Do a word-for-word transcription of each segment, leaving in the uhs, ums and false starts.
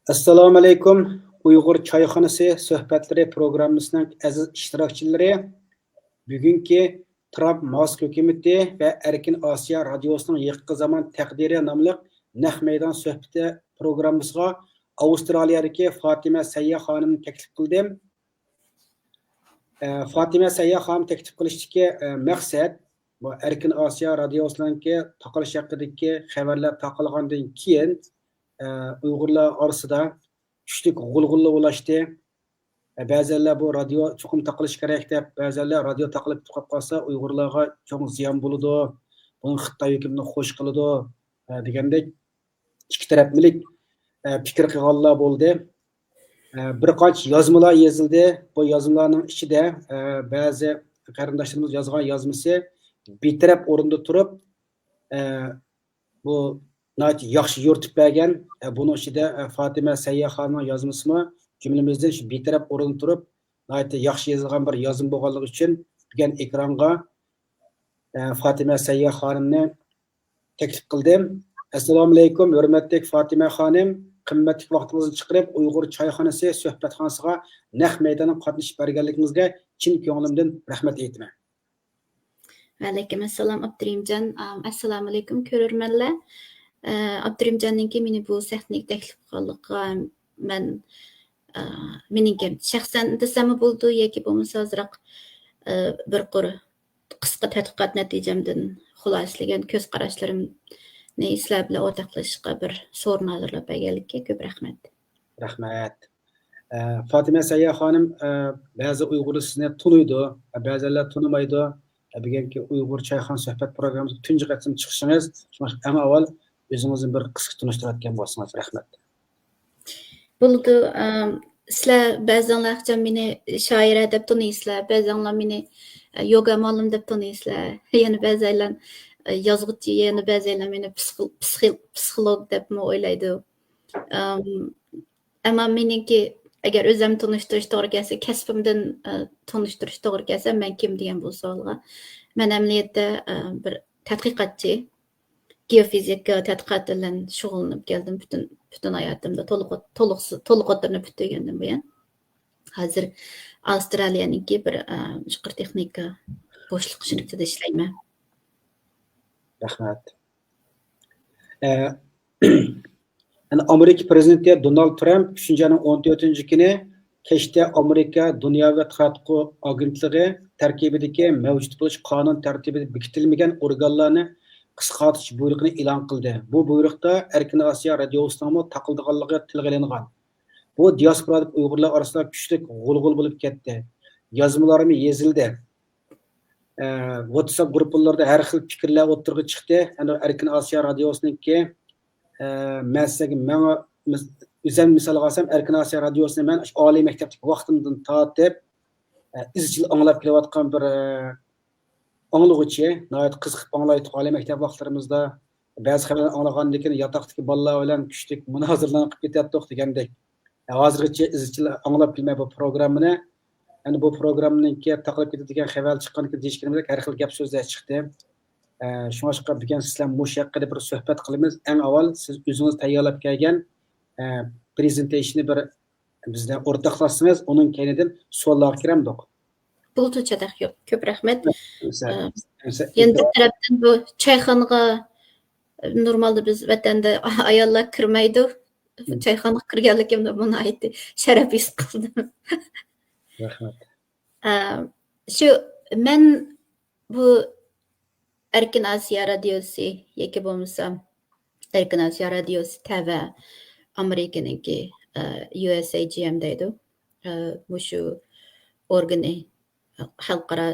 ئەسسالامۇئەلەيكۇم. ئۇيغۇر چايخانىسى سۆھبەتلىرى پروگراممىسىنىڭ ئەزىز ئىشتىراكچىلىرى، بۈگۈنكى ترامپ ماسك ھۆكۈمىتى ۋە ئەركىن ئاسىيا رادىيوسىنىڭ يېقىنقى زامان تەقدىرى ناملىق نەق مەيدان سۆھبىتى پروگراممىسىغا ئاۋسترالىيەدىكى فاتىمە سەييە خانىمنى تەكلىپ قىلدىم. ئە، فاتىمە سەييە خانىم تەكلىپ قىلىشتىكى، ئە، مەقسەت، بۇ ئەركىن ئاسىيا رادىيوسىنىڭكى تاقىلىش ھەققىدىكى خەۋەرلەر تارقالغاندىن كېيىن، ئە، ئۇيغۇرلار ئارىسىدا كۈچلۈك غۇلغۇلا ئۇلاشتى. ئە، بەزەنلەر بۇ رادىيو چوقۇم تاقىلىش كېرەك دەپ، بەزەنلەر رادىيو تاقىلىپ قېلىپ قالسا ئۇيغۇرلارغا چوڭ زىيان بولىدۇ، بۇنىڭ خىتاي ھۆكۈمىتىنى خوش قىلىدۇ، ئە، دېگەندەك ئىككى تەرەپلىمىلىك، ئە، پىكىر قىلغانلار بولدى. ئە، بىر قانچە يازمىلار يېزىلدى. بۇ يازمىلارنىڭ ئىچىدە، ئە، بەزى قېرىنداشلىرىمىز يازغان يازمىسى بىتەرەپ ئورۇندا تۇرۇپ، ئە، بۇ ناھايىتى ياخشى يورۇتۇپ بەرگەن. ئە، بۇنىڭ ئىچىدە، ئە، فاتىمە سەييە خانىمنىڭ يازمىسىمۇ جۈملىمىزدىن شۇ بىتەرەپ ئورۇندا تۇرۇپ، ناھايىتى ياخشى يېزىلغان بىر يازما بولغانلىقى ئۈچۈن بۈگۈن ئېكرانغا، ئە، فاتىمە سەييە خانىمنى تەكلىپ قىلدىم. ئەسسالامۇئەلەيكۇم، ھۆرمەتلىك فاتىمە خانىم، قىممەتلىك ۋاقتىڭىزنى چىقىرىپ، ئۇيغۇر چايخانىسى سۆھبەتخانىسىغا نەق مەيدانغا قاتنىشىپ بەرگەنلىكىڭىزگە چىن كۆڭلۈمدىن رەھمەت ئېيتىمەن. ۋەئەلەيكۇم ئەسسالام، ئابدۇرېھىمجان. ئام، ئەسسالامۇئەلەيكۇم، كۆرۈرمەنلەر. ئە، ئابدۇرېھىمجاننىڭكى مېنى بۇ سەھنىگە تەكلىپ قىلغانلىقىغا مەن، ئە، مېنىڭكى شەخسەن دېسەممۇ بولىدۇ ياكى بولمىسا ئازراق، ئە، بىر قۇر قىسقا تەتقىقات نەتىجەمدىن خۇلاسىلىگەن كۆز قاراشلىرىمنى سىلەر بىلەن ئورتاقلىشىشقا بىر سورۇن ھازىرلاپ بەرگەنلىككە كۆپ رەھمەت. رەھمەت. ئە، فاتىمە سەييە خانىم، ئە، بەزى ئۇيغۇرلار سىزنى تونۇيدۇ، بەزىلەر تونۇمايدۇ. ئە، بۈگۈنكى ئۇيغۇر چايخانا سۆھبەت پروگراممىسىغا تۇنجى قېتىم چىقىشىڭىز، شۇڭا ئەڭ ئاۋۋال ئۆزىڭىزنى بىر قىسقا تونۇشتۇرۇۋەتكەن بولسىڭىز، رەھمەت. بولىدۇ. ئەم، سىلەر بەزەڭلار ئەخچان مېنى شائىرە دەپ تونۇيسىلەر، بەزەڭلار مېنى، ئە، يوگا مۇئەللىم دەپ تونۇيسىلەر، يەنە بەزەيلەن، ئە، يازغۇچى، يەنە بەزەيلەر مېنى پسىخ-، پسىخ-، پسىخولوگ دەپمۇ ئويلايدۇ. ئەم، ئەمما مېنىڭكى، ئەگەر ئۆزۈمنى تونۇشتۇرۇش توغرا كەلسە، كەسپىمدىن، ئە، تونۇشتۇرۇش توغرا كەلسە، مەن كىم دېگەن بۇ سوئالغا، مەن ئەمەلىيەتتە، ئە، بىر تەتقىقاتچى. گېئوفىزىكا تەتقىقاتى بىلەن شۇغۇللىنىپ كەلدىم پۈتۈن، پۈتۈن ھاياتىمدا. تولۇق، تولۇق، تولۇق ئوتتۇرىنى پۈتتۈرگەندىن بۇيان، ھازىر ئاۋسترالىيەنىڭكى بىر، ئە، يۇقىرى تېخنىكا بوشلۇق شىركىتىدە ئىشلەيمەن. رەھمەت. ئە، يەنە ئامېرىكا پىرېزىدېنتى دونالد ترامپ ئۈچىنچى ئاينىڭ ئون تۆتىنچى كۈنى كەچتە ئامېرىكا دۇنياۋى تاراتقۇ ئاگېنتلىقى تەركىبىدىكى مەۋجۇت بولۇش قانۇن تەرتىپىدە بېكىتىلمىگەن ئورگانلارنى قىسقارتىش بۇيرۇقىنى ئېلان قىلدى. بۇ بۇيرۇقتا ئەركىن ئاسىيا رادىيوسىنىڭمۇ تاقىلىدىغانلىقى تىلغا ئېلىنغان. بۇ دىياسپورادىكى ئۇيغۇرلار ئارىسىدا كۈچلۈك غۇلغۇلا بولۇپ كەتتى. يازمىلارمۇ يېزىلدى. ئە، ۋاتساپ گۇرۇپپىلىرىدا ھەر خىل پىكىرلەر ئوتتۇرىغا چىقتى. يەنى ئەركىن ئاسىيا رادىيوسىنىڭكى، ئە، مەن سىزگە ماڭا مىس-، ئۆزۈم مىسالغا ئالسام، ئەركىن ئاسىيا رادىيوسىنى مەن ئاشۇ ئالىي مەكتەپتىكى ۋاقتىمدىن تارتىپ، ئە، ئىزچىل ئاڭلاپ كېلىۋاتقان بىر، ئە، ئاڭلىغۇچى، ناھايىتى قىزىقىپ ئاڭلايتتۇق ئالىي مەكتەپ ۋاقىتلىرىمىزدا. بەزى خەۋەرلەرنى ئاڭلىغاندىن كېيىن ياتاقتىكى بالىلار بىلەن كۈچلۈك مۇنازىرىلەرنى قىلىپ كېتەتتۇق دېگەندەك. ھازىرغىچە ئىزچىل ئاڭلاپ كېلىمەن بۇ پروگراممىنى. ئەمدى بۇ پروگراممىنىڭكى تاقىلىپ كېتىدىغان خەۋەر چىققاندىن كېيىن دېيىشكىنىمدەك ھەر خىل گەپ سۆزلەر چىقتى. ئە، شۇڭلاشقا بۈگۈن سىز بىلەن مۇشۇ ھەققىدە بىر سۆھبەت قىلىمىز. ئەڭ ئاۋۋال سىز ئۆزىڭىز تەييارلاپ كەلگەن، ئە، پرېزېنتېيشننى بىر بىز بىلەن ئورتاقلاشسىڭىز، ئۇنىڭ كەينىدىن سوئاللارغا كىرەمدۇق؟ بولىدۇ، چاتاق يوق. كۆپ رەھمەت. ئە، يەنە بىر تەرەپتىن بۇ چايخانىغا، نورمالدا بىز ۋەتەندە ئاياللار كىرمەيدۇ. چايخانىغا كىرگەنلىكىمدە بۇ ناھايىتى شەرەپ ھېس قىلدىم. رەھمەت. ئە، شۇ مەن بۇ ئەركىن ئاسىيا رادىيوسى ياكى بولمىسا ئەركىن ئاسىيا رادىيوسى تەۋە ئامېرىكىنىڭكى، ئە، يۇ ئېس ئەي جى ئېم دەيدۇ. ئە، مۇشۇ ئورگىنى، خەلقئارا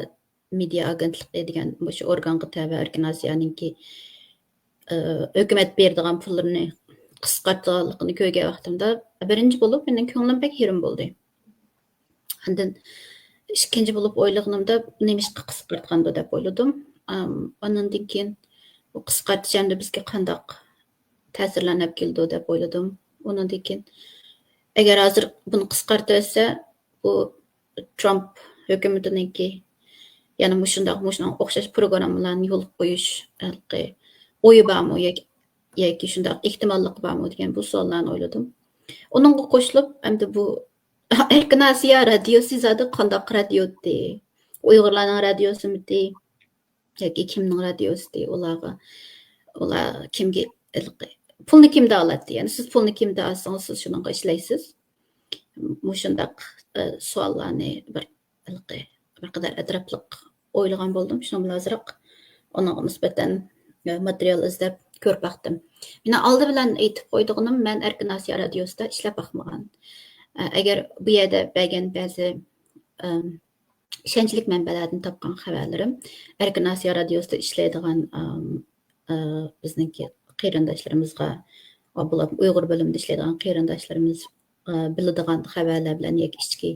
مېدىيا ئاگېنتلىقى دېگەن مۇشۇ ئورگانغا تەۋە ئەركىن ئاسىيانىڭكى، ئە، ھۆكۈمەت بېرىدىغان پۇللىرىنى قىسقارتىدىغانلىقىنى كۆرگەن ۋاقتىمدا، بىرىنچى بولۇپ مېنىڭ كۆڭلۈم بەك يېرىم بولدى. ئاندىن ئىككىنچى بولۇپ ئويلىغىنىمدا، نېمىشقا قىسقارتقاندۇ دەپ ئويلىدىم. ئام، ئاندىن كېيىن بۇ قىسقارتىش ئەمدى بىزگە قانداق تەسىرلەرنى ئەپ كېلىدۇ دەپ ئويلىدىم. ئۇنىڭدىن كېيىن، ئەگەر ھازىر بۇنى قىسقارتىۋەتسە، بۇ ترامپ ھۆكۈمىتىنىڭكى يەنە مۇشۇنداق، مۇشۇنىڭغا ئوخشاش پروگراممىلارنى يولغا قويۇش ھېلىقى ئويى بارمۇ ياكى، ياكى شۇنداق ئېھتىماللىقى بارمۇ دېگەن بۇ سوئاللارنى ئويلىدىم. ئۇنىڭغا قوشۇلۇپ، ئەمدى بۇ ئەركىن ئاسىيا رادىيوسى زادى قانداق رادىيو ئىدى؟ ئۇيغۇرلارنىڭ رادىيوسىمىدى؟ ياكى كىمنىڭ رادىيوسىدى ئۇلارغا؟ ئۇلار كىمگە ھېلىقى پۇلنى كىمدە ئالاتتى؟ يەنى سىز پۇلنى كىمدە ئالسىڭىز، سىز شۇنىڭغا ئىشلەيسىز. مۇشۇنداق، ئە، سوئاللارنى بىر ھېلىقى بىر قەدەر ئەتراپلىق ئويلىغان بولدۇم. شۇنىڭ بىلەن ئازراق ئۇنىڭغا نىسبەتەن، ئە، ماتېرىيال ئىزدەپ كۆرۈپ باقتىم. مېنىڭ ئالدى بىلەن ئېيتىپ قويىدىغىنىم، مەن ئەركىن ئاسىيا رادىيوسىدا ئىشلەپ باقمىغان. ئە، ئەگەر بۇ يەردە بەرگەن بەزى، ئەم، ئىشەنچلىك مەنبەلەردىن تاپقان خەۋەرلىرىم، ئەركىن ئاسىيا رادىيوسىدا ئىشلەيدىغان، ئام، ئە، بىزنىڭكى قېرىنداشلىرىمىزغا، بولۇپ ئۇيغۇر بۆلۈمىدە ئىشلەيدىغان قېرىنداشلىرىمىز، ئە، بىلىدىغان خەۋەرلەر بىلەن ياكى ئىچكى،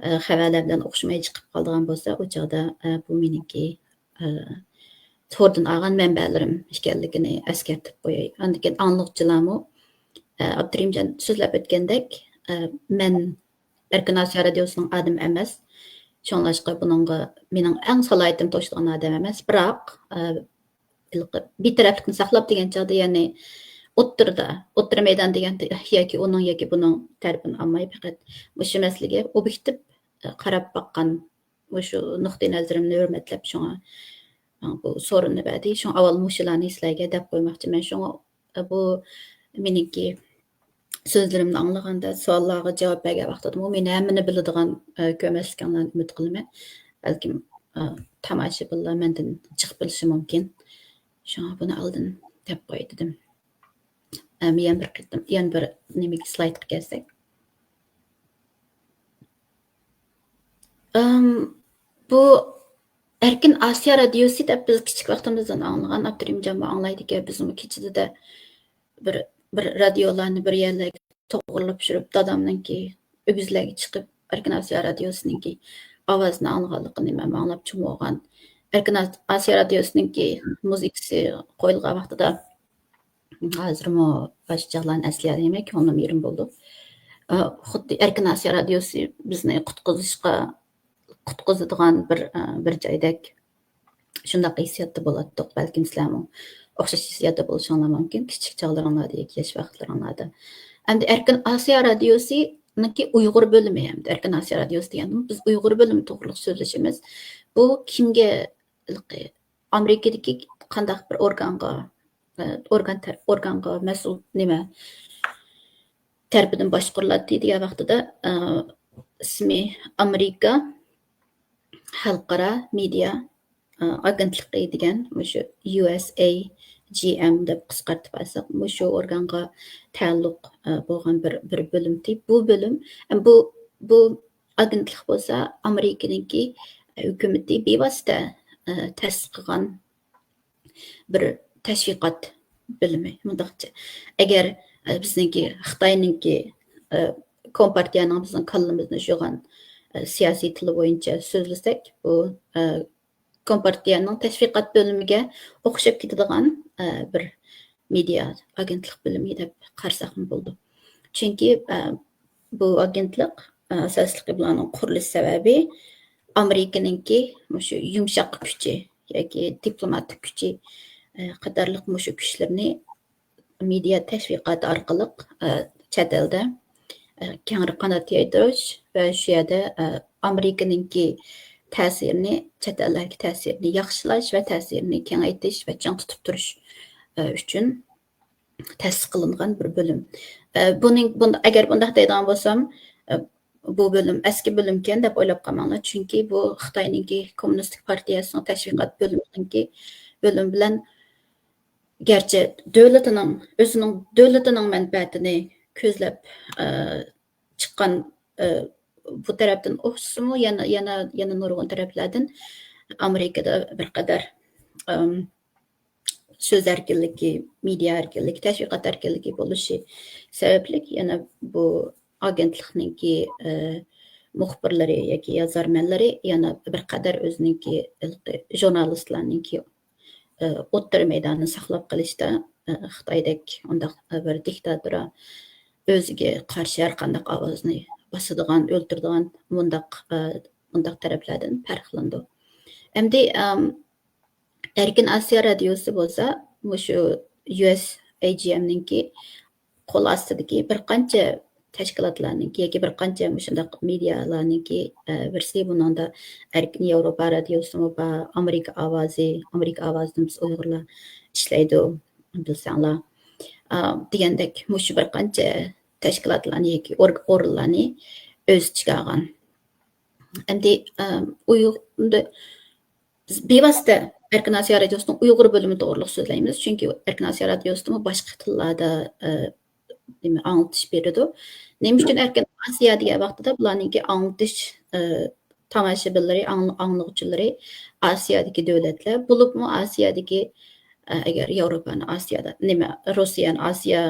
ئە، خەۋەرلەر بىلەن ئوخشىماي چىقىپ قالىدىغان بولسا، ئۇ چاغدا، ئە، بۇ مېنىڭكى، ئە، توردىن ئالغان مەنبەلىرىم ئىكەنلىكىنى ئەسكەرتىپ قوياي. ئاندىن كېيىن ئاڭلىغۇچىلارمۇ، ئە، ئابدۇرېھىمجان سۆزلەپ ئۆتكەندەك، ئە، مەن ئەركىن ئاسىيا رادىيوسىنىڭ ئادىمى ئەمەس. شۇڭلاشقا بۇنىڭغا مېنىڭ ئەڭ سالاھىيىتىم توشىدىغان ئادەم ئەمەس. بىراق، ئە، ھېلىقى بىتەرەپلىكنى ساقلاپ دېگەن چاغدا، يەنى ئوتتۇرىدا، ئوتتۇرا مەيدان دېگەندە ياكى ئۇنىڭ ياكى بۇنىڭ تەرىپىنى ئالماي، پەقەت مۇشۇ مەسىلىگە ئوبيېكتىپ، ئە، قاراپ باققان مۇشۇ نۇقتىئىنەزىرىمنى ھۆرمەتلەپ، شۇڭا ماڭا بۇ سورۇننى بەردى. شۇڭا ئاۋۋال مۇشۇلارنى سىلەرگە دەپ قويماقچىمەن. شۇڭا بۇ مېنىڭكى سۆزلىرىمنى ئاڭلىغاندا، سوئاللارغا جاۋاب بەرگەن ۋاقتىدىمۇ مېنى ھەممىنى بىلىدىغان، ئە، كۆرمەسلىكىڭلارنى ئۈمىد قىلىمەن. بەلكىم، ئە، تاماشىبىنلار مەندىن جىق بىلىشى مۇمكىن. شۇڭا بۇنى ئالدىن دەپ قوياي دېدىم. ئەم، يەنە بىر قېتىم، يەنە بىر نېمىگە، سلايدقا كەلسەك. ئەم، بۇ ئەركىن ئاسىيا رادىيوسى دەپ بىز كىچىك ۋاقتىمىزدىن ئاڭلىغان، ئابدۇرېھىمجانمۇ ئاڭلايدىكەن، بىزمۇ كېچىدە بىر، بىر رادىيولارنى بىر يەرلەرگە توغرىلاپ چۈشۈرۈپ، دادامنىڭكى ئۆگزىلەرگە چىقىپ، ئەركىن ئاسىيا رادىيوسىنىڭكى ئاۋازىنى ئاڭلىغانلىقىنى مەنمۇ ئاڭلاپ چوڭ بولغان. ئەركىن ئاس-، ئاسىيا رادىيوسىنىڭكى مۇزىكىسى قويۇلغان ۋاقتىدا ھازىرمۇ باشقا چاغلارنى ئەسلىيەلمەي، كۆڭلۈم يېرىم بولىدۇ. ئا، خۇددى ئەركىن ئاسىيا رادىيوسى بىزنى قۇتقۇزۇشقا، قۇتقۇزىدىغان بىر، ئا، بىر جايدەك، شۇنداق ھېسسىياتتا بولاتتۇق. بەلكىم سىلەرمۇ ئوخشاش ھېسسىياتتا بولۇشۇڭلار مۇمكىن، كىچىك چاغلىرىڭلاردا ياكى ياش ۋاقىتلىرىڭلاردا. ئەمدى ئەركىن ئاسىيا رادىيوسىنىڭكى ئۇيغۇر بۆلۈمى، ئەمدى ئەركىن ئاسىيا رادىيوسى دېگەندىمۇ بىز ئۇيغۇر بۆلۈمى توغرىلىق سۆزلىشىمىز. بۇ كىمگە، ئامېرىكىدىكى قانداق بىر ئورگانغا، ئورگان تەر-، ئورگانغا مەسئۇل نېمە تەرىپىدىن باشقۇرۇلاتتى دېگەن ۋاقتىدا، ئىسمى ئامېرىكا خەلقئارا مېدىيا ئاگېنتلىقى دېگەن، مۇشۇ يۇ ئېس ئەي جى ئېم دەپ قىسقارتىپ ئالساق، مۇشۇ ئورگانغا تەئەللۇق بولغان بىر، بىر بۆلۈمتى. بۇ بۆلۈم، بۇ، بۇ ئاگېنتلىق بولسا ئامېرىكىنىڭكى ھۆكۈمىتى بىۋاسىتە تەسىس قىلغان بىر تەشۋىقات بۆلۈمى. مۇنداقچە، ئەگەر، ئە، بىزنىڭكى خىتاينىڭكى، ئە، كومپارتىيەنىڭ بىزنىڭ كاللىمىزنى جۇغان، ئە، سىياسىي تىلى بويىچە سۆزلىسەك، بۇ، ئە، كومپارتىيەنىڭ تەشۋىقات بۆلۈمىگە ئوخشاپ كېتىدىغان، ئە، بىر مېدىيا ئاگېنتلىق بۆلۈمى دەپ قارىساقمۇ بولىدۇ. چۈنكى، ئە، بۇ ئاگېنتلىق، ئە، ئاساسلىقى بۇلارنىڭ قۇرۇلۇش سەۋەبى ئامېرىكىنىڭكى مۇشۇ يۇمشاق كۈچى ياكى دىپلوماتىك كۈچى، ئە، قاتارلىق مۇشۇ كۈچلىرىنى مېدىيا تەشۋىقاتى ئارقىلىق، ئە، چەت ئەلدە، ئە، كەڭرى قانات يايدۇرۇش ۋە شۇ يەردە، ئە، ئامېرىكىنىڭكى تەسىرىنى، چەت ئەللەردىكى تەسىرىنى ياخشىلاش ۋە تەسىرىنى كېڭەيتىش ۋە چىڭ تۇتۇپ تۇرۇش، ئە، ئۈچۈن تەسىس قىلىنغان بىر بۆلۈم. ئە، بۇنىڭ، بۇن-، ئەگەر بۇنداق دەيدىغان بولسام، ئە، بۇ بۆلۈم ئەسكى بۆلۈمكەن دەپ ئويلاپ قالماڭلار. چۈنكى بۇ خىتاينىڭكى كوممۇنىستىك پارتىيەسىنىڭ تەشۋىقات بۆلۈمىنىڭكى بۆلۈم بىلەن گەرچە دۆلىتىنىڭ، ئۆزىنىڭ دۆلىتىنىڭ مەنپەئەتىنى كۆزلەپ، ئە، چىققان، ئە، بۇ تەرەپتىن ئوخشىسىمۇ، يەنە، يەنە، يەنە نۇرغۇن تەرەپلەردىن ئامېرىكىدا بىر قەدەر، ئەم، سۆز ئەركىنلىكى، مېدىيا ئەركىنلىكى، تەشۋىقات ئەركىنلىكى بولۇشى سەۋەبلىك، يەنە بۇ ئاگېنتلىقنىڭكى، ئە، مۇخبىرلىرى ياكى يازارمەنلىرى يەنە بىر قەدەر ئۆزىنىڭكى ھېلىقى ژۇرنالىستلارنىڭكى، ئە، ئوتتۇرا مەيدانىنى ساقلاپ قېلىشتا، ئە، خىتايدەك ئۇنداق بىر دىكتاتورا ئۆزىگە قارشى ھەر قانداق ئاۋازنى باسىدىغان، ئۆلتۈرىدىغان مۇنداق، ئە، مۇنداق تەرەپلەردىن پەرقلىنىدۇ. ئەمدى، ئەم، ئەركىن ئاسىيا رادىيوسى بولسا مۇشۇ يۇ ئېس ئەي جى ئېمنىڭكى قول ئاستىدىكى بىر قانچە تەشكىلاتلارنىڭكى ياكى بىر قانچە مۇشۇنداق مېدىيالارنىڭكى، ئە، بىرسى. بۇنىڭدا ئەركىن ياۋروپا رادىيوسىمۇ بار، ئامېرىكا ئاۋازى، ئامېرىكا ئاۋازىدىن بىز ئۇيغۇرلار ئىشلەيدۇ، بىلسەڭلار، ئا، دېگەندەك مۇشۇ بىر قانچە تەشكىلاتلارنى ياكى ئورگ-، ئورۇنلارنى ئۆز ئىچىگە ئالغان. ئەمدى، ئە، ئۇيغۇر، بىز بىۋاسىتە ئەركىن ئاسىيا رادىيوسىنىڭ ئۇيغۇر بۆلۈمى توغرىلىق سۆزلەيمىز، چۈنكى ئەركىن ئاسىيا رادىيوسىدىمۇ باشقا تىللاردا، ئە، نېمە، ئاڭلىتىش بېرىدۇ. نېمە ئۈچۈن ئەركىن ئاسىيا دېگەن ۋاقتىدا بۇلارنىڭكى ئاڭلىتىش، ئە، تاماشىبىنلىرى، ئاڭ-، ئاڭلىغۇچىلىرى ئاسىيادىكى دۆلەتلەر، بولۇپمۇ ئاسىيادىكى، ئە، ئەگەر ياۋروپانى ئاسىيادا، نېمە، روسىيەنى ئاسىيا،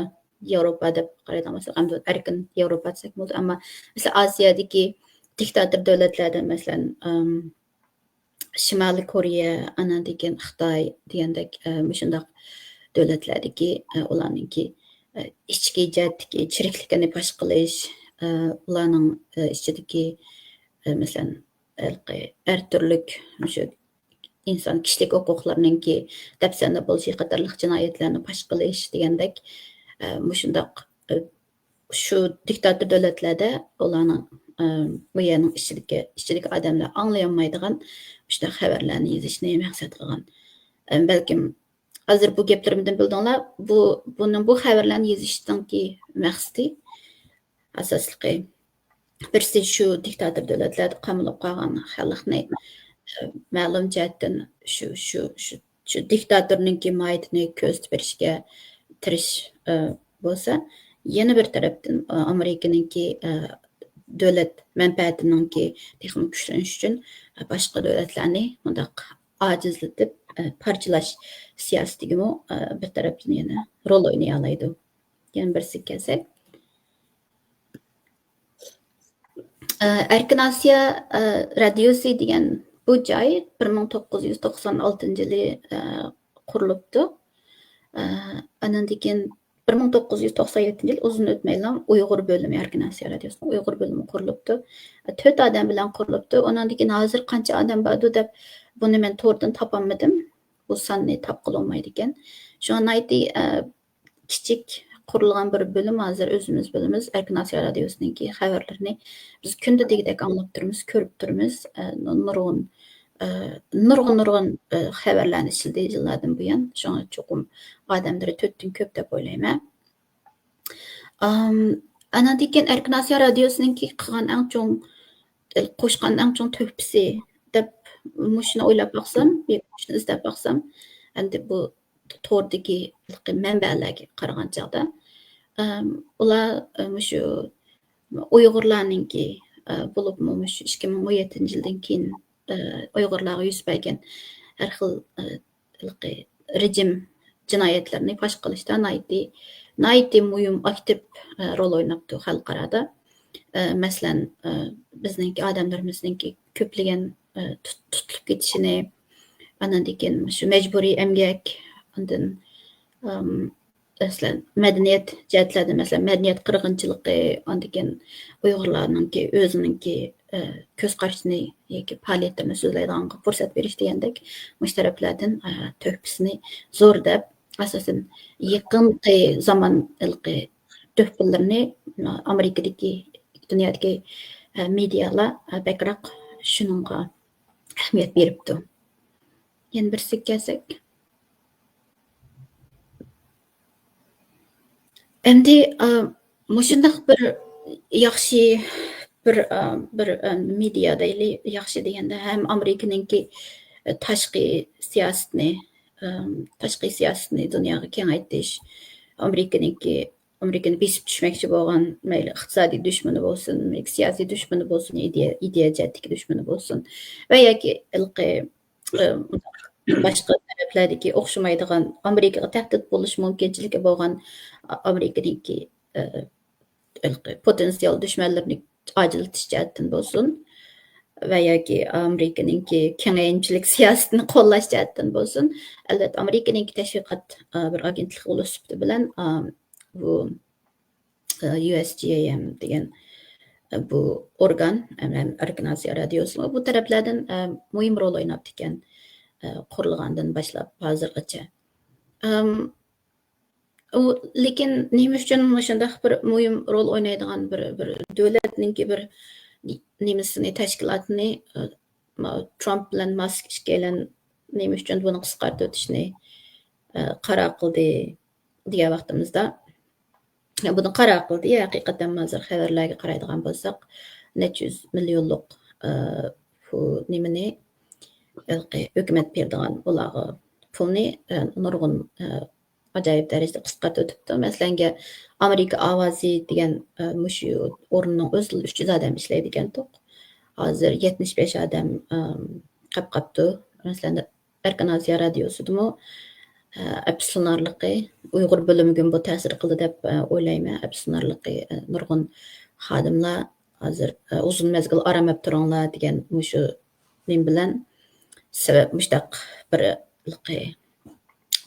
ياۋروپا دەپ قارايدىغان بولساق، ئەمدى ئەركىن ياۋروپا دېسەك بولىدۇ، ئەمما مەسىلەن، ئاسىيادىكى دىكتاتور دۆلەتلەردىن، مەسىلەن، ئىم، شىمالىي كورېيە، ئانان كېيىن خىتاي دېگەندەك، ئە، مۇشۇنداق دۆلەتلەردىكى، ئە، ئۇلارنىڭكى، ئە، ئىچكى جەھەتتىكى چىرىكلىكىنى پاش قىلىش، ئە، ئۇلارنىڭ، ئە، ئىچىدىكى، ئە، مەسىلەن، ھېلىقى ھەر تۈرلۈك مۇشۇ ئىنسان كىشىلىك ھوقۇقلىرىنىڭكى دەپسەندە بولۇشى قاتارلىق جىنايەتلەرنى پاش قىلىش دېگەندەك، ئە، مۇشۇنداق، ئە، شۇ دىكتاتور دۆلەتلەردە ئۇلارنىڭ، ئە، ئۇ يەرنىڭ ئىچىدىكى، ئىچىدىكى ئادەملەر ئاڭلىيالمايدىغان مۇشۇنداق خەۋەرلەرنى يېزىشنى مەقسەت قىلغان. ئە، بەلكىم ھازىر بۇ گەپلىرىمدىن بىلدىڭلار، بۇ، بۇنىڭ، بۇ خەۋەرلەرنى يېزىشنىڭكى مەقسىتى، ئاساسلىقى، بىرسى شۇ دىكتاتور دۆلەتلەردە قامىلىپ قالغان خەلقنى، ئە، مەلۇم جەھەتتىن شۇ، شۇ، شۇ، شۇ دىكتاتورنىڭكى ماھىيىتىنى كۆرسىتىپ بېرىشكە تىرىش، ئە، بولسا، يەنە بىر تەرەپتىن، ئە، ئامېرىكىنىڭكى، ئە، دۆلەت مەنپەئەتىنىڭكى تېخىمۇ كۈچلىنىشى ئۈچۈن، ئە، باشقا دۆلەتلەرنى مۇنداق ئاجىزلىتىپ، ئە، پارچىلاش سىياسىتىگىمۇ، ئە، بىر تەرەپتىن يەنە رول ئوينىيالايدۇ. يەنە بىرسىگە كەلسەك، ئە، ئەركىن ئاسىيا، ئە، رادىيوسى دېگەن بۇ جاي بىر مىڭ توققۇز يۈز توقسان ئالتىنچى يىلى، ئە، قۇرۇلۇپتۇ. ئە، ئاندىن كېيىن بىر مىڭ توققۇز يۈز توقسان يەتتىنچى يىل ئۇزۇن ئۆتمەيلا ئۇيغۇر بۆلۈمى، ئەركىن ئاسىيا رادىيوسىنىڭ ئۇيغۇر بۆلۈمى قۇرۇلۇپتۇ. تۆت ئادەم بىلەن قۇرۇلۇپتۇ. ئۇنىڭدىن كېيىن ھازىر قانچە ئادەم باردۇ دەپ، بۇنى مەن توردىن تاپالمىدىم. بۇ ساننى تاپقىلى بولمايدىكەن. شۇڭا ناھايىتى، ئە، كىچىك قۇرۇلغان بىر بۆلۈم، ھازىر ئۆزىمىز بىلىمىز، ئەركىن ئاسىيا رادىيوسىنىڭكى خەۋەرلىرىنى بىز كۈندە دېگۈدەك ئاڭلاپ تۇرىمىز، كۆرۈپ تۇرىمىز. ئە، نۇرغۇن، ئە، نۇرغۇن، نۇرغۇن، ئە، خەۋەرلەرنى ئىشلىدى يىللاردىن بۇيان. شۇڭا چوقۇم ئادەملىرى تۆتتىن كۆپ دەپ ئويلايمەن. ئام، ئاناندىن كېيىن ئەركىن ئاسىيا رادىيوسىنىڭكى قىلغان ئەڭ چوڭ، قوشقان ئەڭ چوڭ تۆھپىسى دەپ مۇشۇنى ئويلاپ باقسام، مۇشۇنى ئىزدەپ باقسام، ئەمدى بۇ توردىكى مەنبەلەرگە قارىغان چاغدا، ئەم، ئۇلار، ئە، مۇشۇ ئۇيغۇرلارنىڭكى، ئە، بولۇپمۇ مۇشۇ ئىككى مىڭ ئون يەتتىنچى يىلدىن كېيىن، ئە، ئۇيغۇرلارغا يۈز بەرگەن ھەر خىل، ئە، ھېلىقى رېجىم جىنايەتلىرىنى پاش قىلىشتا ناھايىتى، ناھايىتى مۇھىم، ئاكتىپ، ئە، رول ئويناپتۇ خەلقئارادا. ئە، مەسىلەن، ئە، بىزنىڭكى ئادەملىرىمىزنىڭكى كۆپلىگەن، ئە، تۇت-، تۇتۇلۇپ كېتىشىنى، ئاندىن كېيىن شۇ مەجبۇرىي ئەمگەك، ئاندىن، ئەم، مەسىلەن، مەدەنىيەت جەھەتلەردە، مەسىلەن، مەدەنىيەت قىرغىنچىلىقى، ئاندىن كېيىن ئۇيغۇرلارنىڭكى ئۆزىنىڭكى، ئە، كۆز قارىشىنى ياكى پائالىيەتلىرىنى سۆزلەيدىغانغا پۇرسەت بېرىش دېگەندەك مۇشۇ تەرەپلەردىن، ئە، تۆھپىسىنى زور دەپ، ئاساسەن، يېقىنقى زامان ھېلىقى تۆھپىلىرىنى، ئە، ئامېرىكىدىكى، دۇنيادىكى، ئە، مېدىيالار، ئە، بەكرەك شۇنىڭغا ئەھمىيەت بېرىپتۇ. يەنە بىرسىگە كەلسەك. ئەمدى، ئا، مۇشۇنداق بىر ياخشى، بىر، ئا، بىر، ئا، مېدىيا دەيلى، ياخشى دېگەندە ھەم ئامېرىكىنىڭكى، ئا، تاشقى سىياسىتىنى، ئا، تاشقى سىياسىتىنى دۇنياغا كېڭەيتىش، ئامېرىكىنىڭكى، ئامېرىكىنى بېسىپ چۈشمەكچى بولغان مەيلى ئىقتىسادىي دۈشمىنى بولسۇن، مەيلى سىياسىي دۈشمىنى بولسۇن، ئىدىيە، ئىدىيە جەھەتتىكى دۈشمىنى بولسۇن ۋە ياكى ھېلىقى ئى، باشقا تەرەپلەردىكى ئوخشىمايدىغان، ئامېرىكىغا تەھدىت بولۇش مۇمكىنچىلىكى بولغان ئا-، ئامېرىكىنىڭكى، ئى، ھېلىقى پوتېنسىيال دۈشمەنلىرىنى ئاجىزلىتىش جەھەتتىن بولسۇن ۋە ياكى ئامېرىكىنىڭكى كېڭەيمىچىلىك سىياسىتىنى قوللاش جەھەتتىن بولسۇن، ئەلۋەتتە، ئامېرىكىنىڭكى تەشۋىقات، ئا، بىر ئاگېنتلىقى بولۇش سۈپىتى بىلەن، ئا، بۇ ئى، يۇ ئېس جى ئەي ئېم دېگەن، ئى، بۇ ئورگان، ئى، ئەركىن ئاسىيا رادىيوسىمۇ بۇ تەرەپلەردىن، ئى، مۇھىم رول ئويناپتىكەن، ئى، قۇرۇلغاندىن باشلاپ ھازىرغىچە. ئىم، ئۇ، لېكىن نېمە ئۈچۈن مۇشۇنداق بىر مۇھىم رول ئوينايدىغان بىر، بىر دۆلەتنىڭكى بىر نېمىسىنى، تەشكىلاتىنى، ئە، ما-، ترامپ بىلەن ماسك ئىككىيلەن نېمە ئۈچۈن بۇنى قىسقارتىۋېتىشنى، ئە، قارار قىلدى دېگەن ۋاقتىمىزدا، بۇنى قارار قىلدى. ھەقىقەتەن ھازىر خەۋەرلەرگە قارايدىغان بولساق، نەچچە يۈز مىليونلۇق، ئە، بۇ نېمىنى، ھېلىقى ھۆكۈمەت بېرىدىغان ئۇلارغا پۇلنى، ئە، نۇرغۇن، ئە، ئاجايىپ دەرىجىدە قىسقارتىۋېتىپتۇ. مەسىلەنگە، ئامېرىكا ئاۋازى دېگەن، ئە، مۇشۇ ئورۇننىڭ ئۆزىدىلا ئۈچ يۈز ئادەم ئىشلەيدىكەنتۇق. ھازىر يەتمىش بەش ئادەم، ئەم، قېلىپ قاپتۇ. مەسىلەن، ئەركىن ئاسىيا رادىيوسىدىمۇ، ئە، ئەپسۇسلىنارلىقى، ئۇيغۇر بۆلۈمىگىمۇ بۇ تەسىر قىلدى دەپ، ئە، ئويلايمەن. ئەپسۇسلىنارلىقى، ئە، نۇرغۇن خادىملار ھازىر، ئە، ئۇزۇن مەزگىل ئارام ئېلىپ تۇرۇڭلار دېگەن مۇشۇ نېمە بىلەن، سەۋەب، مۇشتاق بىر ھېلىقى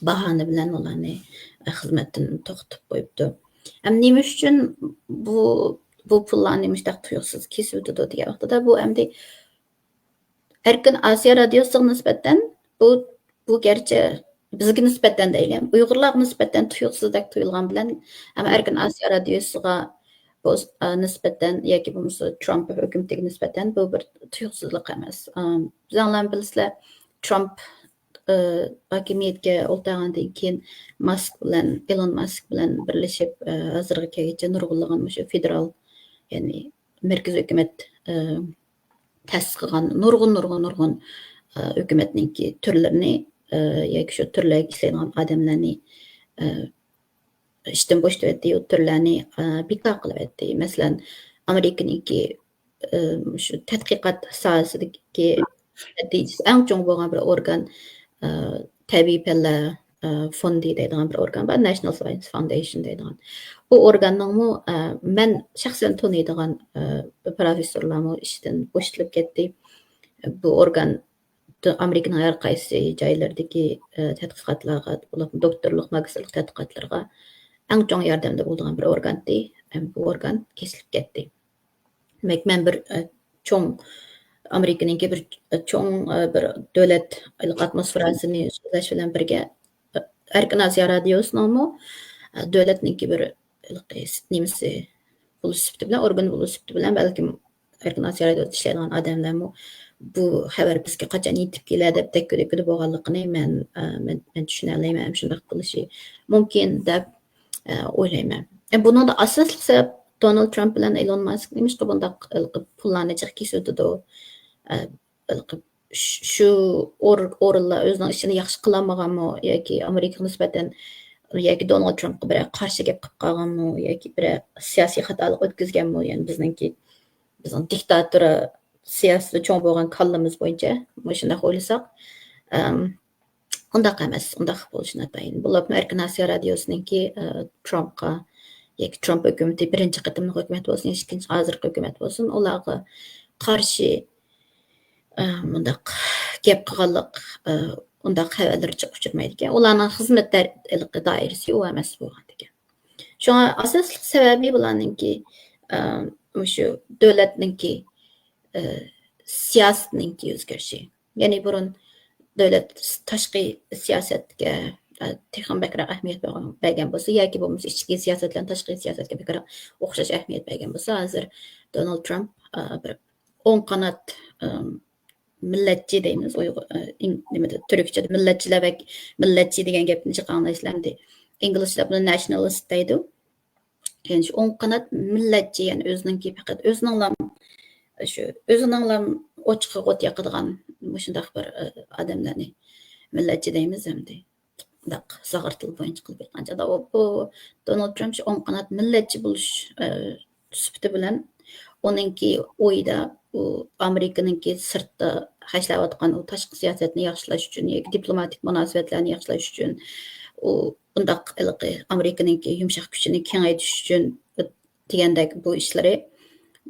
باھانە بىلەن ئۇلارنى، ئە، خىزمەتتىن توختىتىپ قويۇپتۇ. ئەمدى نېمە ئۈچۈن بۇ، بۇ پۇللارنى مۇشتاق تۇيۇقسىز كېسىۋېتىدۇ دېگەن ۋاقتىدا، بۇ ئەمدى ئەركىن ئاسىيا رادىيوسىغا نىسبەتەن بۇ، بۇ گەرچە بىزگە نىسبەتەن دەيلى، ئۇيغۇرلارغا نىسبەتەن تۇيۇقسىزدەك تۇيۇلغان بىلەن، ئەمما ئەركىن ئاسىيا رادىيوسىغا بۇ، ئە، نىسبەتەن ياكى بولمىسا ترامپ ھۆكۈمىتىگە نىسبەتەن بۇ بىر تۇيۇقسىزلىق ئەمەس. ئە، بىزەڭلارمۇ بىلىسىلەر، ترامپ، ئە، ھاكىمىيەتكە ئولتۇرغاندىن كېيىن ماسك بىلەن، ئېلون ماسك بىلەن بىرلىشىپ، ئە، ھازىرغا كەلگۈچە نۇرغۇنلىغان مۇشۇ فېدېرال، يەنى مەركىزىي ھۆكۈمەت، ئە، تەسىس قىلغان نۇرغۇن، نۇرغۇن، نۇرغۇن، ئە، ھۆكۈمەتنىڭكى تۈرلىرىنى، ئە، ياكى شۇ تۈرلەرگە ئىشلەيدىغان ئادەملەرنى، ئە، ئىشتىن بوشىتىۋەتتى، ئۇ تۈرلەرنى، ئە، بىكار قىلىۋەتتى. مەسىلەن، ئامېرىكىنىڭكى، ئە، شۇ تەتقىقات ساھەسىدىكى نەتىجىسى ئەڭ چوڭ بولغان بىر ئورگان، ئە، تەبىئىي پەنلەر، ئە، فوندى دەيدىغان بىر ئورگان بار، ناشنال ساينس فاوندېيشن دەيدىغان. بۇ ئورگاننىڭمۇ، ئە، مەن شەخسەن تونۇيدىغان، ئە، پروفېسسورلارمۇ ئىشتىن بوشىتىلىپ كەتتى. بۇ ئورگان ئامېرىكىنىڭ ھەر قايسى جايلىرىدىكى، ئە، تەتقىقاتلارغا، بولۇپمۇ دوكتورلۇق، ماگىستىرلىق تەتقىقاتلىرىغا ئەڭ چوڭ ياردەمدە بولىدىغان بىر ئورگانتى. ئەم، بۇ ئورگان كېسىلىپ كەتتى. دېمەك، مەن بىر، ئە، چوڭ، ئامېرىكىنىڭكى بىر، ئە، چوڭ، ئە، بىر دۆلەت ئاتموسفېراسىنى سۆزلەش بىلەن بىرگە، ئە، ئەركىن ئاسىيا رادىيوسىنىڭمۇ، ئە، دۆلەتنىڭكى بىر ھېلىقى نېمىسى بولۇش سۈپىتى بىلەن، ئورگان بولۇش سۈپىتى بىلەن، بەلكىم ئەركىن ئاسىيا رادىيوسىدا ئىشلەيدىغان ئادەملەرمۇ بۇ خەۋەر بىزگە قاچان يېتىپ كېلەر دەپ دەككە-دەككىدە بولغانلىقىنى مەن، ئە، مەن، مەن چۈشىنەلەيمەن، ھەم شۇنداق بولۇشى مۇمكىن دەپ، ئە، ئويلايمەن. ئە، بۇنىڭدا ئاساسلىق سەۋەب دونالد ترامپ بىلەن ئېلون ماسك نېمىشقا بۇنداق ھېلىقى پۇللارنى جىق كېسىۋېتىدۇ؟ ئە، ھېلىقى ش-، شۇ ئور-، ئورۇنلار ئۆزىنىڭ ئىشىنى ياخشى قىلالمىغانمۇ ياكى ئامېرىكىغا نىسبەتەن ياكى دونالد ترامپقا بىرەر قارشى گەپ قىلىپ قالغانمۇ ياكى بىرەر سىياسىي خاتالىق ئۆتكۈزگەنمۇ؟ يەنى بىزنىڭكى، بىزنىڭ دىكتاتورا سىياسىتى چوڭ بولغان كاللىمىز بويىچە مۇشۇنداق ئويلىساق، ئەم، ئۇنداق ئەمەس، ئۇنداق بولۇشى ناتايىن. بولۇپمۇ ئەركىن ئاسىيا رادىيوسىنىڭكى، ئە، ترامپقا ياكى ترامپ ھۆكۈمىتى بىرىنچى قېتىملىق ھۆكۈمەت بولسۇن، ئىككىنچى، ھازىرقى ھۆكۈمەت بولسۇن، ئۇلارغا قارشى، ئە، مۇنداق گەپ قىلغانلىق، ئە، ئۇنداق خەۋەرلەر جىق ئۇچرىمايدىكەن. ئۇلارنىڭ خىزمەت دائىرىسى ئۇ ئەمەس بولغاندىكەن. شۇڭا ئاساسلىق سەۋەبى بۇلارنىڭكى، ئە، مۇشۇ دۆلەتنىڭكى، ئە، سىياسىتىنىڭكى ئۆزگىرىشى. يەنى بۇرۇن دۆلەت تاشقى سىياسەتكە، ئە، تېخىمۇ بەكرەك ئەھمىيەت بەرگەن، بەرگەن بولسا ياكى بولمىسا ئىچكى سىياسەت بىلەن تاشقى سىياسەتكە بەكرەك ئوخشاش ئەھمىيەت بەرگەن بولسا، ھازىر دونالد ترامپ، ئە، بىر ئوڭ قانات، ئە، مىللەتچى دەيمىز، ئۇيغۇر، ئە، ئىن-، نېمىدە، تۈركچىدە مىللەتچىلەر ۋە مىللەتچى دېگەن گەپنى جىق ئاڭلايسىلەر ئەمدى. ئىنگلىزچىلار بۇنى ناشنالىست دەيدۇ. يەنى شۇ ئوڭ قانات مىللەتچى، يەنى ئۆزىنىڭكى پەقەت ئۆزىنىڭلا شۇ ئۆزىنىڭلا ئوچىقىغا ئوت ياقىدىغان مۇشۇنداق بىر، ئە، ئادەملەرنى مىللەتچى دەيمىز ئەمدى. مۇنداق زاغرا تىل بويىچە قىلىپ ئېيتقان چاغدا، ئۇ، بۇ دونالد ترامپ شۇ ئوڭ قانات مىللەتچى بولۇش، ئە، سۈپىتى بىلەن ئۇنىڭكى ئويىدا ئۇ ئامېرىكىنىڭكى سىرتتا خەجلەۋاتقان ئۇ تاشقى سىياسەتنى ياخشىلاش ئۈچۈن ياكى دىپلوماتىك مۇناسىۋەتلەرنى ياخشىلاش ئۈچۈن ئۇ بۇنداق ھېلىقى ئامېرىكىنىڭكى يۇمشاق كۈچىنى كېڭەيتىش ئۈچۈن دېگەندەك بۇ ئىشلىرى،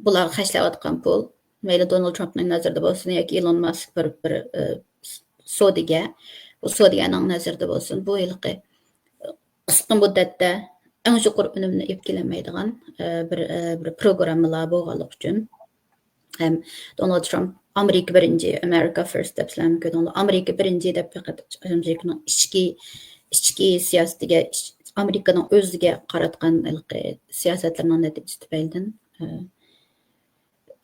بۇلارغا خەجلەۋاتقان پۇل، مەيلى دونالد ترامپنىڭ نەزىرىدە بولسۇن ياكى ئېلون ماسك بىر، بىر، ئە، سودىگەر، بۇ سودىگەرنىڭ نەزىرىدە بولسۇن، بۇ ھېلىقى قىسقا مۇددەتتە ئەڭ يۇقىرى ئۈنۈمنى ئېلىپ كېلەلمەيدىغان، ئە، بىر، ئە، بىر پروگراممىلار بولغانلىقى ئۈچۈن ھەم دونالد ترامپ ئامېرىكا بىرىنچى، ئامېرىكا فىرست دەپ سىلەرمۇ كۆردۈڭلار. ئامېرىكا بىرىنچى دەپ پەقەت ئامېرىكىنىڭ ئىچكى، ئىچكى سىياسىتىگە، ئىچ-، ئامېرىكىنىڭ ئۆزىگە قاراتقان ھېلىقى سىياسەتلىرىنىڭ نەتىجىسى تۈپەيلىدىن، ئە،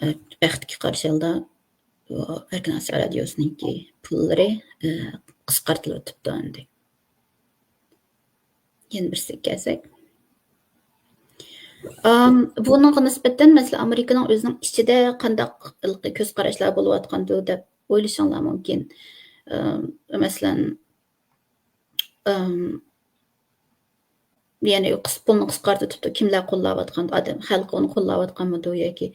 ئە، بەختكە قارشى ھالدا، ئۇ ئەركىن ئاسىيا رادىيوسىنىڭكى پۇللىرى، ئە، قىسقارتىلىۋېتىپتۇ ئەمدى. يەنە بىرسىگە كەلسەك. ئام، بۇنىڭغا نىسبەتەن، مەسىلەن، ئامېرىكىنىڭ ئۆزىنىڭ ئىچىدە قانداق ھېلىقى كۆز قاراشلار بولۇۋاتقاندۇ دەپ ئويلىشىڭلار مۇمكىن. ئام، مەسىلەن، ئام، يەنى قىس-، پۇلنى قىسقارتىۋېتىپتۇ، كىملەر قوللاۋاتقان، ئادەم، خەلق ئۇنى قوللاۋاتقانمىدۇ ياكى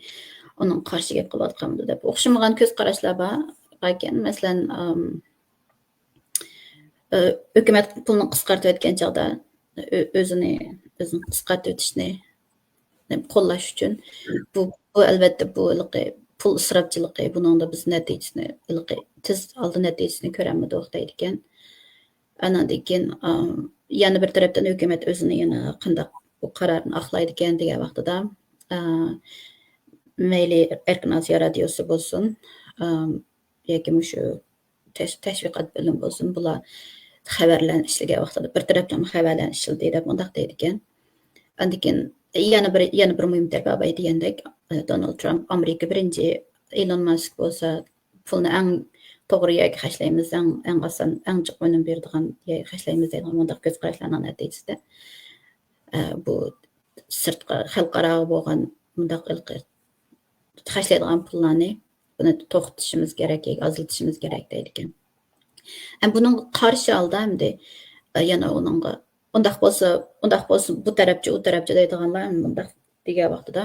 ئۇنىڭغا قارشى گەپ قىلىۋاتقانمىدۇ دەپ ئوخشىمىغان كۆز قاراشلار بار ئىكەن. مەسىلەن، ئام، ئۆ-، ھۆكۈمەت پۇلنى قىسقارتىۋەتكەن چاغدا، ئۆ-، ئۆزىنى، ئۆزىنى قىسقارتىۋېتىشنى قوللاش ئۈچۈن، بۇ، بۇ ئەلۋەتتە، بۇ ھېلىقى پۇل ئىسراپچىلىقى، بۇنىڭدا بىز نەتىجىسىنى، ھېلىقى تېز ئالدى نەتىجىسىنى كۆرەلمىدۇق دەيدىكەن. ئاناندىن كېيىن، ئا، يەنە بىر تەرەپتىن ھۆكۈمەت ئۆزىنى يەنە قانداق بۇ قارارنى ئاقلايدىكەن دېگەن ۋاقتىدا، ئا، مەيلى ئەركىن ئاسىيا رادىيوسى بولسۇن، ئا، ياكى مۇشۇ تەش-، تەشۋىقات بۆلۈمى بولسۇن، بۇلار خەۋەرلەرنى ئىشلىگەن ۋاقتىدا بىر تەرەپتىن خەۋەرلەرنى ئىشلىدى دەپ مۇنداق دەيدىكەن. ئاندىن كېيىن يەنە بىر، يەنە بىر مۇھىم تەرىپى بار دېگەندەك، ئە، دونالد ترامپ ئامېرىكا بىرىنچى، ئېلون ماسك بولسا پۇلنى ئەڭ توغرا يەرگە خەجلەيمىز، ئەڭ، ئەڭ ئاسان، ئەڭ جىق ئۈنۈم بېرىدىغان يەرگە خەجلەيمىز دەيدىغان مۇنداق كۆز قاراشلارنىڭ نەتىجىسىدە، ئە، بۇ سىرتقا، خەلقئاراغا بولغان مۇنداق ھېلىقى خەجلەيدىغان پۇللارنى بۇنى توختىتىشىمىز كېرەك ياكى ئازلىتىشىمىز كېرەك دەيدىكەن. ھەم بۇنىڭغا قارشى ھالدا ئەمدى، ئە، يەنە ئۇنىڭغا، ئۇنداق بولسا، ئۇنداق بولسا، بۇ تەرەپچە، ئۇ تەرەپچە دەيدىغانلار ھەم مۇنداق دېگەن ۋاقتىدا،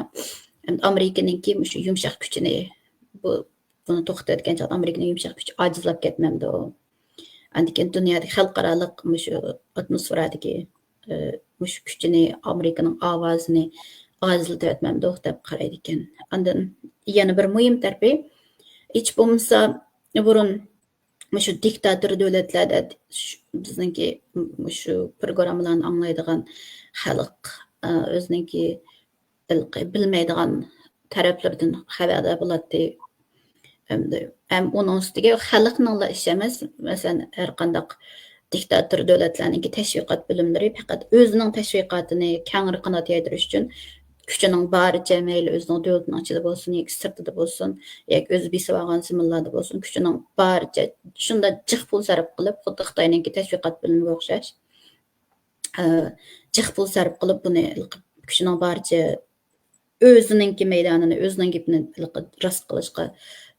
ئەمدى ئامېرىكىنىڭكى مۇشۇ يۇمشاق كۈچىنى، بۇ، بۇنى توختىتىۋەتكەن چاغدا ئامېرىكىنىڭ يۇمشاق كۈچى ئاجىزلاپ كەتمەمدۇ؟ ئاندىن كېيىن دۇنيادىكى خەلقئارالىق مۇشۇ ئاتموسفېرادىكى، ئى، مۇشۇ كۈچىنى، ئامېرىكىنىڭ ئاۋازىنى ئاجىزلىتىۋەتمەمدۇق دەپ قارايدىكەن. ئاندىن يەنە بىر مۇھىم تەرىپى، ھېچ بولمىسا بۇرۇن مۇشۇ دىكتاتور دۆلەتلەردە ش-، بىزنىڭكى مۇشۇ پروگراممىلارنى ئاڭلايدىغان خەلق، ئى، ئۆزىنىڭكى ھېلىقى بىلمەيدىغان تەرەپلىرىدىن خەۋەردار بولاتتى. ھەمدە، ھەم ئۇنىڭ ئۈستىگە خەلقنىڭلا ئىشى ئەمەس، مەسىلەن، ھەر قانداق دىكتاتور دۆلەتلەرنىڭكى تەشۋىقات بۆلۈملىرى پەقەت ئۆزىنىڭ تەشۋىقاتىنى كەڭرى قانات يايدۇرۇش ئۈچۈن كۈچىنىڭ بارىچە، مەيلى ئۆزىنىڭ دۆلىتىنىڭ ئىچىدە بولسۇن ياكى سىرتىدا بولسۇن، ياكى ئۆزى بېسىۋالغان زېمىنلاردا بولسۇن، كۈچىنىڭ بارىچە شۇنداق جىق پۇل سەرپ قىلىپ، خۇددى خىتاينىڭكى تەشۋىقات بۆلۈمىگە ئوخشاش، ئە، جىق پۇل سەرپ قىلىپ، بۇنى كۈچىنىڭ بارىچە ئۆزىنىڭكى مەيدانىنى، ئۆزىنىڭ گېپىنى راست قىلىشقا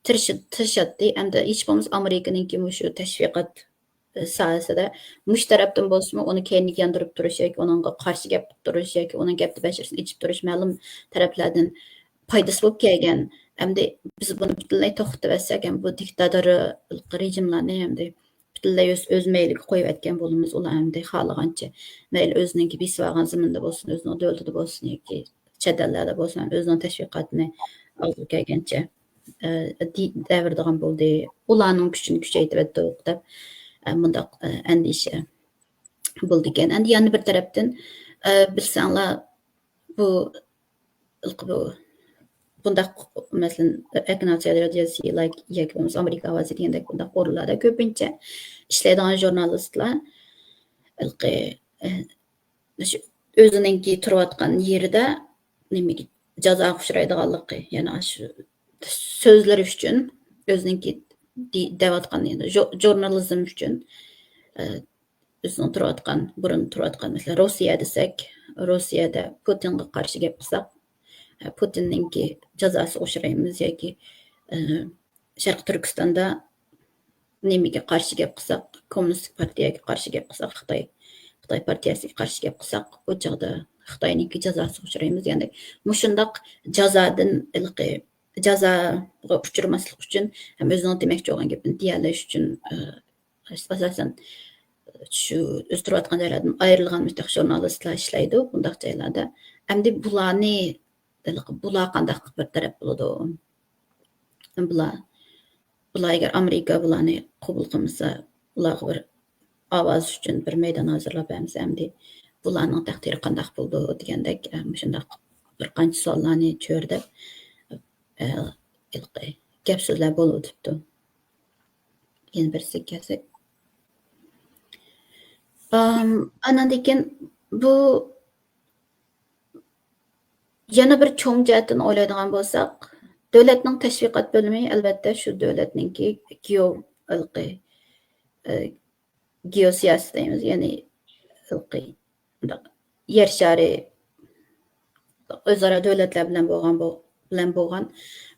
تىرىشى-، تىرىشاتتى. ئەمدى ھېچ بولمىسا ئامېرىكىنىڭكى مۇشۇ تەشۋىقات، ئە، ساھەسىدە مۇشۇ تەرەپتىن بولسىمۇ، ئۇنى كەينىگە ياندۇرۇپ تۇرۇش ياكى ئۇنىڭغا قارشى گەپ قىلىپ تۇرۇش ياكى ئۇنىڭ گەپ تەبەشىرىسىنى ئېچىپ تۇرۇش مەلۇم تەرەپلەردىن پايدىسى بولۇپ كەلگەن. ئەمدى بىز بۇنى پۈتۈنلەي توختىتىۋەتسەك، ھەم بۇ دىكتاتور رېجىملارنى ئەمدى پۈتۈنلەي ئۆز، ئۆز مەيلىگە قويۇۋەتكەن بولىمىز. ئۇلار ئەمدى خالىغانچە، مەيلى ئۆزىنىڭكى بېسىۋالغان زېمىنىدا بولسۇن، ئۆزىنىڭ دۆلىتىدە بولسۇن ياكى چەت ئەللەردە بولسۇن، ئۆزىنىڭ تەشۋىقاتىنى ئاغزىغا كەلگەنچە، ئە، دى-، دەۋرىدىغان بولدى. ئۇلارنىڭ كۈچىنى كۈچەيتىۋەتتۇق دەپ، ئە، مۇنداق، ئە، ئەندىشە بولىدىكەن. ئەمدى يەنە بىر تەرەپتىن، ئە، بىلسەڭلار، بۇ، بۇ، بۇنداق، مەسىلەن، ئەركىن ئاسىيا رادىيوسى، لايك، ياكى بولمىسا ئامېرىكا ئاۋازى دېگەندەك بۇنداق ئورۇنلاردا كۆپىنچە ئىشلەيدىغان ژۇرنالىستلار ھېلىقى، ئە، شۇ ئۆزىنىڭكى تۇرۇۋاتقان يېرىدە نېمىگە، جازاغا ئۇچرايدىغانلىقى، يەنى ئاشۇ سۆزلىرى ئۈچۈن، ئۆزىنىڭكى دې-، دەۋاتقان، يەنى ژۇ-، ژۇرنالىزم ئۈچۈن، ئە، ئۆزىنىڭ تۇرۇۋاتقان، بۇرۇن تۇرۇۋاتقان، مەسىلەن، روسىيە دېسەك، روسىيەدە پۇتىنغا قارشى گەپ قىلساق، پۇتىننىڭكى جازاسىغا ئۇچرايمىز ياكى، ئە، شەرقىي تۈركىستاندا نېمىگە قارشى گەپ قىلساق، كوممۇنىستىك پارتىيەگە قارشى گەپ قىلساق، خىتاي، خىتاي پارتىيەسىگە قارشى گەپ قىلساق، ئۇ چاغدا خىتاينىڭكى جازاسىغا ئۇچرايمىز دېگەندەك، مۇشۇنداق جازادىن ھېلىقى جازاغا ئۇچرىماسلىق ئۈچۈن ھەم ئۆزىنىڭ دېمەكچى بولغان گېپىنى دېيەلەش ئۈچۈن، ئە، ئاساسەن شۇ ئۆز تۇرۇۋاتقان جايلاردىن ئايرىلغان مۇشۇنداق ژۇرنالىستلار ئىشلەيدۇ، بۇنداق جايلاردا. ئەمدى بۇلارنى، بۇلار قانداق بىر تەرەپ بولىدۇ؟ بۇلار، بۇلار ئەگەر ئامېرىكا بۇلارنى قوبۇل قىلمىسا، ئۇلارغا بىر ئاۋاز ئۈچۈن بىر مەيدان ھازىرلاپ بەرمىسە، ئەمدى بۇلارنىڭ تەقدىرى قانداق بولىدۇ دېگەندەك، ئە، مۇشۇنداق بىر قانچە سوئاللارنى چۆرىدەپ، ئە، ھېلىقى گەپ سۆزلەر بولۇۋېتىپتۇ. يەنە بىرسىگە كەلسەك. ئام، ئاناندىن كېيىن بۇ يەنە بىر چوڭ جەھەتتىن ئويلايدىغان بولساق، دۆلەتنىڭ تەشۋىقات بۆلۈمى، ئەلۋەتتە، شۇ دۆلەتنىڭكى گېئو-، ئىلقى، ئى، گېئوسىياسىي دەيمىز، يەنى ئىلقى، مۇنداق، يەر شارى، ئۆزئارا دۆلەتلەر بىلەن بولغان، بۇ، بىلەن بولغان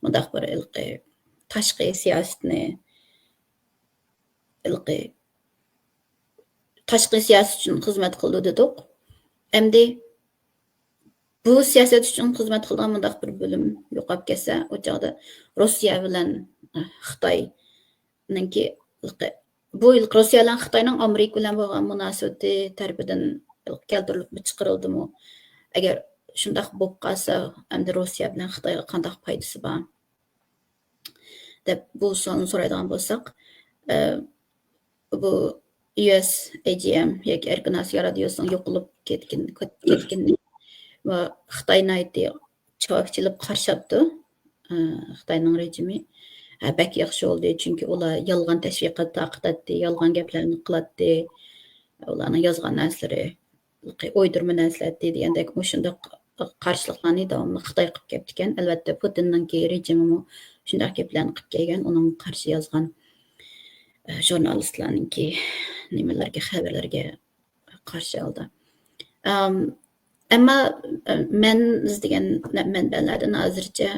مۇنداق بىر ئىلقى تاشقى سىياسىتىنى، ئىلقى تاشقى سىياسەت ئۈچۈن خىزمەت قىلىدۇ دېدۇق. ئەمدى بۇ سىياسەت ئۈچۈن خىزمەت قىلىدىغان مۇنداق بىر بۆلۈم يوقاپ كەتسە، ئۇ چاغدا روسىيە بىلەن، ئە، خىتاينىڭكى، بۇ روسىيە بىلەن خىتاينىڭ ئامېرىكا بىلەن بولغان مۇناسىۋىتى تەرىپىدىن كەلتۈرۈلۈپ چىقىرىلدىمۇ؟ ئەگەر شۇنداق بولۇپ قالسا، ئەمدى روسىيە بىلەن خىتايغا قانداق پايدىسى بار؟ دەپ بۇ سوئالنى سورايدىغان بولساق، ئە، بۇ يۇ ئېس ئەي جى ئېم ياكى ئەركىن ئاسىيا رادىيوسىنىڭ يوقىلىپ كەتكىنى، كەتكىنىنى ۋە خىتاي ناھايىتى چاۋاك چېلىپ قارشى ئاپتۇ. ئە، خىتاينىڭ رېجىمى، ئە، بەك ياخشى بولدى، چۈنكى ئۇلار يالغان تەشۋىقات تارقىتاتتى، يالغان گەپلەرنى قىلاتتى، ئۇلارنىڭ يازغان نەرسىلىرى ئويدۇرما نەرسىلەر دېگەندەك مۇشۇنداق قارشىلىقلارنى داۋاملىق خىتاي قىلىپ كەپتىكەن. ئەلۋەتتە، پۇتىننىڭكى رېجىمىمۇ شۇنداق گەپلەرنى قىلىپ كەلگەن، ئۇنىڭغا قارشى يازغان، ئە، ژۇرنالىستلارنىڭكى نېمىلىرىگە، خەۋەرلىرىگە قارشى ھالدا. ئەم، ئەمما، ئە، مەن ئىزدىگەن مەنبەلەردىن ھازىرچە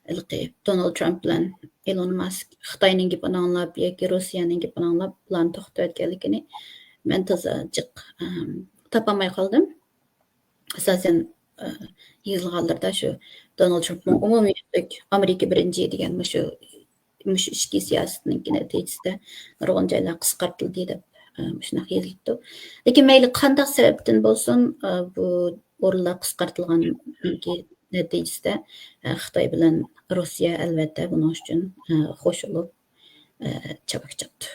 ھېلىقى دونالد ترامپ بىلەن ئېلون ماسك خىتاينىڭ گېپىنى ئاڭلاپ ياكى روسىيەنىڭ گېپىنى ئاڭلاپ بۇلارنى توختىتىۋەتكەنلىكىنى مەن تازا جىق، ئەم، تاپالماي قالدىم. ئاساسەن، ئە، يېزىلغانلىرىدا شۇ دونالد ترامپنىڭ ئومۇميۈزلۈك «ئامېرىكا بىرىنچى» دېگەن مۇشۇ، مۇشۇ ئىچكى سىياسىتىنىڭكى نەتىجىسىدە نۇرغۇن جايلار قىسقارتىلدى دەپ، ئە، مۇشۇنداق يېزىلىپتۇ. لېكىن مەيلى قانداق سەۋەبتىن بولسۇن، ئە، بۇ ئورۇنلار قىسقارتىلغاننىڭكى نەتىجىسىدە، ئە، خىتاي بىلەن روسىيە ئەلۋەتتە بۇنىڭ ئۈچۈن، ئە، خوش بولۇپ، ئە، چاۋاك چاپتۇ.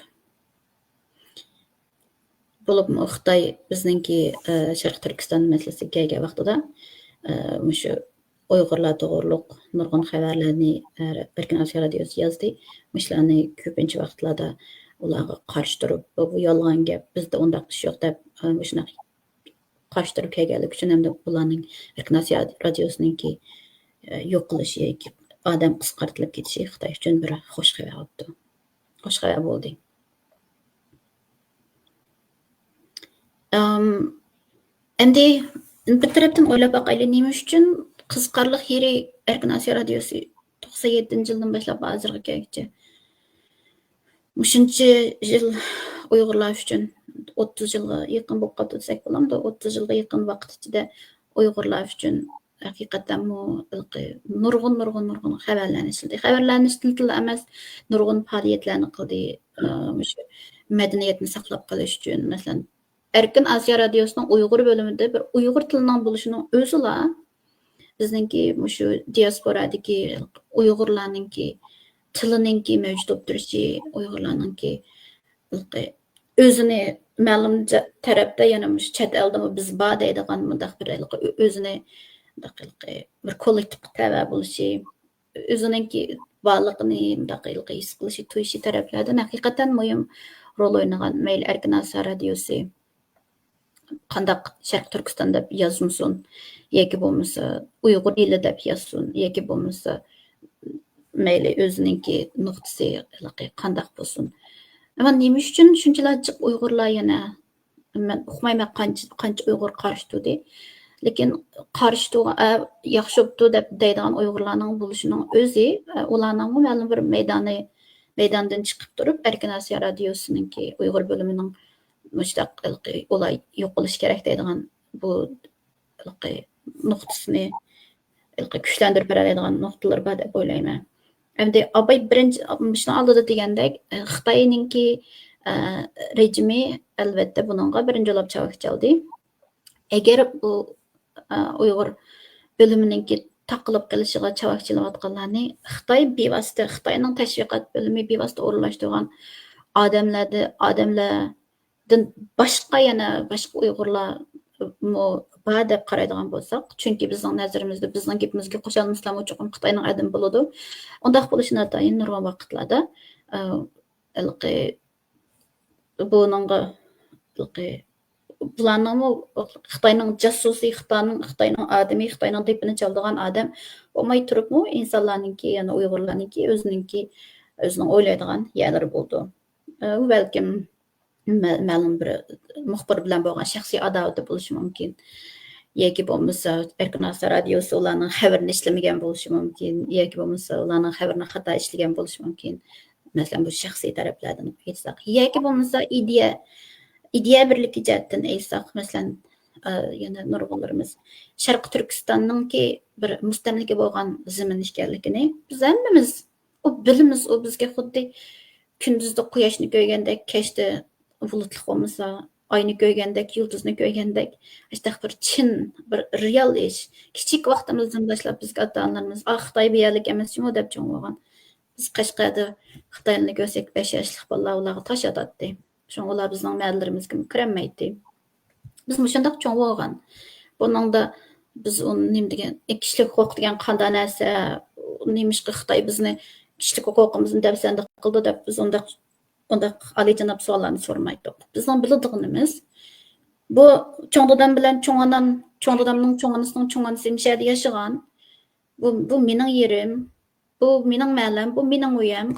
بولۇپمۇ خىتاي بىزنىڭكى، ئە، شەرقىي تۈركىستان مەسىلىسىگە كەلگەن ۋاقتىدا، ئە، مۇشۇ ئۇيغۇرلار توغرۇلۇق نۇرغۇن خەۋەرلەرنى، ئە، ئەركىن ئاسىيا رادىيوسى يازدى. مۇشۇلارنى كۆپىنچە ۋاقىتلاردا ئۇلارغا قارشى تۇرۇپ، «بۇ، بۇ يالغان گەپ، بىزدە ئۇنداق ئىش يوق» دەپ، ئە، مۇشۇنداق قارشى تۇرۇپ كەلگەنلىكى ئۈچۈن ھەمدە بۇلارنىڭ ئەركىن ئاسىيا رادىيوسىنىڭكى، ئە، يوقىلىشى، ئادەم قىسقارتىلىپ كېتىشى خىتاي ئۈچۈن بىر خوش خەۋەر بوپتۇ. خوش خەۋەر بولدى. ئەم، ئەمدى بىر تەرەپتىن ئويلاپ باقايلى، نېمە ئۈچۈن قىزىقارلىق يېرى ئەركىن ئاسىيا رادىيوسى توقسان يەتتىنچى يىلدىن باشلاپ ھازىرغا كەلگۈچە مۇشۇنچە يىل ئۇيغۇرلار ئۈچۈن، ئوتتۇز يىلغا يېقىن بولۇپ قاپتۇ دېسەك بولامدۇ؟ ئوتتۇز يىلغا يېقىن ۋاقىت ئىچىدە ئۇيغۇرلار ئۈچۈن ھەقىقەتەنمۇ ھېلىقى نۇرغۇن، نۇرغۇن، نۇرغۇن خەۋەرلەرنى ئىشلىدى. خەۋەرلەرنى ئىشلىدىلا ئەمەس، نۇرغۇن پائالىيەتلەرنى قىلدى. ئە، مۇشۇ مەدەنىيەتنى ساقلاپ قېلىش ئۈچۈن، مەسىلەن، ئەركىن ئاسىيا رادىيوسىنىڭ ئۇيغۇر بۆلۈمىدە بىر ئۇيغۇر تىلىنىڭ بولۇشىنىڭ ئۆزىلا بىزنىڭكى مۇشۇ دىياسپورادىكى ئۇيغۇرلارنىڭكى تىلىنىڭكى مەۋجۇت بولۇپ تۇرۇشى، ئۇيغۇرلارنىڭكى ھېلىقى ئۆزىنى مەلۇم جا-، تەرەپتە، يەنە مۇشۇ چەت ئەلدىمۇ بىز بار دەيدىغان مۇنداق بىر ھېلىقى ئۆ-، ئۆزىنى مۇنداق ھېلىقى بىر كوللېكتىپقا تەۋە بولۇشى، ئۆزىنىڭكى بارلىقىنى مۇنداق ھېلىقى ھېس قىلىشى، تۇيۇشى تەرەپلەردىن ھەقىقەتەن مۇھىم رول ئوينىغان. مەيلى ئەركىن ئاسىيا رادىيوسى قانداق شەرقىي تۈركىستان دەپ يازمىسۇن، ياكى بولمىسا ئۇيغۇر ئېلى دەپ يازسۇن، ياكى بولمىسا مەيلى ئۆزىنىڭكى نۇقتىسى ھېلىقى قانداق بولسۇن. ئەمما نېمە ئۈچۈن شۇنچىلا جىق ئۇيغۇرلار يەنە، مەن ئۇقمايمەن قانچە، قانچە ئۇيغۇر قارشى تۇردى. لېكىن قارشى تۇرغان، ئە، ياخشى بوپتۇ دەپ دەيدىغان ئۇيغۇرلارنىڭ بولۇشىنىڭ ئۆزى، ئە، ئۇلارنىڭمۇ مەلۇم بىر مەيدانى، مەيداندىن چىقىپ تۇرۇپ، ئەركىن ئاسىيا رادىيوسىنىڭكى ئۇيغۇر بۆلۈمىنىڭ مۇشۇنداق ھېلىقى ئۇلار يوقىلىشى كېرەك دەيدىغان بۇ ھېلىقى نۇقتىسىنى ھېلىقى كۈچلەندۈرۈپ بېرەلەيدىغان نۇقتىلىرى بار دەپ ئويلايمەن. ئەمدى ئاباي بىرىنچى، مۇشۇنىڭ ئالدىدا دېگەندەك، خىتاينىڭكى، ئە، رېجىمى ئەلۋەتتە بۇنىڭغا بىرىنچى بولۇپ چاۋاك چالدى. ئەگەر بۇ، ئە، ئۇيغۇر بۆلۈمىنىڭكى تاقىلىپ قېلىشىغا چاۋاك چېلىۋاتقانلارنى خىتاي بىۋاسىتە، خىتاينىڭ تەشۋىقات بۆلۈمى بىۋاسىتە ئورۇنلاشتۇرغان ئادەملەردە، ئادەملەردىن باشقا، يەنە باشقا ئۇيغۇرلارمۇ بار دەپ قارايدىغان بولساق، چۈنكى بىزنىڭ نەزىرىمىزدە بىزنىڭ گېپىمىزگە قوشالمىسىلارمۇ چوقۇم خىتاينىڭ ئادىمى بولىدۇ. ئۇنداق بولۇشى ناتايىن نۇرغۇن ۋاقىتلاردا، ئە، ھېلىقى بۇنىڭغا ھېلىقى بۇلارنىڭمۇ خىتاينىڭ جاسۇسى، خىتاينىڭ، خىتاينىڭ ئادىمى، خىتاينىڭ دېپىنى چالىدىغان ئادەم بولماي تۇرۇپمۇ، ئىنسانلارنىڭكى، يەنى ئۇيغۇرلارنىڭكى ئۆزىنىڭكى، ئۆزىنىڭ ئويلايدىغان يەرلىرى بولىدۇ. ئە، ئۇ بەلكىم مە-، مەلۇم بىر مۇخبىر بىلەن بولغان شەخسىي ئاداۋىتى بولۇشى مۇمكىن. ياكى بولمىسا ئەركىن ئاسىيا رادىيوسى ئۇلارنىڭ خەۋىرىنى ئىشلىمىگەن بولۇشى مۇمكىن. ياكى بولمىسا ئۇلارنىڭ خەۋىرىنى خاتا ئىشلىگەن بولۇشى مۇمكىن. مەسىلەن، بۇ شەخسىي تەرەپلەردىن ئېيتساق. ياكى بولمىسا ئىدىيە، ئىدىيە بىرلىكى جەھەتتىن ئېيتساق، مەسىلەن، ئە، يەنە نۇرغۇنلىرىمىز شەرقىي تۈركىستاننىڭكى بىر مۇستەملىكە بولغان زېمىن ئىكەنلىكىنى بىز ھەممىمىز ئۇ بىلىمىز، ئۇ بىزگە خۇددى كۈندۈزدە قۇياشنى كۆرگەندەك، كەچتە بۇلۇتلۇق بولمىسا، ئاينى كۆرگەندەك، يۇلتۇزنى كۆرگەندەك، ئاشۇنداق بىر چىن، بىر رېئال ئىش. كىچىك ۋاقتىمىزدىن باشلاپ بىزگە ئاتا-ئانىلىرىمىز، «ئا، خىتاي بۇ يەرلىك ئەمەس جۇمۇ» دەپ چوڭ بولغان. بىز قەشقەردە خىتايلارنى كۆرسەك، بەش ياشلىق بالىلار ئۇلارغا تاش ئاتاتتى. شۇڭا ئۇلار بىزنىڭ مەھەللىلىرىمىزگىمۇ كىرەلمەيتتى. بىز مۇشۇنداق چوڭ بولغان. بۇنىڭدا بىز ئۇنى نېمە دېگەن، كىشىلىك ھوقۇق دېگەن قانداق نەرسە، نېمىشقا خىتاي بىزنى كىشىلىك ھوقۇقىمىزنى دەپسەندە قىلدى دەپ، بىز ئۇنداق، ئۇنداق ئالىيجاناب سوئاللارنى سورىمايتتۇق. بىزنىڭ بىلىدىغىنىمىز، بۇ چوڭ دادام بىلەن چوڭ ئانام، چوڭ دادامنىڭ چوڭ ئانىسىنىڭ چوڭ ئانىسى مۇشۇ يەردە ياشىغان. بۇ، بۇ مېنىڭ يېرىم، بۇ مېنىڭ مەھەللەم، بۇ مېنىڭ ئۆيەم.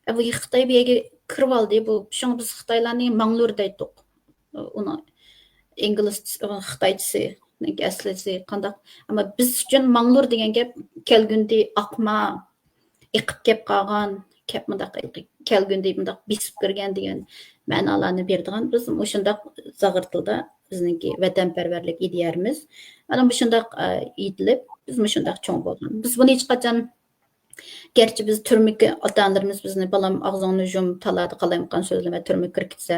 ئە، بۇ خىتاي بۇ يەرگە كىرىۋالدى. بۇ، شۇڭا بىز خىتايلارنى ماڭلۇر دەيتتۇق. ئۇنىڭ ئىنگلىزچىسى، ئۇنىڭ خىتايچىسى، ئەسلىسى قانداق؟ ئەمما بىز ئۈچۈن ماڭلۇر دېگەن گەپ كەلگۈندى ئاقما، ئېقىپ كەپ قالغان، كەپ مۇنداق كەلگۈندى مۇنداق بېسىپ كىرگەن دېگەن مەنالارنى بېرىدىغان. بىز مۇشۇنداق زاغرا تىلدا بىزنىڭكى ۋەتەنپەرۋەرلىك ئىدىيەمىز مانا مۇشۇنداق، ئە، ئېيتىلىپ، بىز مۇشۇنداق چوڭ بولغان. بىز بۇنى ھېچقاچان، گەرچە بىز تۈرمىگە، ئاتا-ئانىلىرىمىز بىزنى، «بالام، ئاغزىڭنى يۇم، تالادا قالايمىقان سۆزلىمە، تۈرمىگە كىرىپ كەتسە،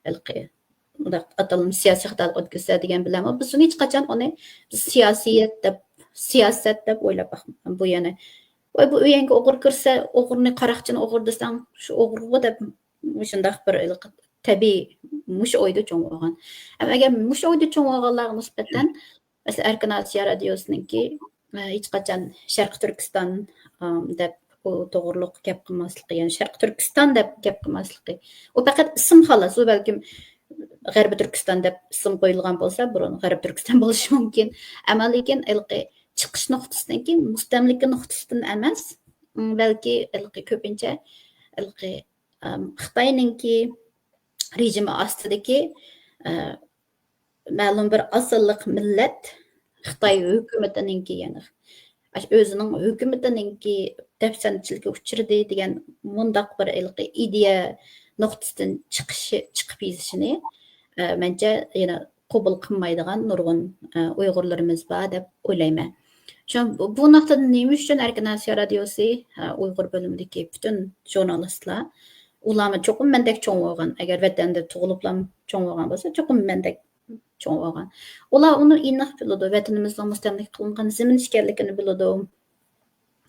ھېلىقى مۇنداق ئاتالمىش سىياسىي خاتالىق ئۆتكۈزسە» دېگەن بىلەنمۇ، بىز ئۇنى ھېچقاچان ئۇنى بىز سىياسىيەت دەپ، سىياسەت دەپ ئويلاپ باقمىغان. بۇ يەنە، ۋاي، بۇ ئۆيەڭگە ئوغرى كىرسە، ئوغرىنى، قاراقچىنى ئوغرى دېسەڭ، شۇ ئوغرىغۇ دەپ مۇشۇنداق بىر ھېلىقى تەبىئىي مۇشۇ ئويدا چوڭ بولغان. ئەمما ئەگەر مۇشۇ ئويدا چوڭ بولغانلارغا نىسبەتەن، مەسىلەن، ئەركىن ئاسىيا رادىيوسىنىڭكى، ئە، ھېچقاچان شەرقىي تۈركىستان، ئام، دەپ ئۇ توغرۇلۇق گەپ قىلماسلىقى، يەنى شەرقىي تۈركىستان دەپ گەپ قىلماسلىقى. ئۇ پەقەت ئىسىم خالاس. ئۇ بەلكىم غەربىي تۈركىستان دەپ ئىسىم قويۇلغان بولسا، بۇرۇن غەربىي تۈركىستان بولۇشى مۇمكىن. ئەمما لېكىن ھېلىقى چىقىش نۇقتىسىدىن كېيىن مۇستەملىكە نۇقتىسىدىن ئەمەس، ئىم، بەلكى ھېلىقى كۆپىنچە ھېلىقى، ئام، خىتاينىڭكى رېژىمى ئاستىدىكى، ئە، مەلۇم بىر ئاز سانلىق مىللەت خىتاي ھۆكۈمىتىنىڭكى، يەنى ئاشۇ ئۆزىنىڭ ھۆكۈمىتىنىڭكى دەپسەندىچىلىككە ئۇچرىدى دېگەن مۇنداق بىر ھېلىقى ئىدىيە نۇقتىسىدىن چىقىشى، چىقىپ يېزىشىنى، ئە، مەنچە يەنە قوبۇل قىلمايدىغان نۇرغۇن، ئە، ئۇيغۇرلىرىمىز بار دەپ ئويلايمەن. شۇ، بۇ، بۇ نۇقتىدىن نېمە ئۈچۈن ئەركىن ئاسىيا رادىيوسى، ئە، ئۇيغۇر بۆلۈمىدىكى پۈتۈن ژۇرنالىستلار، ئۇلارمۇ چوقۇم مەندەك چوڭ بولغان، ئەگەر ۋەتەندە تۇغۇلۇپلا چوڭ بولغان بولسا، چوقۇم مەندەك چوڭ بولغان. ئۇلار ئۇنى ئېنىق بىلىدۇ، ۋەتىنىمىزنىڭ مۇستەملىكە قىلىنغان زېمىن ئىكەنلىكىنى بىلىدۇ.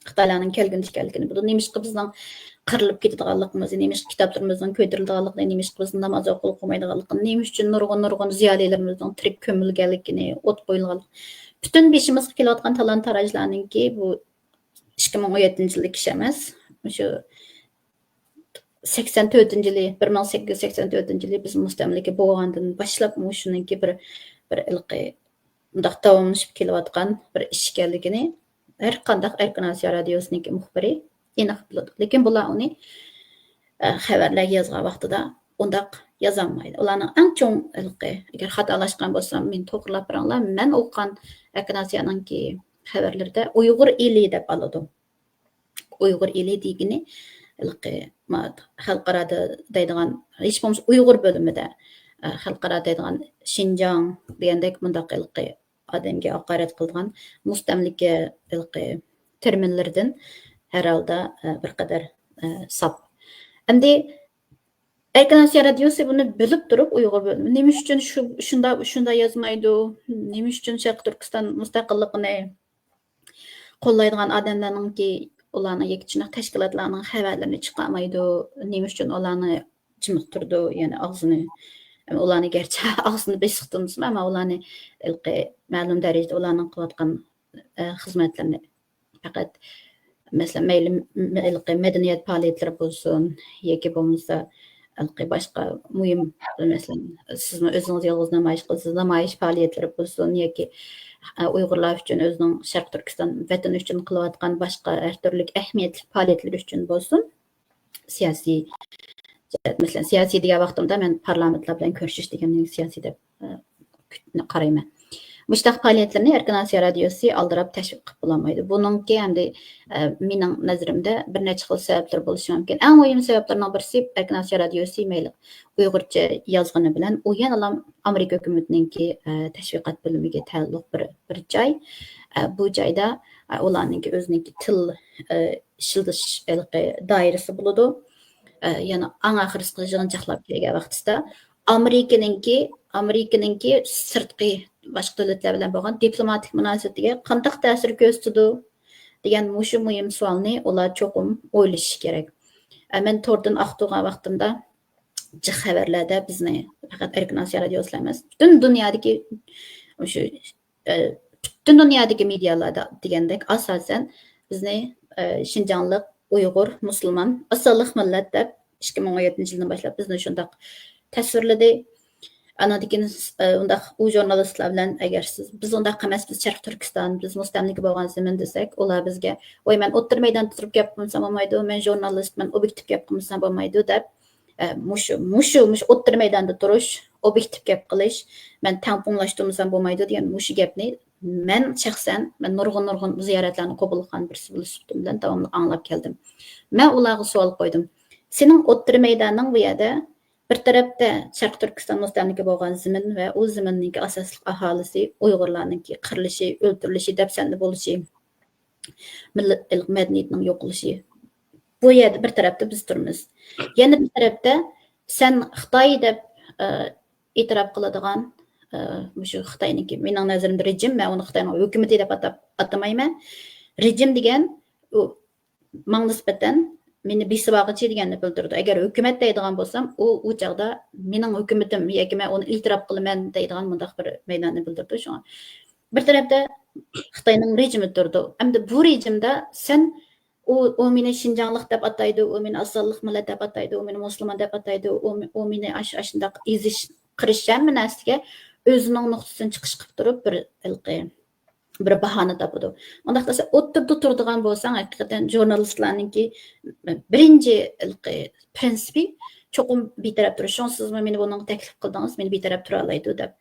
خىتايلارنىڭ كەلگۈنى ئىكەنلىكىنى بىلىدۇ. نېمىشقا بىزنىڭ قىرىلىپ كېتىدىغانلىقىمىزنى، نېمىشقا كىتابلىرىمىزنىڭ كۆيدۈرۈلىدىغانلىقىنى، نېمىشقا بىزنىڭ ناماز ئوقۇغىلى قويمايدىغانلىقىنى، نېمە ئۈچۈن نۇرغۇن، نۇرغۇن زىيالىيلىرىمىزنىڭ تىرىك كۆمۈلگەنلىكىنى، ئوت قويۇلغانلىقىنى، پۈتۈن بېشىمىزغا كېلىۋاتقان تالان-تاراجلارنىڭكى بۇ ئىككى مىڭ ئون يەتتىنچى يىلدىكى ئىش ئەمەس. مۇشۇ سەكسەن تۆتىنچى يىلى، بىر مىڭ سەككىز يۈز سەكسەن تۆتىنچى يىلى بىز مۇستەملىكە بولغاندىن باشلاپ مۇشۇنىڭكى بىر، بىر ھېلىقى مۇنداق داۋاملىشىپ كېلىۋاتقان بىر ئىش ئىكەنلىكىنى ھەر قانداق ئەركىن ئاسىيا رادىيوسىنىڭكى مۇخبىرى ئېنىق بىلىدۇ. لېكىن بۇلار ئۇنى، ئە، خەۋەرلەرگە يازغان ۋاقتىدا ئۇنداق يازالمايدۇ. ئۇلارنىڭ ئەڭ چوڭ ھېلىقى، ئەگەر خاتالاشقان بولسام، مېنى توغرىلاپ بېرىڭلار. مەن ئوقۇغان ئەركىن ئاسىيانىڭكى خەۋەرلىرىدە ئۇيغۇر ئېلى دەپ ئالىدۇ. ئۇيغۇر ئېلى دېگىنى ھېلىقى ما-، خەلقئارادا دەيدىغان، ھېچ بولمىسا ئۇيغۇر بۆلۈمىدە، ئە، خەلقئارا دەيدىغان شىنجاڭ دېگەندەك مۇنداق ھېلىقى ئادەمگە ھاقارەت قىلىدىغان مۇستەملىكە ھېلىقى تېرمىنلىرىدىن ھەر ھالدا، ئە، بىر قەدەر، ئە، ساپ. ئەمدى ئەركىن ئاسىيا رادىيوسى بۇنى بىلىپ تۇرۇپ ئۇيغۇر بۆلۈمى نېمە ئۈچۈن شۇ، شۇنداق، شۇنداق يازمايدۇ؟ نېمە ئۈچۈن شەرقىي تۈركىستان مۇستەقىللىقىنى قوللايدىغان ئادەملەرنىڭكى، ئۇلارنىڭ ياكى شۇنداق تەشكىلاتلارنىڭ خەۋەرلىرىنى چىقارمايدۇ؟ نېمە ئۈچۈن ئۇلارنى جىمىق تۇرىدۇ؟ يەنى ئاغزىنى، ئۇلارنى گەرچە ئاغزىنى بېسىق تۇتمىسىمۇ، ئەمما ئۇلارنى ھېلىقى مەلۇم دەرىجىدە ئۇلارنىڭ قىلىۋاتقان، ئە، خىزمەتلىرىنى پەقەت، مەسىلەن، مەيلى م-، ھېلىقى مەدەنىيەت پائالىيەتلىرى بولسۇن ياكى بولمىسا، ھېلىقى باشقا مۇھىم، مەسىلەن، سىزمۇ ئۆزىڭىز يالغۇز نامايىش قىلىسىز، نامايىش پائالىيەتلىرى بولسۇن ياكى، ئە، ئۇيغۇرلار ئۈچۈن ئۆزىنىڭ شەرقىي تۈركىستان ۋەتىنى ئۈچۈن قىلىۋاتقان باشقا ھەر تۈرلۈك ئەھمىيەتلىك پائالىيەتلىرى ئۈچۈن بولسۇن، سىياسىي جەھەت، مەسىلەن، سىياسىي دېگەن ۋاقتىمدا مەن پارلامېنتلار بىلەن كۆرۈشۈش دېگەننى سىياسىي دەپ، ئە، قارايمەن. مۇشۇنداق پائالىيەتلەرنى ئەركىن ئاسىيا رادىيوسى ئالدىراپ تەشۋىق قىلىپ بولالمايدۇ. بۇنىڭكى ئەمدى، ئە، مېنىڭ نەزىرىمدە بىر نەچچە خىل سەۋەبلەر بولۇشى مۇمكىن. ئەڭ مۇھىم سەۋەبلەرنىڭ بىرسى، ئەركىن ئاسىيا رادىيوسى مەيلى ئۇيغۇرچە يازغىنى بىلەن، ئۇ يەنىلا ئامېرىكا ھۆكۈمىتىنىڭكى، ئە، تەشۋىقات بۆلۈمىگە تەئەللۇق بىر، بىر جاي. ئە، بۇ جايدا، ئە، ئۇلارنىڭكى ئۆزىنىڭكى تىل، ئە، ئىشلىتىش ھېلىقى دائىرىسى بولىدۇ. ئە، يەنە ئەڭ ئاخىرقى يىغىنچاقلاپ كەلگەن ۋاقتىدا ئامېرىكىنىڭكى، ئامېرىكىنىڭكى سىرتقى باشقا دۆلەتلەر بىلەن بولغان دىپلوماتىك مۇناسىۋىتىگە قانداق تەسىر كۆرسىتىدۇ دېگەن مۇشۇ مۇھىم سوئالنى ئۇلار چوقۇم ئويلىشىشى كېرەك. ئە، مەن توردىن ئاختۇرغان ۋاقتىمدا جىق خەۋەرلەردە بىزنى پەقەت ئەركىن ئاسىيا رادىيوسىلا ئەمەس، پۈتۈن دۇنيادىكى مۇشۇ، ئە، پۈتۈن دۇنيادىكى مېدىيالاردا دېگەندەك ئاساسەن بىزنى، ئە، شىنجاڭلىق، ئۇيغۇر، مۇسۇلمان، ئاز سانلىق مىللەت دەپ ئىككى مىڭ ئون يەتتىنچى يىلدىن باشلاپ بىزنى شۇنداق تەسۋىرلىدى. ئانىڭدىن كېيىن، ئە، ئۇنداق ئۇ ژۇرنالىستلار بىلەن ئەگەر سىز، بىز ئۇنداق ئەمەس، بىز شەرقىي تۈركىستان، بىز مۇستەملىكە بولغان زېمىن دېسەك، ئۇلار بىزگە، ۋاي، مەن ئوتتۇرا مەيداندا تۇرۇپ گەپ قىلمىسام بولمايدۇ، مەن ژۇرنالىست، مەن ئوبيېكتىپ گەپ قىلمىسام بولمايدۇ دەپ، ئە، مۇشۇ، مۇشۇ، مۇشۇ ئوتتۇرا مەيداندا تۇرۇش، ئوبيېكتىپ گەپ قىلىش، مەن تەڭپۇڭلاشتۇرمىسام بولمايدۇ دېگەن مۇشۇ گەپنى مەن شەخسەن، مەن نۇرغۇن، نۇرغۇن زىيارەتلەرنى قوبۇل قىلغان بىرسى بولۇش سۈپىتىم بىلەن داۋاملىق ئاڭلاپ كەلدىم. مەن ئۇلارغا سوئال قويدۇم. سېنىڭ ئوتتۇرا مەيدانىڭ بۇ يەردە بىر تەرەپتە شەرقىي تۈركىستان مۇستەملىكە بولغان زېمىن ۋە ئۇ زېمىننىڭكى ئاساسلىق ئاھالىسى ئۇيغۇرلارنىڭكى قىرىلىشى، ئۆلتۈرۈلۈشى، دەپسەندە بولۇشى، مىللەت مەدەنىيىتىنىڭ يوقىلىشى. بۇ يەردە بىر تەرەپتە بىز تۇرىمىز. يەنە بىر تەرەپتە سەن خىتاي دەپ، ئە، ئېتىراپ قىلىدىغان، ئە، مۇشۇ خىتاينىڭكى، مېنىڭ نەزىرىمدە رېجىم، مەن ئۇنى خىتاينىڭ ھۆكۈمىتى دەپ ئاتاپ، ئاتىمايمەن. رېجىم دېگەن ئۇ ماڭا نىسبەتەن مېنى بېسىۋالغۇچى دېگەننى بىلدۈرىدۇ. ئەگەر ھۆكۈمەت دەيدىغان بولسام، ئۇ، ئۇ چاغدا مېنىڭ ھۆكۈمىتىم ياكى مەن ئۇنى ئېتىراپ قىلىمەن دەيدىغان مۇنداق بىر مەيداننى بىلدۈرىدۇ. شۇڭا بىر تەرەپتە خىتاينىڭ رېجىمى تۇرىدۇ. ئەمدى بۇ رېجىمدا سەن، ئۇ، ئۇ مېنى شىنجاڭلىق دەپ ئاتايدۇ، ئۇ مېنى ئاز سانلىق مىللەت دەپ ئاتايدۇ، ئۇ مېنى مۇسۇلمان دەپ ئاتايدۇ، ئۇ، ئۇ مېنى ئاش-، ئاشۇنداق ئېزىش، قىرىش، ھەممە نەرسىگە ئۆزىنىڭ نۇقتىسىدىن چىقىش قىلىپ تۇرۇپ بىر ھېلىقى بىر باھانە تاپىدۇ. ئۇنداق دېسە، ئوتتۇرىدا تۇرىدىغان بولساڭ، ھەقىقەتەن ژۇرنالىستلارنىڭكى بىرىنچى ھېلىقى پىرىنسىپى چوقۇم بىتەرەپ تۇرۇش. شۇڭا سىزمۇ مېنى بۇنىڭغا تەكلىپ قىلدىڭىز، مېنى بىتەرەپ تۇرالايدۇ دەپ.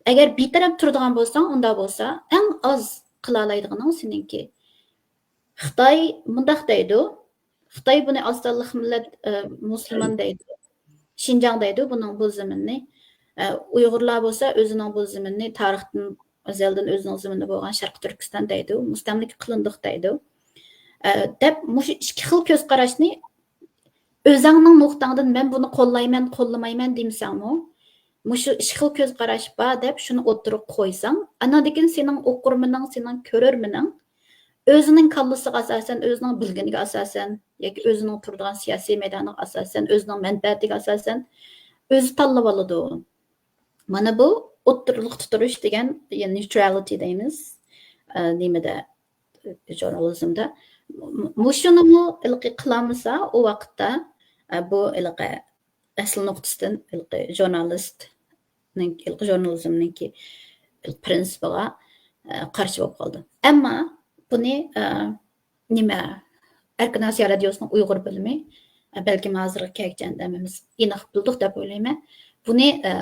ئەگەر بىتەرەپ تۇرىدىغان بولساڭ، ئۇنداق بولسا ئەڭ ئاز قىلالايدىغىنىڭ سېنىڭكى. خىتاي مۇنداق دەيدۇ، خىتاي بۇنى ئاز سانلىق مىللەت، ئە، مۇسۇلمان دەيدۇ، شىنجاڭ دەيدۇ، بۇنىڭ بۇ زېمىننى، ئە، ئۇيغۇرلار بولسا ئۆزىنىڭ بۇ زېمىننى تارىختىن ئەزەلدىن ئۆزىنىڭ زېمىنى بولغان شەرقىي تۈركىستان دەيدۇ، مۇستەملىكە قىلىندۇق دەيدۇ. ئە، دەپ مۇشۇ ئىككى خىل كۆز قاراشنى ئۆزۈڭنىڭ نۇقتاڭدىن مەن بۇنى قوللايمەن، قوللىمايمەن دېمىسەڭمۇ، مۇشۇ ئىككى خىل كۆز قاراش بار دەپ شۇنى ئوتتۇرىغا قويساڭ، ئانىڭدىن كېيىن سېنىڭ ئوقۇرمىنىڭ، سېنىڭ كۆرۈرمىنىڭ ئۆزىنىڭ كاللىسىغا ئاساسەن، ئۆزىنىڭ بىلگىنىگە ئاساسەن ياكى ئۆزىنىڭ تۇرىدىغان سىياسىي مەيدانىغا ئاساسەن، ئۆزىنىڭ مەنپەئەتىگە ئاساسەن ئۆزى تاللىۋالىدۇ. مانا بۇ ئوتتۇرىلىقتا تۇرۇش دېگەن، يەنى نېيترالىتى دەيمىز، ئە، نېمىدە، ژۇرنالىزمدا. م-، مۇشۇنىمۇ ھېلىقى قىلالمىسا، ئۇ ۋاقىتتا، ئە، بۇ ھېلىقى ئەسلى نۇقتىسىدىن ھېلىقى ژۇرنالىستنىڭ، ھېلىقى ژۇرنالىزمنىڭكى پىرىنسىپىغا، ئە، قارشى بولۇپ قالىدۇ. ئەمما بۇنى، ئە، نېمە، ئەركىن ئاسىيا رادىيوسىنىڭ ئۇيغۇر بۆلۈمى، ئە، بەلكىم ھازىرغا كەلگۈچە ئەمدى ھەممىمىز ئېنىق بىلدۇق دەپ ئويلايمەن. بۇنى، ئە،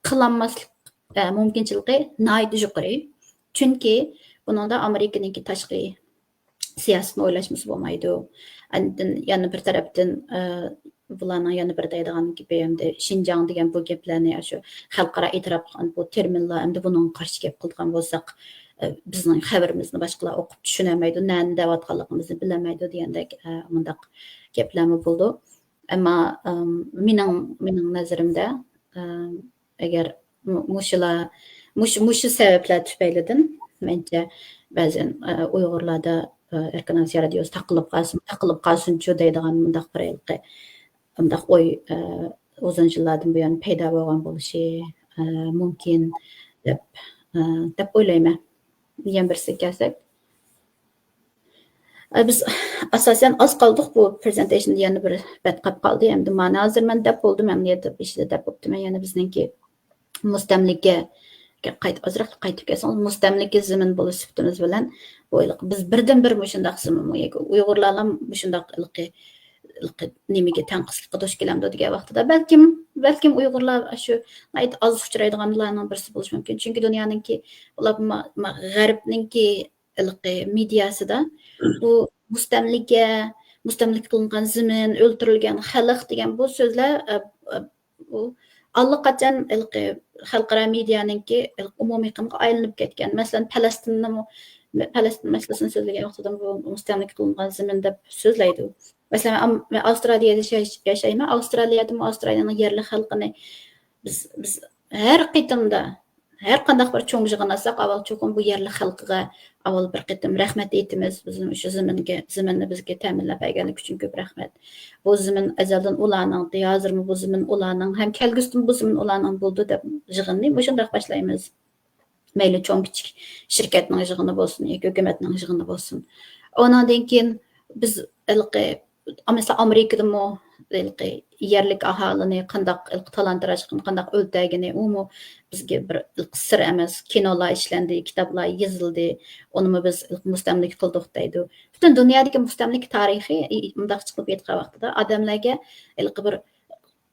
قىلالماسلىق، ئە، مۇمكىنچىلىكى ناھايىتى يۇقىرى. چۈنكى بۇنىڭدا ئامېرىكىنىڭكى تاشقى سىياسىتىنى ئويلاشمىسا بولمايدۇ. ئاندىن يەنە بىر تەرەپتىن، ئە، بۇلارنىڭ يەنە بىر دەيدىغان گېپى، ئەمدى شىنجاڭ دېگەن بۇ گەپلەرنى، ئاشۇ خەلقئارا ئېتىراپ قىلغان بۇ تېرمىنلار، ئەمدى بۇنىڭغا قارشى گەپ قىلىدىغان بولساق، ئە، بىزنىڭ خەۋىرىمىزنى باشقىلار ئوقۇپ چۈشىنەلمەيدۇ، نەنى دەۋاتقانلىقىمىزنى بىلەلمەيدۇ دېگەندەك، ئە، مۇنداق گەپلەرمۇ بولىدۇ. ئەمما، ئەم، مېنىڭ، مېنىڭ نەزىرىمدە، ئەم، ئەگەر مۇ-، مۇشۇلار، مۇشۇ، مۇشۇ سەۋەبلەر تۈپەيلىدىن، مەنچە، بەزەن، ئە، ئۇيغۇرلاردا، ئە، ئەركىن ئاسىيا رادىيوسى تاقىلىپ قالسۇن، تاقىلىپ قالسۇنچۇ دەيدىغان مۇنداق بىر ھېلىقى، مۇنداق ئوي، ئە، ئۇزۇن يىللاردىن بۇيان پەيدا بولغان بولۇشى، ئە، مۇمكىن دەپ، ئە، دەپ ئويلايمەن. يەنە بىرسىگە كەلسەك، ئە، بىز ئاساسەن ئاز قالدۇق بۇ پرېزېنتېيشندا، يەنە بىر بەت قاپ قالدى. ئەمدى مانا ھازىر مەن دەپ بولدۇم، ئەمەلىيەتتە بېشىدا دەپ بوپتىمەن. يەنە بىزنىڭكى مۇستەملىكە، قايتا، ئازراق قايتىپ كەلسىڭىز، مۇستەملىكە زېمىن بولۇش سۈپىتىمىز بىلەن بۇ ھېلىقى بىز بىردىنبىر مۇشۇنداق زېمىنمۇ ياكى ئۇيغۇرلارلا مۇشۇنداق ھېلىقى، ھېلىقى نېمىگە، تەنقىسلىققا دۇچ كېلەمدۇ دېگەن ۋاقتىدا، بەلكىم، بەلكىم ئۇيغۇرلار شۇ ناھايىتى ئاز ئۇچرايدىغانلارنىڭ بىرسى بولۇشى مۇمكىن. چۈنكى دۇنيانىڭكى، بۇلار ما-، ما-، غەربنىڭكى ھېلىقى مېدىياسىدا بۇ مۇستەملىكە، مۇستەملىكە قىلىنغان زېمىن، ئۆلتۈرۈلگەن خەلق دېگەن بۇ سۆزلەر، ئە، ئە، ئۇ ئاللىقاچان ھېلىقى خەلقئارا مېدىيانىڭكى ھېلىقى ئومۇمىي ئېقىمغا ئايلىنىپ كەتكەن. مەسىلەن، پەلەستىننىمۇ، پەلەستىن مەسىلىسىنى سۆزلىگەن ۋاقتىدا بۇ مۇستەملىكە قىلىنغان زېمىن دەپ سۆزلەيدۇ. مەسىلەن، ئام-، مەن ئاۋسترالىيەدە ياشاي-، ياشايمەن. ئاۋسترالىيەدىمۇ ئاۋسترالىيەنىڭ يەرلىك خەلقىنى بىز، بىز ھەر قېتىمدا، ھەر قانداق بىر چوڭ يىغىن ئالساق، ئاۋۋال چوقۇم بۇ يەرلىك خەلقىگە ئاۋۋال بىر قېتىم رەھمەت ئېيتىمىز. بىزنىڭ شۇ زېمىنگە، زېمىننى بىزگە تەمىنلەپ بەرگەنلىكى ئۈچۈن كۆپ رەھمەت. بۇ زېمىن ئەزەلدىن ئۇلارنىڭدى، ھازىرمۇ بۇ زېمىن ئۇلارنىڭ ھەم كەلگۈسىدىمۇ بۇ زېمىن ئۇلارنىڭ بولىدۇ دەپ يىغىننى مۇشۇنداق باشلايمىز. مەيلى چوڭ كىچىك شىركەتنىڭ يىغىنى بولسۇن ياكى ھۆكۈمەتنىڭ يىغىنى بولسۇن. ئۇنىڭدىن كېيىن بىز ھېلىقى، مەسىلەن، ئامېرىكىدىمۇ ھېلىقى يەرلىك ئاھالىنى قانداق ھېلىقى تالان-تاراج قىلغىنى، قانداق ئۆلتۈرگىنى، ئۇمۇ بىزگە بىر ھېلىقى سىر ئەمەس. كىنولار ئىشلەندى، كىتابلار يېزىلدى، ئۇنىمۇ بىز ھېلىقى مۇستەملىكە قىلدۇق دەيدۇ. پۈتۈن دۇنيادىكى مۇستەملىكە تارىخى، ئى، مۇنداقچە قىلىپ ئېيتقان ۋاقتىدا، ئادەملەرگە ھېلىقى بىر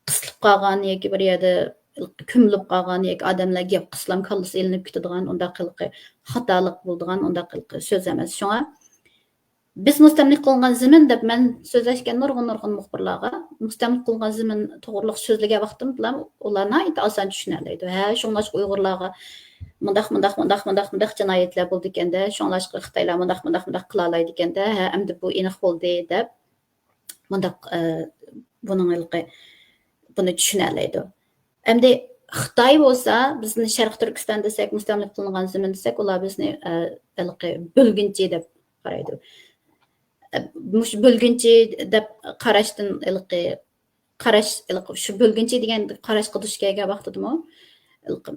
قىسىلىپ قالغان ياكى بىر يەردە كۆمۈلۈپ قالغان ياكى ئادەملەر گەپ قىلسىلا كاللىسى ئېلىنىپ كېتىدىغان، ئۇنداق ھېلىقى خاتالىق بولىدىغان، ئۇنداق ھېلىقى سۆز ئەمەس. شۇڭا بىز مۇستەملىكە قىلىنغان زېمىن دەپ مەن سۆزلەشكەن نۇرغۇن، نۇرغۇن مۇخبىرلارغا، مۇستەملىكە قىلىنغان زېمىن توغرىلىق سۆزلىگەن ۋاقتىمدا، ئۇلار ناھايىتى ئاسان چۈشىنەلەيدۇ. ھە، شۇڭلاشقا ئۇيغۇرلارغا مۇنداق، مۇنداق، مۇنداق، مۇنداق، مۇنداق جىنايەتلەر بولىدىكەن-دە، شۇڭلاشقا خىتايلار مۇنداق، مۇنداق، مۇنداق قىلالايدىكەن-دە، ھە، ئەمدى بۇ ئېنىق بولدى دەپ، مۇنداق، ئە، بۇنىڭ ھېلىقى، بۇنى چۈشىنەلەيدۇ. ئەمدى خىتاي بولسا، بىزنى شەرقىي تۈركىستان دېسەك، مۇستەملىكە قىلىنغان زېمىن دېسەك، ئۇلار بىزنى، ئە، ھېلىقى بۆلگۈنچى دەپ قارايدۇ. ئە، مۇشۇ بۆلگۈنچى دەپ قاراشتىن ھېلىقى، قاراش، ھېلىقى شۇ بۆلگۈنچى دېگەن قاراشقا دۇچ كەلگەن ۋاقتىدىمۇ، ھېلىقى،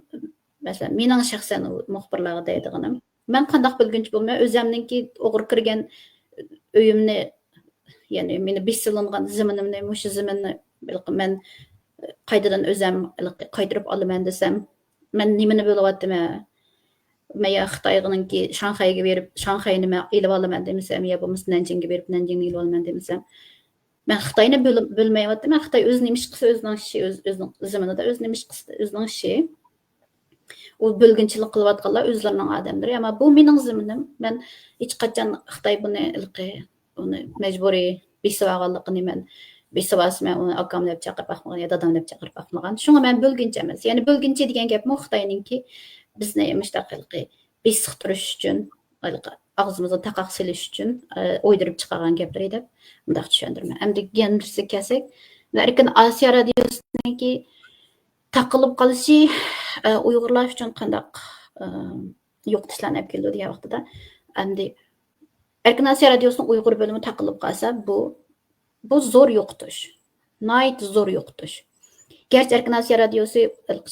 مەسىلەن، مېنىڭ شەخسەن مۇخبىرلارغا دەيدىغىنىم، مەن قانداق بۆلگۈنچى بولىمەن؟ ئۆزەمنىڭكى ئوغرى كىرگەن ئۆيۈمنى، يەنى مېنى بېسىۋېلىنغان زېمىنىمنى، مۇشۇ زېمىننى مەن قايتىدىن ئۆزەم قايتۇرۇپ ئالىمەن دېسەم، مەن نېمىنى بۆلۈۋاتىمەن؟ مەن يا خىتاينىڭكى شاڭخەيگە بېرىپ، شاڭخەينى مەن ئېلىۋالىمەن دېمىسەم، يا بولمىسا نەنجىڭگە بېرىپ، نەنجىڭنى ئېلىۋالىمەن دېمىسەم، مەن خىتاينى بۆل-، بۆلمەيۋاتىمەن. خىتاي ئۆزى نېمە ئىش قىلسا ئۆزىنىڭ ئىشى، ئۆز-، ئۆزىنىڭ زېمىنىدا ئۆزى نېمە ئىش قىلسا ئۆزىنىڭ ئىشى. ئۇ بۆلگۈنچىلىك قىلىۋاتقانلار ئۆزلىرىنىڭ ئادەملىرى. ئەمما بۇ مېنىڭ زېمىنىم. مەن ھېچقاچان خىتاي بۇنى ھېلىقى، ئۇنى مەجبۇرىي بېسىۋالغانلىقىنى مەن بېسىۋالسا، مەن ئۇنى ئاكام دەپ چاقىرىپ باقمىغان يا دادام دەپ چاقىرىپ باقمىغان. شۇڭا مەن بۆلگۈنچى ئەمەس. يەنى بۆلگۈنچى دېگەن گەپمۇ خىتاينىڭكى بىزنى مۇشۇنداق ھېلىقى بېسىقتۇرۇش ئۈچۈن، ھېلىقى ئاغزىمىزغا تاقاق سېلىش ئۈچۈن، ئە، ئويدۇرۇپ چىقارغان گەپلىرى دەپ مۇنداق چۈشەندۈرىمەن. ئەمدى يەنە بىرسىگە كەلسەك، ئەركىن ئاسىيا رادىيوسىنىڭكى تاقىلىپ قالىشى، ئە، ئۇيغۇرلار ئۈچۈن قانداق، ئە، يوقىتىشلارنى ئەپ كېلىدۇ دېگەن ۋاقتىدا، ئەمدى ئەركىن ئاسىيا رادىيوسىنىڭ ئۇيغۇر بۆلۈمى تاقىلىپ قالسا، بۇ، بۇ زور يوقىتىش. ناھايىتى زور يوقىتىش. گەرچە ئەركىن ئاسىيا رادىيوسى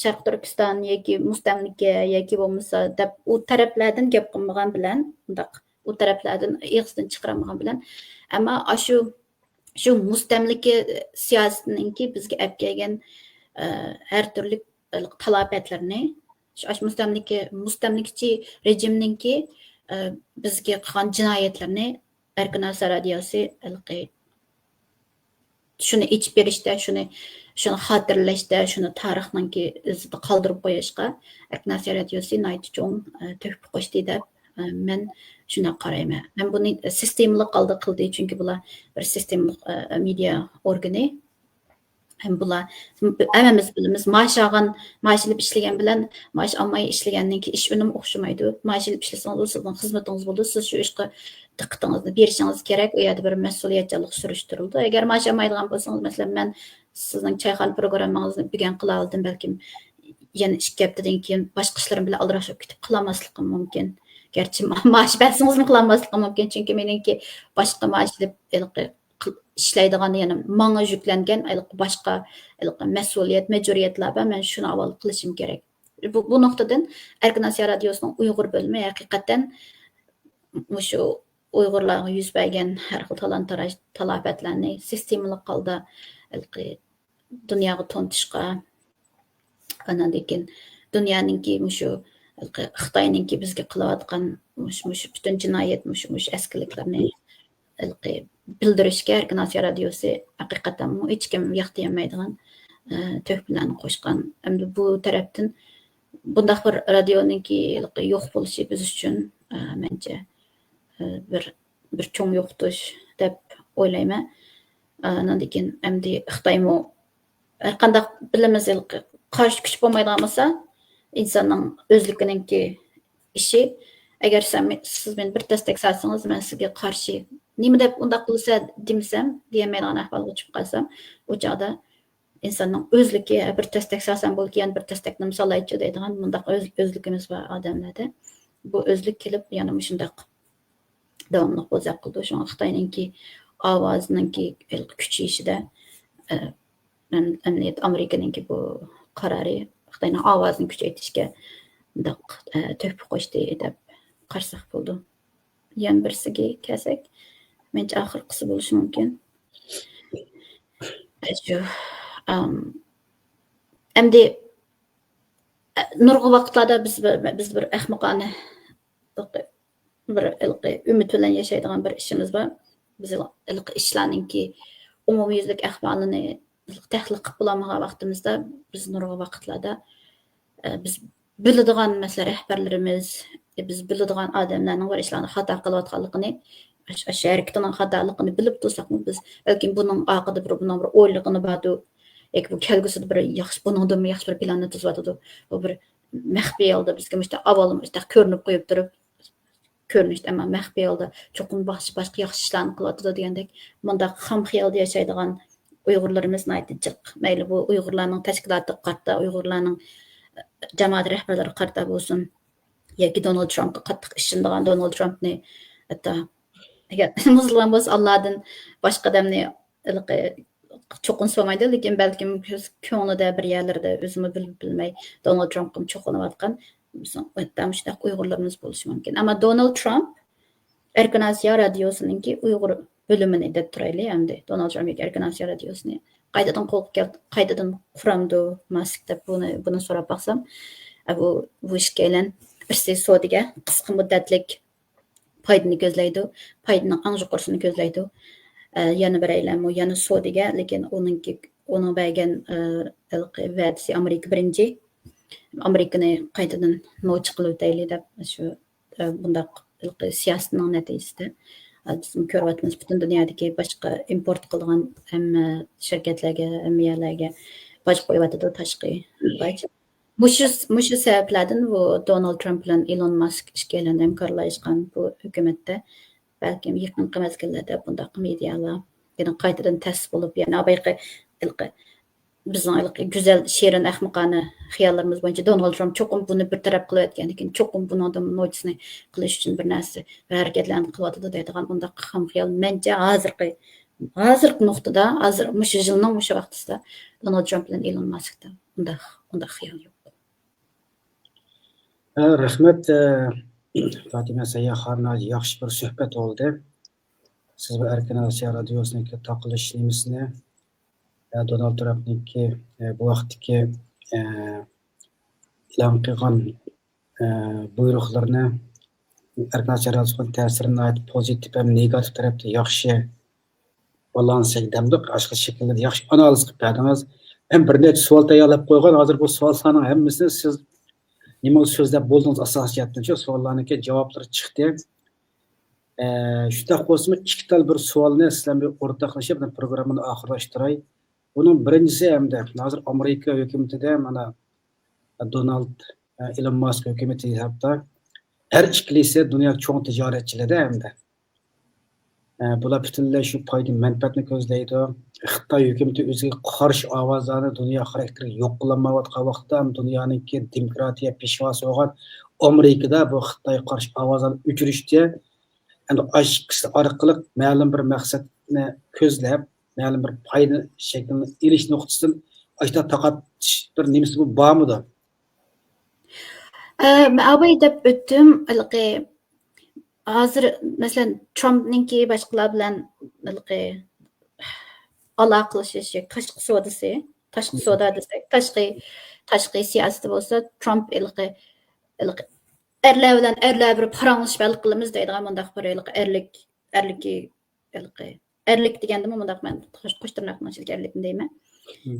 شەرقىي تۈركىستان ياكى مۇستەملىكە ياكى بولمىسا دەپ ئۇ تەرەپلەردىن گەپ قىلمىغان بىلەن، مۇنداق، ئۇ تەرەپلەردىن ئېغىزدىن چىقارمىغان بىلەن، ئەمما ئاشۇ، شۇ مۇستەملىكە سىياسىتىنىڭكى بىزگە ئەپ كەلگەن، ئە، ھەر تۈرلۈك تالاپەتلىرىنى، شۇ، ئاشۇ مۇستەملىكە، مۇستەملىكىچى رېجىمنىڭكى، ئە، بىزگە قىلغان جىنايەتلىرىنى ئەركىن ئاسىيا رادىيوسى ھېلىقى شۇنى ئېچىپ بېرىشتە، شۇنى، شۇنى خاتىرىلەشتە، شۇنى تارىخنىڭكى ئىزىدا قالدۇرۇپ قويۇشقا ئەركىن ئاسىيا رادىيوسى ناھايىتى چوڭ، ئە، تۆھپە قوشتى دەپ، ئە، مەن شۇنداق قارايمەن. مەن بۇنى سىستېمىلىق ھالدا قىلدى، چۈنكى بۇلار بىر سىستېمىلىق، ئە، مېدىيا ئورگىنى. ھەم بۇلار، ھەممىمىز بىلىمىز، مائاش ئالغان، مائاش ئېلىپ ئىشلىگەن بىلەن مائاش ئالماي ئىشلىگەننىڭكى ئىش ئۈنۈمى ئوخشىمايدۇ. مائاش ئېلىپ ئىشلىسىڭىز، ئۇ سىزنىڭ خىزمىتىڭىز بولىدۇ، سىز شۇ ئىشقا دىققىتىڭىزنى بېرىشىڭىز كېرەك، ئۇ يەردە بىر مەسئۇلىيەتچانلىق سۈرۈشتۈرۈلىدۇ. ئەگەر مائاش ئالمايدىغان بولسىڭىز، مەسىلەن، مەن سىزنىڭ چايخانا پروگراممىڭىزنى بۈگۈن قىلالىدىم، بەلكىم يەنە ئىككى ھەپتىدىن كېيىن باشقا ئىشلىرىم بىلەن ئالدىراشىپ كېتىپ قىلالماسلىقىم مۇمكىن. گەرچە ما-، مائاش بەرسىڭىزمۇ قىلالماسلىقىم مۇمكىن، چۈنكى مېنىڭكى باشقا مائاش ئېلىپ، ھېلىقى قىل-، ئىشلەيدىغان، يەنى ماڭا يۈكلەنگەن ھېلىقى باشقا ھېلىقى مەسئۇلىيەت، مەجبۇرىيەتلەر بار، مەن شۇنى ئاۋۋال قىلىشىم كېرەك. بۇ، بۇ نۇقتىدىن ئەركىن ئاسىيا رادىيوسىنىڭ ئۇيغۇر بۆلۈمى ھەقىقەتەن مۇشۇ ئۇيغۇرلارغا يۈز بەرگەن ھەر خىل تالان-تاراج، تالاپەتلەرنى سىستېمىلىق ھالدا ھېلىقى دۇنياغا تونۇتۇشقا، ئاناندىن كېيىن دۇنيانىڭكى مۇشۇ ھېلىقى خىتاينىڭكى بىزگە قىلىۋاتقان مۇشۇ، مۇشۇ پۈتۈن جىنايەت، مۇشۇ، مۇشۇ ئەسكىلىكلەرنى ھېلىقى بىلدۈرۈشكە ئەركىن ئاسىيا رادىيوسى ھەقىقەتەنمۇ ھېچكىم ياقتۇرالمايدىغان، ئە، تۆھپىلەرنى قوشقان. ئەمدى بۇ تەرەپتىن بۇنداق بىر رادىيونىڭكى ھېلىقى يوق بولۇشى بىز ئۈچۈن، ئە، مەنچە، ئە، بىر، بىر چوڭ يوقىتىش دەپ ئويلايمەن. ئە، ئاناندىن كېيىن ئەمدى خىتايمۇ ھەرقانداق بىلىمىز، ھېلىقى قارشى كۈچ بولمايدىغان بولسا، ئىنساننىڭ ئۆزلۈكىنىڭكى ئىشى. ئەگەر سەن، سىز مېنى بىر تەستەك سالسىڭىز، مەن سىزگە قارشى نېمە دەپ ئۇنداق قىلىسەن دېمىسەم، دېيەلمەيدىغان ئەھۋالغا چۈشۈپ قالسام، ئۇ چاغدا ئىنساننىڭ ئۆزلۈكى، بىر تەستەك سالسام بولىدىكەن، بىر تەستەكنىمۇ سالايچۇ دەيدىغان مۇنداق ئۆز-، ئۆزلۈكىمىز بار ئادەملەردە. بۇ ئۆزلۈك كېلىپ يەنە مۇشۇنداق داۋاملىق بوزەك قىلىدۇ. شۇڭا خىتاينىڭكى ئاۋازىنىڭكى ھېلىقى كۈچىيىشىدە، ئە، ئەم-، ئەمەلىيەتتە ئامېرىكىنىڭكى بۇ قارارى خىتاينىڭ ئاۋازىنى كۈچەيتىشكە مۇنداق، ئە، تۆھپە قوشتى دەپ قارىساق بولىدۇ. يەنە بىرسىگە كەلسەك، مەنچە ئاخىرقىسى بولۇشى مۇمكىن. شۇ، ئەم، ئەمدى، ئە، نۇرغۇن ۋاقىتلاردا بىز بىر، بىز بىر ئەخمىقانە بىر ھېلىقى ئۈمىد بىلەن ياشايدىغان بىر ئىشىمىز بار. بىز ھېلىقى ئىشلارنىڭكى ئومۇميۈزلۈك ئەھۋالىنى تەھلىل قىلىپ بولالمىغان ۋاقتىمىزدا، بىز نۇرغۇن ۋاقىتلاردا، ئە، بىز بىلىدىغان، مەسىلەن، رەھبەرلىرىمىز، ئە، بىز بىلىدىغان ئادەملەرنىڭ بىر ئىشلارنى خاتا قىلىۋاتقانلىقىنى، ئاشۇ، ئاشۇ ھەرىكىتىنىڭ خاتالىقىنى بىلىپ تۇرساقمۇ، بىز بەلكىم بۇنىڭ ئارقىدا بىر، بۇنىڭ بىر ئويلىغىنى باردۇ، ياكى بۇ كەلگۈسىدە بىر ياخشى، بۇنىڭدىنمۇ ياخشى بىر پىلاننى تۈزۈۋاتىدۇ. بۇ بىر مەخپىي ھالدا بىزگە مۇشۇنداق ئاۋۋال مۇشۇنداق كۆرۈنۈپ قويۇپ تۇرۇپ، كۆرۈنۈشتە، ئەمما مەخپىي ھالدا چوقۇم باشقا، باشقا ياخشى ئىشلارنى قىلىۋاتىدۇ دېگەندەك، مۇنداق خام خىيالدا ياشايدىغان ئۇيغۇرلىرىمىز ناھايىتى جىق. مەيلى بۇ ئۇيغۇرلارنىڭ تەشكىلاتىغا قارىتا، ئۇيغۇرلارنىڭ، ئە، جامائەت رەھبەرلىرىگە قارىتا بولسۇن، ياكى دونالد ترامپقا قاتتىق ئىشىنىدىغان، دونالد ترامپنى ھەتتا ئەگەر مۇسۇلمان بولسا، ئاللادىن باشقا ئادەمنى ھېلىقى چوقۇنسا بولمايدۇ، لېكىن بەلكىم كۆز-، كۆڭلىدە بىر يەرلىرىدە ئۆزىمۇ بىلىپ بىلمەي دونالد ترامپقىمۇ چوقۇنۇۋاتقان، ھەتتا مۇشۇنداق ئۇيغۇرلىرىمىز بولۇشى مۇمكىن. ئەمما دونالد ترامپ ئەركىن ئاسىيا رادىيوسىنىڭكى ئۇيغۇر بۆلۈمىنى دەپ تۇرايلى ئەمدى. دونالد ترامپ ياكى ئەركىن ئاسىيا رادىيوسىنى قايتىدىن قولغا كەل-، قايتىدىن قۇرامدۇ ماسك دەپ بۇنى، بۇنى سوراپ باقسام، ئە، بۇ، بۇ ئىككىيلەن بىرسى سودىگەر، قىسقا مۇددەتلىك پايدىنى كۆزلەيدۇ، پايدىنىڭ ئەڭ يۇقىرىسىنى كۆزلەيدۇ. ئە، يەنە بىرەيلەنمۇ يەنە سودىگەر، لېكىن ئۇنىڭكى، ئۇنىڭ بەرگەن، ئە، ھېلىقى ۋەدىسى ئامېرىكا بىرىنچى، ئامېرىكىنى قايتىدىن نوچى قىلىۋېتەيلى دەپ، شۇ، ئە، بۇنداق ھېلىقى سىياسىتىنىڭ نەتىجىسىدە، ئە، بىزمۇ كۆرۈۋاتىمىز، پۈتۈن دۇنيادىكى باشقا ئىمپورت قىلىدىغان ھەممە شىركەتلەرگە، ھەممە يەرلەرگە باج قويۇۋاتىدۇ، تاشقى باج. مۇشۇ، مۇشۇ سەۋەبلەردىن بۇ دونالد ترامپ بىلەن ئېلون ماسك ئىككىيلەن ھەمكارلاشقان بۇ ھۆكۈمەتتە بەلكىم يېقىنقى مەزگىللەردە بۇنداق مېدىيالار يەنە قايتىدىن تەسىس بولۇپ، يەنە بايىقى ھېلىقى بىزنىڭ ھېلىقى گۈزەل، شېرىن، ئەخمىقانە خىياللىرىمىز بويىچە دونالد ترامپ چوقۇم بۇنى بىر تەرەپ قىلىۋەتكەندىكىن، چوقۇم بۇنىڭدىن نوچىسىنى قىلىش ئۈچۈن بىر نەرسە، بىر ھەرىكەتلەرنى قىلىۋاتىدۇ دەيدىغان ئۇنداق خام خىيال مەنچە ھازىرقى، ھازىرقى نۇقتىدا، ھازىر مۇشۇ يىلنىڭ مۇشۇ ۋاقتىسىدا دونالد ترامپ بىلەن ئېلون ماسكتا ئۇنداق، ئۇنداق خىيال يوق. ئە، رەھمەت، ئە، پاتىمە سەيياھخان، ياخشى بىر سۆھبەت بولدى. سىز بۇ ئەركىن ئاسىيا رادىيوسىنىڭكى تاقىلىش نېمىسىنى، ئە، دونالد ترامپنىڭكى، ئە، بۇ ۋاقىتتىكى، ئە، ئېلان قىلغان، ئە، بۇيرۇقلىرىنى، ئەركىن ئاسىيا رادىيوسىغا تەسىرىنى ناھايىتى پوزىتىپ ھەم نېگاتىپ تەرەپتە ياخشى بالانس دەمدۇق، ئاشۇ شەكىلدە ياخشى ئانالىز قىلىپ بەردىڭىز. ھەم بىر نەچچە سوئال تەييارلاپ قويغان. ھازىر بۇ سوئاللارنىڭ ھەممىسىنى سىز نېمىگە سۆزلەپ بولدىڭىز ئاساسىي جەھەتتىن؟ شۇ سوئاللارنىڭكى جاۋابلىرى چىقتى. ئە، شۇنداق بولسىمۇ، ئىككى تال بىر سوئالنى سىلەر بىلەن بىر ئورتاقلىشىپ، پروگراممىنى ئاخىرلاشتۇراي. بۇنىڭ بىرىنچىسى، ھەمدە ھازىر ئامېرىكا ھۆكۈمىتىدە مانا دونالد، ئە، ئېلون ماسك ھۆكۈمىتى ھەتتا ھەر ئىككىلىسى دۇنيا چوڭ تىجارەتچىلىرى ھەمدە. ئە، بۇلار پۈتۈنلەي شۇ پايدا مەنپەئەتنى كۆزلەيدۇ. خىتاي ھۆكۈمىتى ئۆزىگە قارشى ئاۋازلارنى دۇنيا خاراكتېرىگە يوق قىلالمايۋاتقان ۋاقىتتا، ھەم دۇنيانىڭكى دېموكراتىيە پېشۋاسى بولغان ئامېرىكىدا بۇ خىتايغا قارشى ئاۋازلارنى ئۆچۈرۈشتە، ئەمدى ئاشۇ ئىككىسى ئارقىلىق مەلۇم بىر مەقسەتنى كۆزلەپ، مەلۇم بىر پايدا شەكلىنى ئېلىش نۇقتىسىدىن ئاشۇنداق تارقىتىش بىر نېمىسى بارمىدۇ؟ ئە، مەن ئاۋاي دەپ ئۆتتۈم، ھېلىقى ھازىر، مەسىلەن، ترامپنىڭكى باشقىلار بىلەن ھېلىقى ئالاقىلىشىشى، تاشقى سودىسى، تاشقى سودا دېسەك، تاشقى، تاشقى سىياسىتى بولسا، ترامپ ھېلىقى، ھېلىقى ئەرلەر بىلەن ئەرلەر بىر پاراڭلىشىپ ھەل قىلىمىز دەيدىغان مۇنداق بىر ھېلىقى ئەرلىك، ئەرلىكى، ھېلىقى ئەرلىك دېگەندىمۇ مۇنداق مەن قوش، قوش تىرناقنىڭ ئىچىدىكى ئەرلىكنى دەيمەن.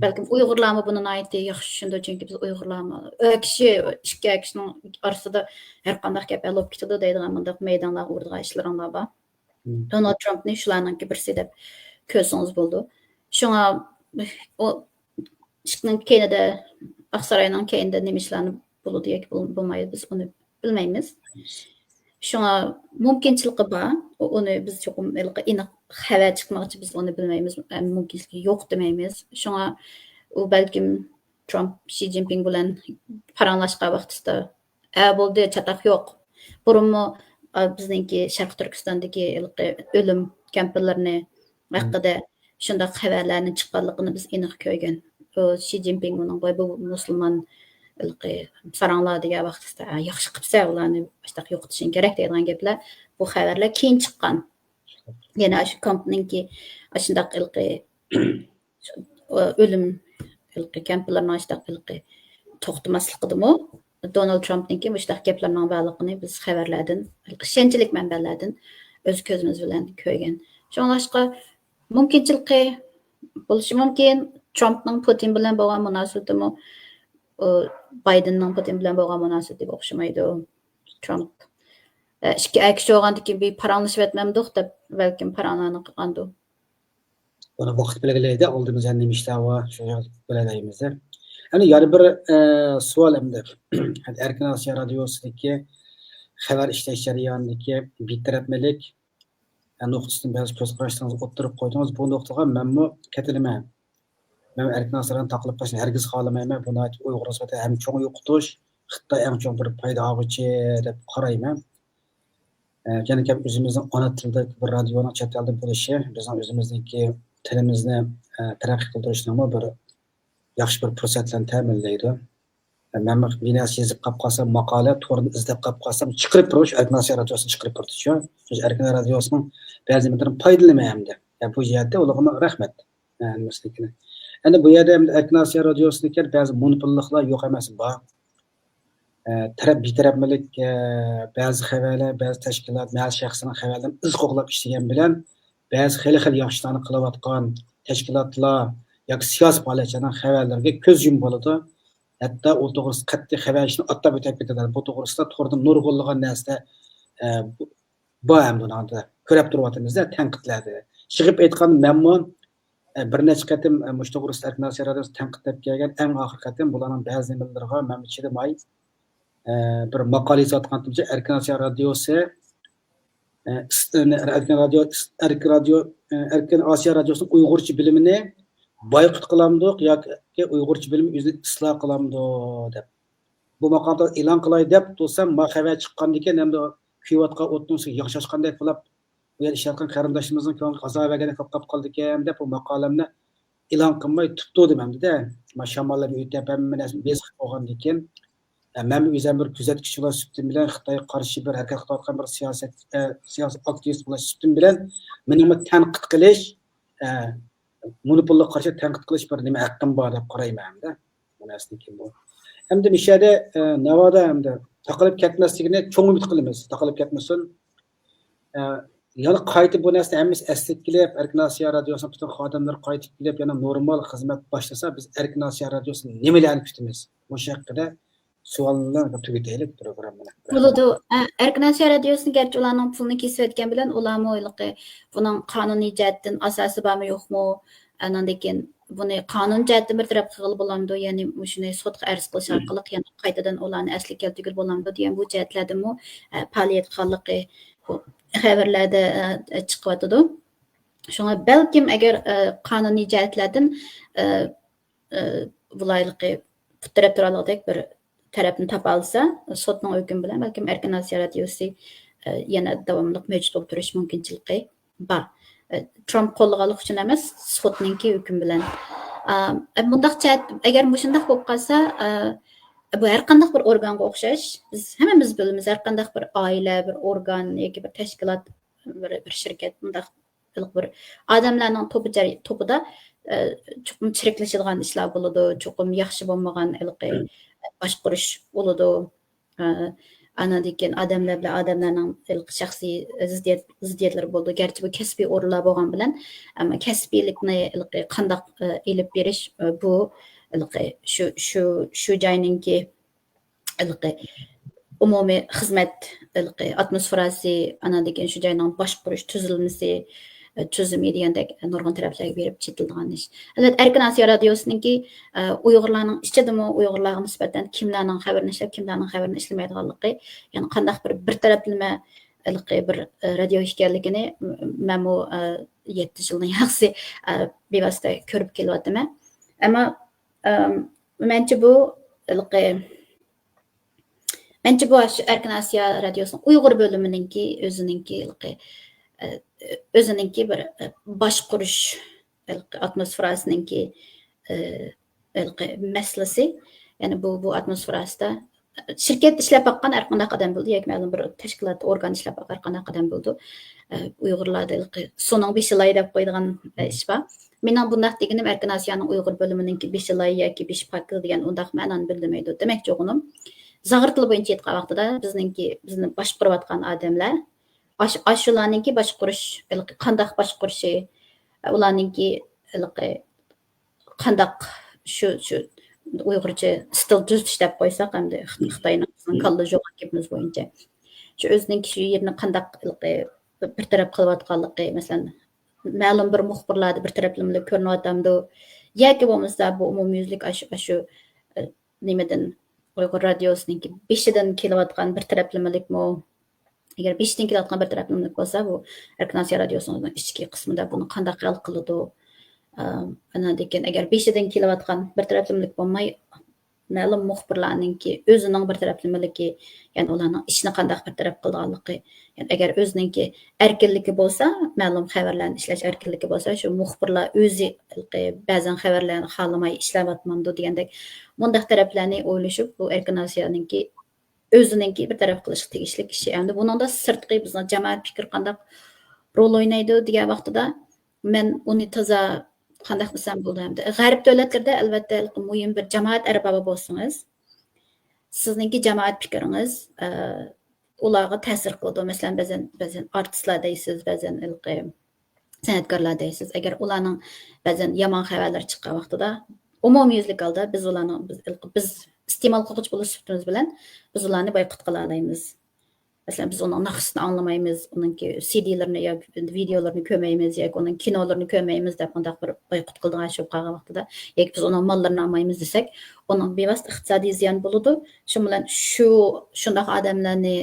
بەلكىم ئۇيغۇرلارمۇ بۇنى ناھايىتى ياخشى چۈشىنىدۇ، چۈنكى بىز ئۇيغۇرلارمۇ ئەر كىشى، ئىككى ئەر كىشىنىڭ ئارىسىدا ھەر قانداق گەپ ھەل بولۇپ كېتىدۇ دەيدىغان مۇنداق مەيدانلارغا ئۇرىدىغان ئىشلىرىڭلار بار. دونالد ترامپنى شۇلارنىڭكى بىرسى دەپ كۆرسىڭىز بولىدۇ. شۇڭا ئۇ ئىشىكنىڭ كەينىدە، ئاقساراينىڭ كەينىدە نېمە ئىشلارنى بولىدۇ ياكى بول-، بولمايدۇ، بىز ئۇنى بىلمەيمىز. شۇڭا مۇمكىنچىلىكى بار. ئۇ-، ئۇنى بىز چوقۇم ھېلىقى ئېنىق خەۋەر چىقمىغۇچە بىز ئۇنى بىلمەيمىز. ئە، مۇمكىنچىلىكى يوق دېمەيمىز. شۇڭا ئۇ بەلكىم ترامپ شى جىنپىڭ بىلەن پاراڭلاشقان ۋاقتىسىدا، ئە، بولدى، چاتاق يوق. بۇرۇنمۇ، ئە، بىزنىڭكى شەرقىي تۈركىستاندىكى ھېلىقى ئۆلۈم كەمپلىرىنى ھەققىدە شۇنداق خەۋەرلەرنىڭ چىققانلىقىنى بىز ئېنىق كۆرگەن. ئۇ شى جىنپىڭ ئۇنىڭ، ۋاي، بۇ مۇسۇلمان ھېلىقى ساراڭلار دېگەن ۋاقتىسىدا، «ھە، ياخشى قىپسەن، ئۇلارنى ئاشۇنداق يوقىتىشىڭ كېرەك» دەيدىغان گەپلەر، بۇ خەۋەرلەر كېيىن چىققان. يەنە ئاشۇ كامپنىڭكى ئاشۇنداق ھېلىقى ئۆلۈم ھېلىقى كەمپلىرىنىڭ ئاشۇنداق ھېلىقى توختىماسلىقىدىمۇ دونالد ترامپنىڭكى مۇشۇنداق گەپلىرىنىڭ بارلىقىنى بىز خەۋەرلەردىن، ئىشەنچلىك مەنبەلەردىن ئۆز كۆزىمىز بىلەن كۆرگەن. شۇڭلاشقا مۇمكىنچىلىكى بولۇشى مۇمكىن، ترامپنىڭ پۇتىن بىلەن بولغان مۇناسىۋىتىمۇ، ئۇ، بايدېننىڭ پۇتىن بىلەن بولغان مۇناسىۋىتىگە ئوخشىمايدۇ. ترامپ، ئە، ئىككى ئەر كىشى بولغاندىكىن بىر پاراڭلىشىۋەتمەمدۇق دەپ بەلكىم پاراڭلارنى قىلغاندۇ. ئۇنى ۋاقىت بەلگىلەيدۇ، ئالدىمىزدا نېمە ئىشلار بار، شۇنى بىلەلەيمىز. ئەمدى يەنە بىر، ئە، سوئال ئەمدى. ئەركىن ئاسىيا رادىيوسىدىكى خەۋەر ئىشلەش جەريانىدىكى بىتەرەپمەنلىك نۇقتىسىدىن بەزى كۆز قاراشلىرىڭىزنى ئوتتۇرىغا قويدىڭىز. بۇ نۇقتىغا مەنمۇ قېتىلىمەن. مەن ئەركىن ئاسىيانىڭ تاقىلىپ قېلىشىنى ھەرگىز خالىمايمەن. بۇ ناھايىتى ئۇيغۇرغا نىسبەتەن ھەم چوڭ يوقىتىش، خىتاي ئەڭ چوڭ بىر پايدا ئالغۇچى دەپ قارايمەن. ئە، يەنە كەپ ئۆزىمىزنىڭ ئانا تىلىدا بىر رادىيونىڭ چەت ئەلدە بولۇشى، بىزنىڭ ئۆزىمىزنىڭكى تىلىمىزنى، ئە، تەرەققىي قىلدۇرۇشنىڭمۇ بىر ياخشى بىر پۇرسەت بىلەن تەمىنلەيدۇ. مەن بىر نەرسە يېزىپ قاپ قالسام، ماقالە، توردا ئىزدەپ قاپ قالسام، چىقىرىپ بېرىش، ئەركىن ئاسىيا رادىيوسىنى چىقىرىپ بېرىدۇ. شۇ ئەركىن رادىيوسىنىڭ بەزى نېمىلىرىدىن پايدىلىنىمەن ئەمدى. يا، بۇ جەھەتتە ئۇلارغىمۇ رەھمەت. ئە، نېمىسىنىكىنى. ئەمدى بۇ يەردە ئەمدى ئەركىن ئاسىيا رادىيوسىدىكى بەزى مونوپوللۇقلار يوق ئەمەس، بار. ئە، تەرەپ، بىتەرەپمەنلىك، ئە، بەزى خەۋەرلەر، بەزى تەشكىلات، بەزى شەخسنىڭ خەۋەرلىرىنى ئىز قوغلاپ ئىشلىگەن بىلەن، بەزى خېلى، خېلى ياخشى ئىشلارنى قىلىۋاتقان تەشكىلاتلار ياكى سىياسىي پائالىيەتچىلەرنىڭ خەۋەرلىرىگە كۆز يۇمۇپ بولىدۇ. ھەتتا ئۇ توغرىسىدا قەتئىي خەۋەر ئىشنى ئاتلاپ ئۆتۈپ كېتىدۇ. بۇ توغرىسىدا توردا نۇرغۇنلىغان نەرسە، ئە، بار ئەمدى ئۇنىڭدا. كۆرۈپ تۇرۇۋاتىمىز-دە، تەنقىدلەردە. يىغىپ ئېيتقاندا مەنمۇ، ئە، بىر نەچچە قېتىم، ئە، مۇشۇ توغرىسىدا ئەركىن ئاسىيا رادىيوسى تەنقىدلەپ كەلگەن. ئەڭ ئاخىرقى قېتىم بۇلارنىڭ بەزى نېمىلىرىغا مەنمۇ چىدىماي، ئە، بىر ماقالە يېزىۋاتقانتىمچە، ئەركىن ئاسىيا رادىيوسى، ئە، ئىس-، ئە، ئەركىن رادىيو، ئىس-، ئەركىن رادىيو، ئە، ئەركىن ئاسىيا رادىيوسىنىڭ ئۇيغۇرچە بىلىمىنى بايقۇت قىلامدۇق ياكى ئۇيغۇرچە بىلىمى ئۆزىنى ئىسلاھ قىلامدۇ دەپ. بۇ ماقالىدا ئېلان قىلاي دەپ تۇرسام، ما خەۋەر چىققاندىكىن ئەمدى كۆيۈۋاتقان ئوتنىڭ ئۈستىگە ياغ چاچقاندەك بولۇپ، بۇ يەردە ئىشلەۋاتقان قېرىنداشلىرىمىزنىڭ كۆڭلىگە ئازار بەرگەندەك قىلىپ قالىدىكەن دەپ، بۇ ماقالەمنى ئېلان قىلماي تۇتتۇم ئەمدى-دە. ما شاماللار ئۆتۈپ، ھەممە نەرسە بېسىق بولغاندىكىن، ئە، مەن ئۆزۈم بىر كۆزەتكۈچى بولۇش سۈپىتىم بىلەن، خىتايغا قارشى بىر ھەرىكەت قىلىۋاتقان بىر سىياسەت، ئە، سىياسىي ئاكتىۋىست بولۇش سۈپىتىم بىلەن، مېنىڭمۇ تەنقىد قىلىش، ئە، مونوپولغا قارشى تەنقىد قىلىش بىر نېمە ھەققىم بار دەپ قارايمەن ئەمدى. بۇ نەرسىدىن كېيىن بۇ. ئەمدى مۇشۇ يەردە، ئە، ناۋادا ئەمدى تاقىلىپ كەتمەسلىكىنى چوڭ ئۈمىد قىلىمىز. تاقىلىپ كەتمىسۇن. ئە، يەنە قايتا بۇ نەرسىنى ھەممىسى ئەسلىگە كېلىپ، ئەركىن ئاسىيا رادىيوسىنىڭ پۈتۈن خادىملىرى قايتىپ كېلىپ، يەنە نورمال خىزمەت باشلىسا، بىز ئەركىن ئاسىيا رادىيوسىدىن نېمىلەرنى كۈتىمىز؟ مۇشۇ ھەققىدە سوئالنى تۈگىتەيلى پروگراممىنى. بولىدۇ. ئە، ئەركىن ئاسىيا رادىيوسىنى گەرچە ئۇلارنىڭ پۇلىنى كېسىۋەتكەن بىلەن، ئۇلارمۇ ھېلىقى بۇنىڭ قانۇنىي جەھەتتىن ئاساسى بارمۇ يوقمۇ؟ ئاناندىن كېيىن بۇنى قانۇن جەھەتتىن بىر تەرەپ قىلغىلى بولامدۇ؟ يەنى مۇشۇنى سوتقا ئەرز قىلىش ئارقىلىق يەنە قايتىدىن ئۇلارنى ئەسلىگە كەلتۈرگىلى بولامدۇ دېگەن بۇ جەھەتلەردىمۇ، ئە، پائالىيەت قىلغانلىقى، بۇ خەۋەرلەردە، ئە، چىقىۋاتىدۇ. شۇڭا بەلكىم ئەگەر، ئە، قانۇنىي جەھەتلەردىن، ئە، ئە، بۇلايلىقى پۇت تىرەپ تۇرالىغۇدەك بىر تەرەپنى تاپالىسا، سوتنىڭ ھۆكمى بىلەن بەلكىم ئەركىن ئاسىيا رادىيوسى، ئە، يەنە داۋاملىق مەۋجۇت بولۇپ تۇرۇش مۇمكىنچىلىكى بار. ئە، ترامپ قوللىغانلىقى ئۈچۈن ئەمەس، سوتنىڭكى ھۆكمى بىلەن. ئا، ئە، مۇنداق جەھەت، ئەگەر مۇشۇنداق بولۇپ قالسا، ئە، بۇ ھەر قانداق بىر ئورگانغا ئوخشاش، بىز ھەممىمىز بىلىمىز، ھەر قانداق بىر ئائىلە، بىر ئورگان ياكى بىر تەشكىلات، بىر، بىر شىركەت، مۇنداق بىر ئادەملەرنىڭ توپى جەر-، توپىدا، ئە، چوقۇم چىرىكلىشىدىغان ئىشلار بولىدۇ، چوقۇم ياخشى بولمىغان ھېلىقى باشقۇرۇش بولىدۇ. ئە، ئاندىن كېيىن ئادەملەر بىلەن ئادەملەرنىڭ ھېلىقى شەخسىي زىددىيەت، زىددىيەتلىرى بولىدۇ. گەرچە بۇ كەسپىي ئورۇنلار بولغان بىلەن، ئەمما كەسپىيلىكنى ھېلىقى قانداق، ئە، ئېلىپ بېرىش، ئە، بۇ ھېلىقى شۇ، شۇ، شۇ جاينىڭكى ھېلىقى ئومۇمىي خىزمەت ھېلىقى ئاتموسفېراسى، ئاندىن كېيىن شۇ جاينىڭ باشقۇرۇش تۈزۈلمىسى، تۈزۈمى دېگەندەك نۇرغۇن تەرەپلەرگە بېرىپ چېتىلىدىغان ئىش. ئەلۋەتتە، ئەركىن ئاسىيا رادىيوسىنىڭكى، ئە، ئۇيغۇرلارنىڭ ئىچىدىمۇ ئۇيغۇرلارغا نىسبەتەن كىملەرنىڭ خەۋىرىنى ئىشلەپ، كىملەرنىڭ خەۋىرىنى ئىشلىمەيدىغانلىقى، يەنى قانداق بىر، بىر تەرەپلىمە ھېلىقى بىر، ئە، رادىيو ئىكەنلىكىنى مەنمۇ، ئە، يەتتە يىلنىڭ ياقىسى، ئە، بىۋاسىتە كۆرۈپ كېلىۋاتىمەن. ئەمما، ئەم، مەنچە بۇ ھېلىقى مەنچە بۇ ئاشۇ ئەركىن ئاسىيا رادىيوسىنىڭ ئۇيغۇر بۆلۈمىنىڭكى ئۆزىنىڭكى ھېلىقى، ئە، ئۆزىنىڭكى بىر، ئە، باشقۇرۇش، ھېلىقى ئاتموسفېراسىنىڭكى، ئە، ھېلىقى مەسىلىسى. يەنى بۇ، بۇ ئاتموسفېراسىدا شىركەت ئىشلەپ باققان ھەر قانداق ئادەم بولىدۇ ياكى مەلۇم بىر تەشكىلات، ئورگان ئىشلەپ باققان ھەر قانداق ئادەم بولىدۇ. ئە، ئۇيغۇرلاردا ھېلىقى سۇنىڭ بېشى لاي دەپ قويىدىغان، ئە، ئىش بار. مېنىڭ بۇنداق دېگىنىم ئەركىن ئاسىيانىڭ ئۇيغۇر بۆلۈمىنىڭكى بېشى لاي ياكى بېشى پاكىز دېگەن ئۇنداق مەنانى بىلدۈرمەيدۇ. دېمەكچى بولغىنىم، زاغرا تىلى بويىچە ئېيتقان ۋاقتىدا بىزنىڭكى، بىزنى باشقۇرۇۋاتقان ئادەملەر، ئاش-، ئاشۇلارنىڭكى باشقۇرۇش، ھېلىقى قانداق باشقۇرۇشى، ئۇلارنىڭكى ھېلىقى قانداق شۇ، شۇ ئۇيغۇرچە ستىل تۈزىتىش دەپ قويساق، ئەمدى خىتاينىڭ بىزنىڭ كاللا جوغان گېپىمىز بويىچە. شۇ ئۆزىنىڭكى شۇ يېرىنى قانداق ھېلىقى بىر تەرەپ قىلىۋاتقانلىقى، مەسىلەن، مەلۇم بىر مۇخبىرلاردا بىر تەرەپلىمىلىك كۆرۈنۈۋاتامدۇ؟ ياكى بولمىسا بۇ ئومۇميۈزلۈك ئاشۇ، ئاشۇ، ئە، نېمىدىن، ئۇيغۇر رادىيوسىنىڭكى بېشىدىن كېلىۋاتقان بىر تەرەپلىمىلىكمۇ؟ ئەگەر بېشىدىن كېلىۋاتقان بىر تەرەپلىمىلىك بولسا، بۇ ئەركىن ئاسىيا رادىيوسىنىڭ ئىچكى قىسمىدا بۇنى قانداق ھەل قىلىدۇ؟ ئە، ئاندىن كېيىن ئەگەر بېشىدىن كېلىۋاتقان بىر تەرەپلىمىلىك بولماي، مەلۇم مۇخبىرلارنىڭكى ئۆزىنىڭ بىر تەرەپلىمىلىكى، يەنى ئۇلارنىڭ ئىشىنى قانداق بىر تەرەپ قىلىدىغانلىقى، يەنى ئەگەر ئۆزىنىڭكى ئەركىنلىكى بولسا، مەلۇم خەۋەرلەرنى ئىشلەش ئەركىنلىكى بولسا، شۇ مۇخبىرلار ئۆزى بەزەن خەۋەرلەرنى خالىماي ئىشلەۋاتمامدۇ دېگەندەك، مۇنداق تەرەپلەرنى ئويلىشىپ، بۇ ئەركىن ئاسىيانىڭكى ئۆزىنىڭكى بىر تەرەپ قىلىشقا تېگىشلىك ئىشى. ئەمدى بۇنىڭدا سىرتقى بىزنىڭ جامائەت پىكرى قانداق رول ئوينايدۇ دېگەن ۋاقتىدا، مەن ئۇنى تازا قانداق دېسەم بولىدۇ ئەمدى. غەرب دۆلەتلىرىدە ئەلۋەتتە مۇھىم بىر جامائەت ئەربابى بولسىڭىز، سىزنىڭكى جامائەت پىكرىڭىز، ئە، ئۇلارغا تەسىر قىلىدۇ. مەسىلەن، بەزەن، بەزەن ئارتىسلار دەيسىز، بەزەن ھېلىقى سەنئەتكارلار دەيسىز. ئەگەر ئۇلارنىڭ بەزەن يامان خەۋەرلىرى چىققان ۋاقتىدا، ئومۇميۈزلۈك ھالدا بىز ئۇلارنىڭ، بىز، بىز ئىستېمال قىلغۇچى بولۇش سۈپىتىمىز بىلەن بىز ئۇلارنى بايقۇت قىلالايمىز. مەسىلەن، بىز ئۇنىڭ ناخشىسىنى ئاڭلىمايمىز، ئۇنىڭكى سىدىلىرىنى ياكى ۋىدېئولىرىنى كۆرمەيمىز ياكى ئۇنىڭ كىنولىرىنى كۆرمەيمىز دەپ مۇنداق بىر بايقۇت قىلىدىغان ئىش بولۇپ قالغان ۋاقتىدا، ياكى بىز ئۇنىڭ ماللىرىنى ئالمايمىز دېسەك، ئۇنىڭ بىۋاسىتە ئىقتىسادىي زىيان بولىدۇ. شۇ بىلەن شۇ، شۇنداق ئادەملەرنى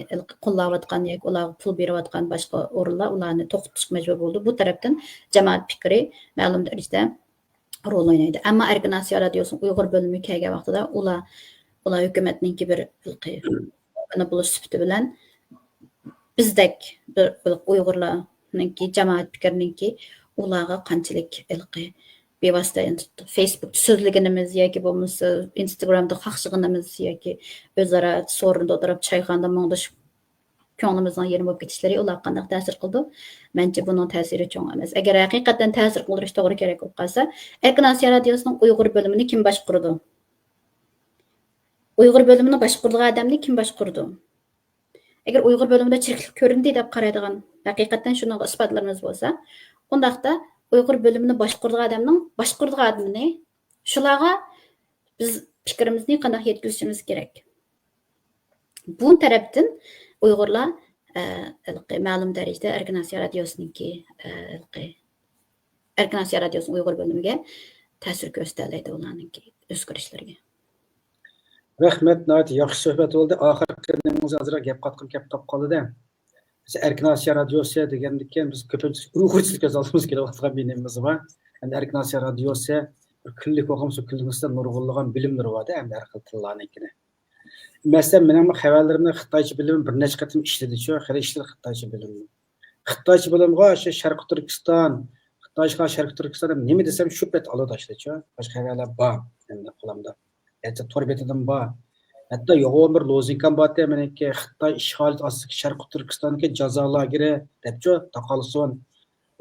قوللاۋاتقان ياكى ئۇلارغا پۇل بېرىۋاتقان باشقا ئورۇنلار ئۇلارنى توختىتىشقا مەجبۇر بولىدۇ. بۇ تەرەپتىن جامائەت پىكرى مەلۇم دەرىجىدە رول ئوينايدۇ. ئەمما ئەركىن ئاسىيا رادىيوسىنىڭ ئۇيغۇر بۆلۈمى كەلگەن ۋاقتىدا ئۇلار، ئۇلار ھۆكۈمەتنىڭكى بىر ھېلىقى ئورگىنى بولۇش سۈپىتى بىلەن بىزدەك بىر ھېلىقى ئۇيغۇرلارنىڭكى جامائەت پىكرىنىڭكى ئۇلارغا قانچىلىك ھېلىقى بىۋاسىتە فېيسبۇكتا سۆزلىگىنىمىز ياكى بولمىسا ئىنستاگرامدا قاقشىغىنىمىز ياكى ئۆزئارا سورۇندا ئولتۇرۇپ چايخانىدا مۇڭدىشىپ كۆڭلىمىزنىڭ يېرىم بولۇپ كېتىشلىرى ئۇلارغا قانداق تەسىر قىلىدۇ؟ مەنچە بۇنىڭ تەسىرى چوڭ ئەمەس. ئەگەر ھەقىقەتەن تەسىر قىلدۇرۇش توغرا كېرەك بولۇپ قالسا، ئەركىن ئاسىيا رادىيوسىنىڭ ئۇيغۇر بۆلۈمىنى كىم باشقۇرىدۇ؟ ئۇيغۇر بۆلۈمىنى باشقۇرىدىغان ئادەمنى كىم باشقۇرىدۇ؟ ئەگەر ئۇيغۇر بۆلۈمىدە چىرىكلىك كۆرۈندى دەپ قارايدىغان، ھەقىقەتەن شۇنىڭغا ئىسپاتلىرىمىز بولسا، ئۇنداقتا ئۇيغۇر بۆلۈمىنى باشقۇرىدىغان ئادەمنىڭ باشقۇرىدىغان ئادىمىنى شۇلارغا بىز پىكرىمىزنى قانداق يەتكۈزۈشىمىز كېرەك؟ بۇ تەرەپتىن ئۇيغۇرلار، ئە، ھېلىقى مەلۇم دەرىجىدە ئەركىن ئاسىيا رادىيوسىنىڭكى، ئە، ھېلىقى ئەركىن ئاسىيا رادىيوسىنىڭ ئۇيغۇر بۆلۈمىگە تەسىر كۆرسىتەلەيدۇ ئۇلارنىڭكى ئۆزگىرىشلىرىگە. رەھمەت، ناھايىتى ياخشى سۆھبەت بولدى. ئاخىرقى نېمىڭىزگە ئازراق گەپ قاتقۇم كەپ قاپقالدى-دە. بىز ئەركىن ئاسىيا رادىيوسى دېگەندىكىن بىز كۆپىنچە ئۇيغۇرچىدا كۆز ئالدىمىزغا كېلىۋاتقان بىر نېمىمىز بار. ئەمدى ئەركىن ئاسىيا رادىيوسى بىر كۈنلۈك بولغان بولسا، كۈنلۈكنىڭ ئۈستىدە نۇرغۇنلىغان بىلىملىرى بار-دە، ئەمدى ھەر خىل تىللارنىڭكىنى. مەسىلەن، مېنىڭ خەۋەرلىرىمنى خىتايچە بىلىم بىر نەچچە قېتىم ئىشلىدىچۇ، خېلى ئىشلىدى خىتايچە بىلىمنى. خىتايچە بىلىمغا شۇ شەرقىي تۈركىستان، خىتايچىلار شەرقىي تۈركىستان دەپ نېمە دېسەم شۇ پەت ئالىدۇ ئاشۇنداچۇ. باشقا خەۋەرلەر بار، ئەمدى قولۇمدا. ھەتتا تور بېتىدىمۇ بار. ھەتتا يوغان بىر لوزىنكام بارتى، مېنىڭكى خىتاي ئىشغالىيىتى ئاستىدىكى شەرقىي تۈركىستاندىكى جازا لاگېرى دەپچۇ، تاقالسۇن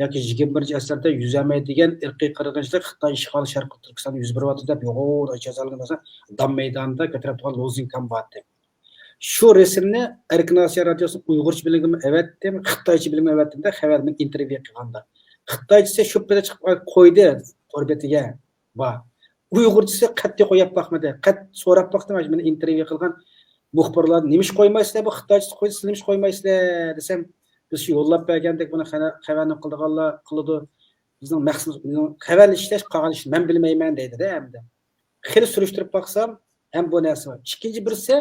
ياكى يىگىرمە بىرىنچى ئەسىردە يۈزەمەي دېگەن ئىرقىي قىرغىنچىلىق خىتاي ئىشغالى شەرقىي تۈركىستاندا يۈز بېرىۋاتىدۇ دەپ يوغان جازالىغان بولسا، دام مەيدانىدا كۆتۈرۈپ تۇرغان لوزىنكام بارتى. شۇ رەسىمنى ئەركىن ئاسىيا رادىيوسىنىڭ ئۇيغۇرچە بۆلۈمىگىمۇ ئەۋەتتىم، خىتايچە بۆلۈمىگە ئەۋەتتىم-دە، خەۋەرنى ئىنتېرۋيۇ قىلغاندا. خىتايچىسى شۇ پېتى چىقىپ قويدى تور بېتىگە. بار. ئۇيغۇرچىسى قەتئىي قويۇپ باقمىدى. قەت سوراپ باقتىم، مېنى ئىنتېرۋيۇ قىلغان مۇخبىرلار، نېمىش قويمايسىلەر، بۇ خىتايچىسى قويسا، نېمىش قويمايسىلەر دېسەم، بىز شۇ يوللاپ بەرگەندەك بۇنى خەۋەر-، خەۋەرنى قىلىدىغانلار قىلىدۇ. بىزنىڭ مەقسىتىمىز ئۇنىڭ خەۋەرنى ئىشلەش، قالغان ئىشنى مەن بىلمەيمەن دەيدۇ-دە ئەمدى. خېلى سۈرۈشتۈرۈپ باقسام، ھەم بۇ نەرسە بار. ئىككىنچى بىرسى،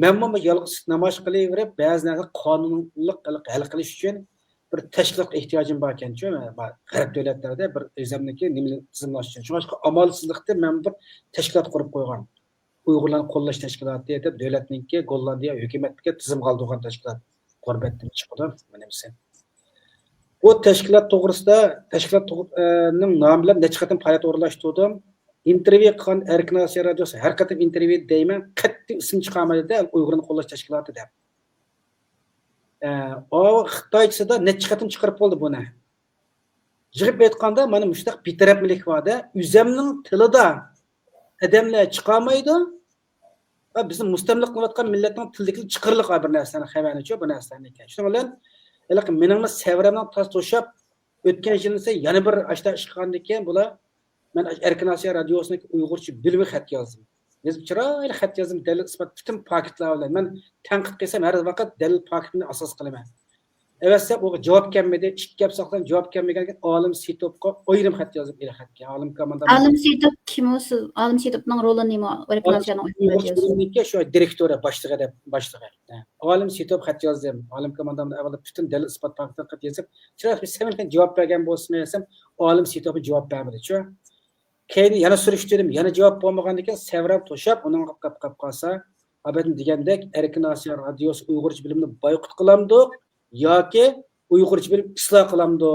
مەنمۇ بۇ يالغۇز نامايىش قىلىۋېرىپ، بەزى نەرسە قانۇنلۇق ھەل قىلىش ئۈچۈن بىر تەشكىلاتقا ئېھتىياجىم بار ئىكەنچۇ، غەرب دۆلەتلەردە بىر ئۆزەمنىڭكى نېمىنى تىزىملاش ئۈچۈن. شۇڭلاشقا ئامالسىزلىقتىن مەن بىر تەشكىلات قۇرۇپ قويغان. ئۇيغۇرلارنى قوللاش تەشكىلاتى دەپ دۆلەتنىڭكى، گوللاندىيە ھۆكۈمەتنىڭكى تىزىمغا ئالىدىغان تەشكىلات. غۇربەتتىن چىقىدۇ، نېمىسى. بۇ تەشكىلات توغرىسىدا، تەشكىلات توغ-، ئە، نىڭ نامى بىلەن نەچچە قېتىم پائالىيەت ئورۇنلاشتۇردۇم. ئىنتېرۋيۇ قىلغان ئەركىن ئاسىيا رادىيوسى ھەر قېتىم ئىنتېرۋيۇ دەيمەن، قەتئىي ئىسىم چىقارمايدۇ-دە، ئۇيغۇرنى قوللاش تەشكىلاتى دەپ. ئە، ئۇ خىتايچىسىدا نەچچە قېتىم چىقىرىپ بولدى بۇنى. يىغىپ ئېيتقاندا، مانا مۇشۇنداق بىتەرەپلىك بار-دە، ئۆزەمنىڭ تىلىدا ئادەملەر چىقارمايدۇ. ۋە بىزنى مۇستەملىكە قىلىۋاتقان مىللەتنىڭ تىلىدىكىلا چىقىرىلىق بىر نەرسىلەرنى، خەۋەرنىچۇ، بۇ نەرسىلەرنى ئىكەن. شۇنىڭ بىلەن ھېلىقى مېنىڭمۇ سەۋرىمنىڭ تاس توشاپ، ئۆتكەن يىلىسى يەنە بىر ئاشتا ئىش قىلغاندىكىن بۇلار، مەن ئەركىن ئاسىيا رادىيوسىنىڭ ئۇيغۇرچە بۆلۈمىگە خەت يازدىم. يېزىپ، چىرايلىق خەت يازدىم، دەلىل ئىسپات، پۈتۈن پاكىتلار بىلەن. مەن تەنقىد قىلسام، ھەر ۋاقىت دەلىل پاكىتىنى ئاساس قىلىمەن. ئەۋەتسەم، ئۇغا جاۋاب كەلمىدى. ئىككى ھەپتە ساقلىدىم، جاۋاب كەلمىگەندىن كېيىن ئالىم سېيىتوپقا ئايرىم خەت يازدىم، ئېلى خەتكە. ئالىم كوماندان. ئالىم سېيىتوپ كىم ئۇ سىز؟ ئالىم سېيىتوپنىڭ رولى نېمە؟ ئالىم رېفرانسىيەنىڭ سېيىتوپ ئۇيغۇرچە بۆلۈمنىڭكى شۇ دىرېكتورى، باشلىقى دەپ، باشلىقى. ھە. ئالىم سېيىتوپ خەت يازدىم. ئالىم كوماندامدىن ئاۋۋال پۈتۈن دەلىل ئىسپات پاكىتىنى خەت يېزىپ، چىرايلىق بىر سەمىمىي جاۋاب بەرگەن بولسىمۇ دېسەم، ئالىم سېيىتوپمۇ جاۋاب بەرمىدىچۇ. كەينى يەنە سۈرۈشتۈردۈم، يەنە جاۋاب بولمىغاندىكىن سەۋرەم توشاپ، ئۇنىڭغا قاپ، قاپ قالسا، ئابەتنى دېگەندەك، ئەركىن ئاسىيا رادىيوسى ئۇيغۇرچە بۆلۈمىنى بايقۇت قىلامدۇق ياكى ئۇيغۇرچە بۆلۈم ئىسلاھ قىلامدۇ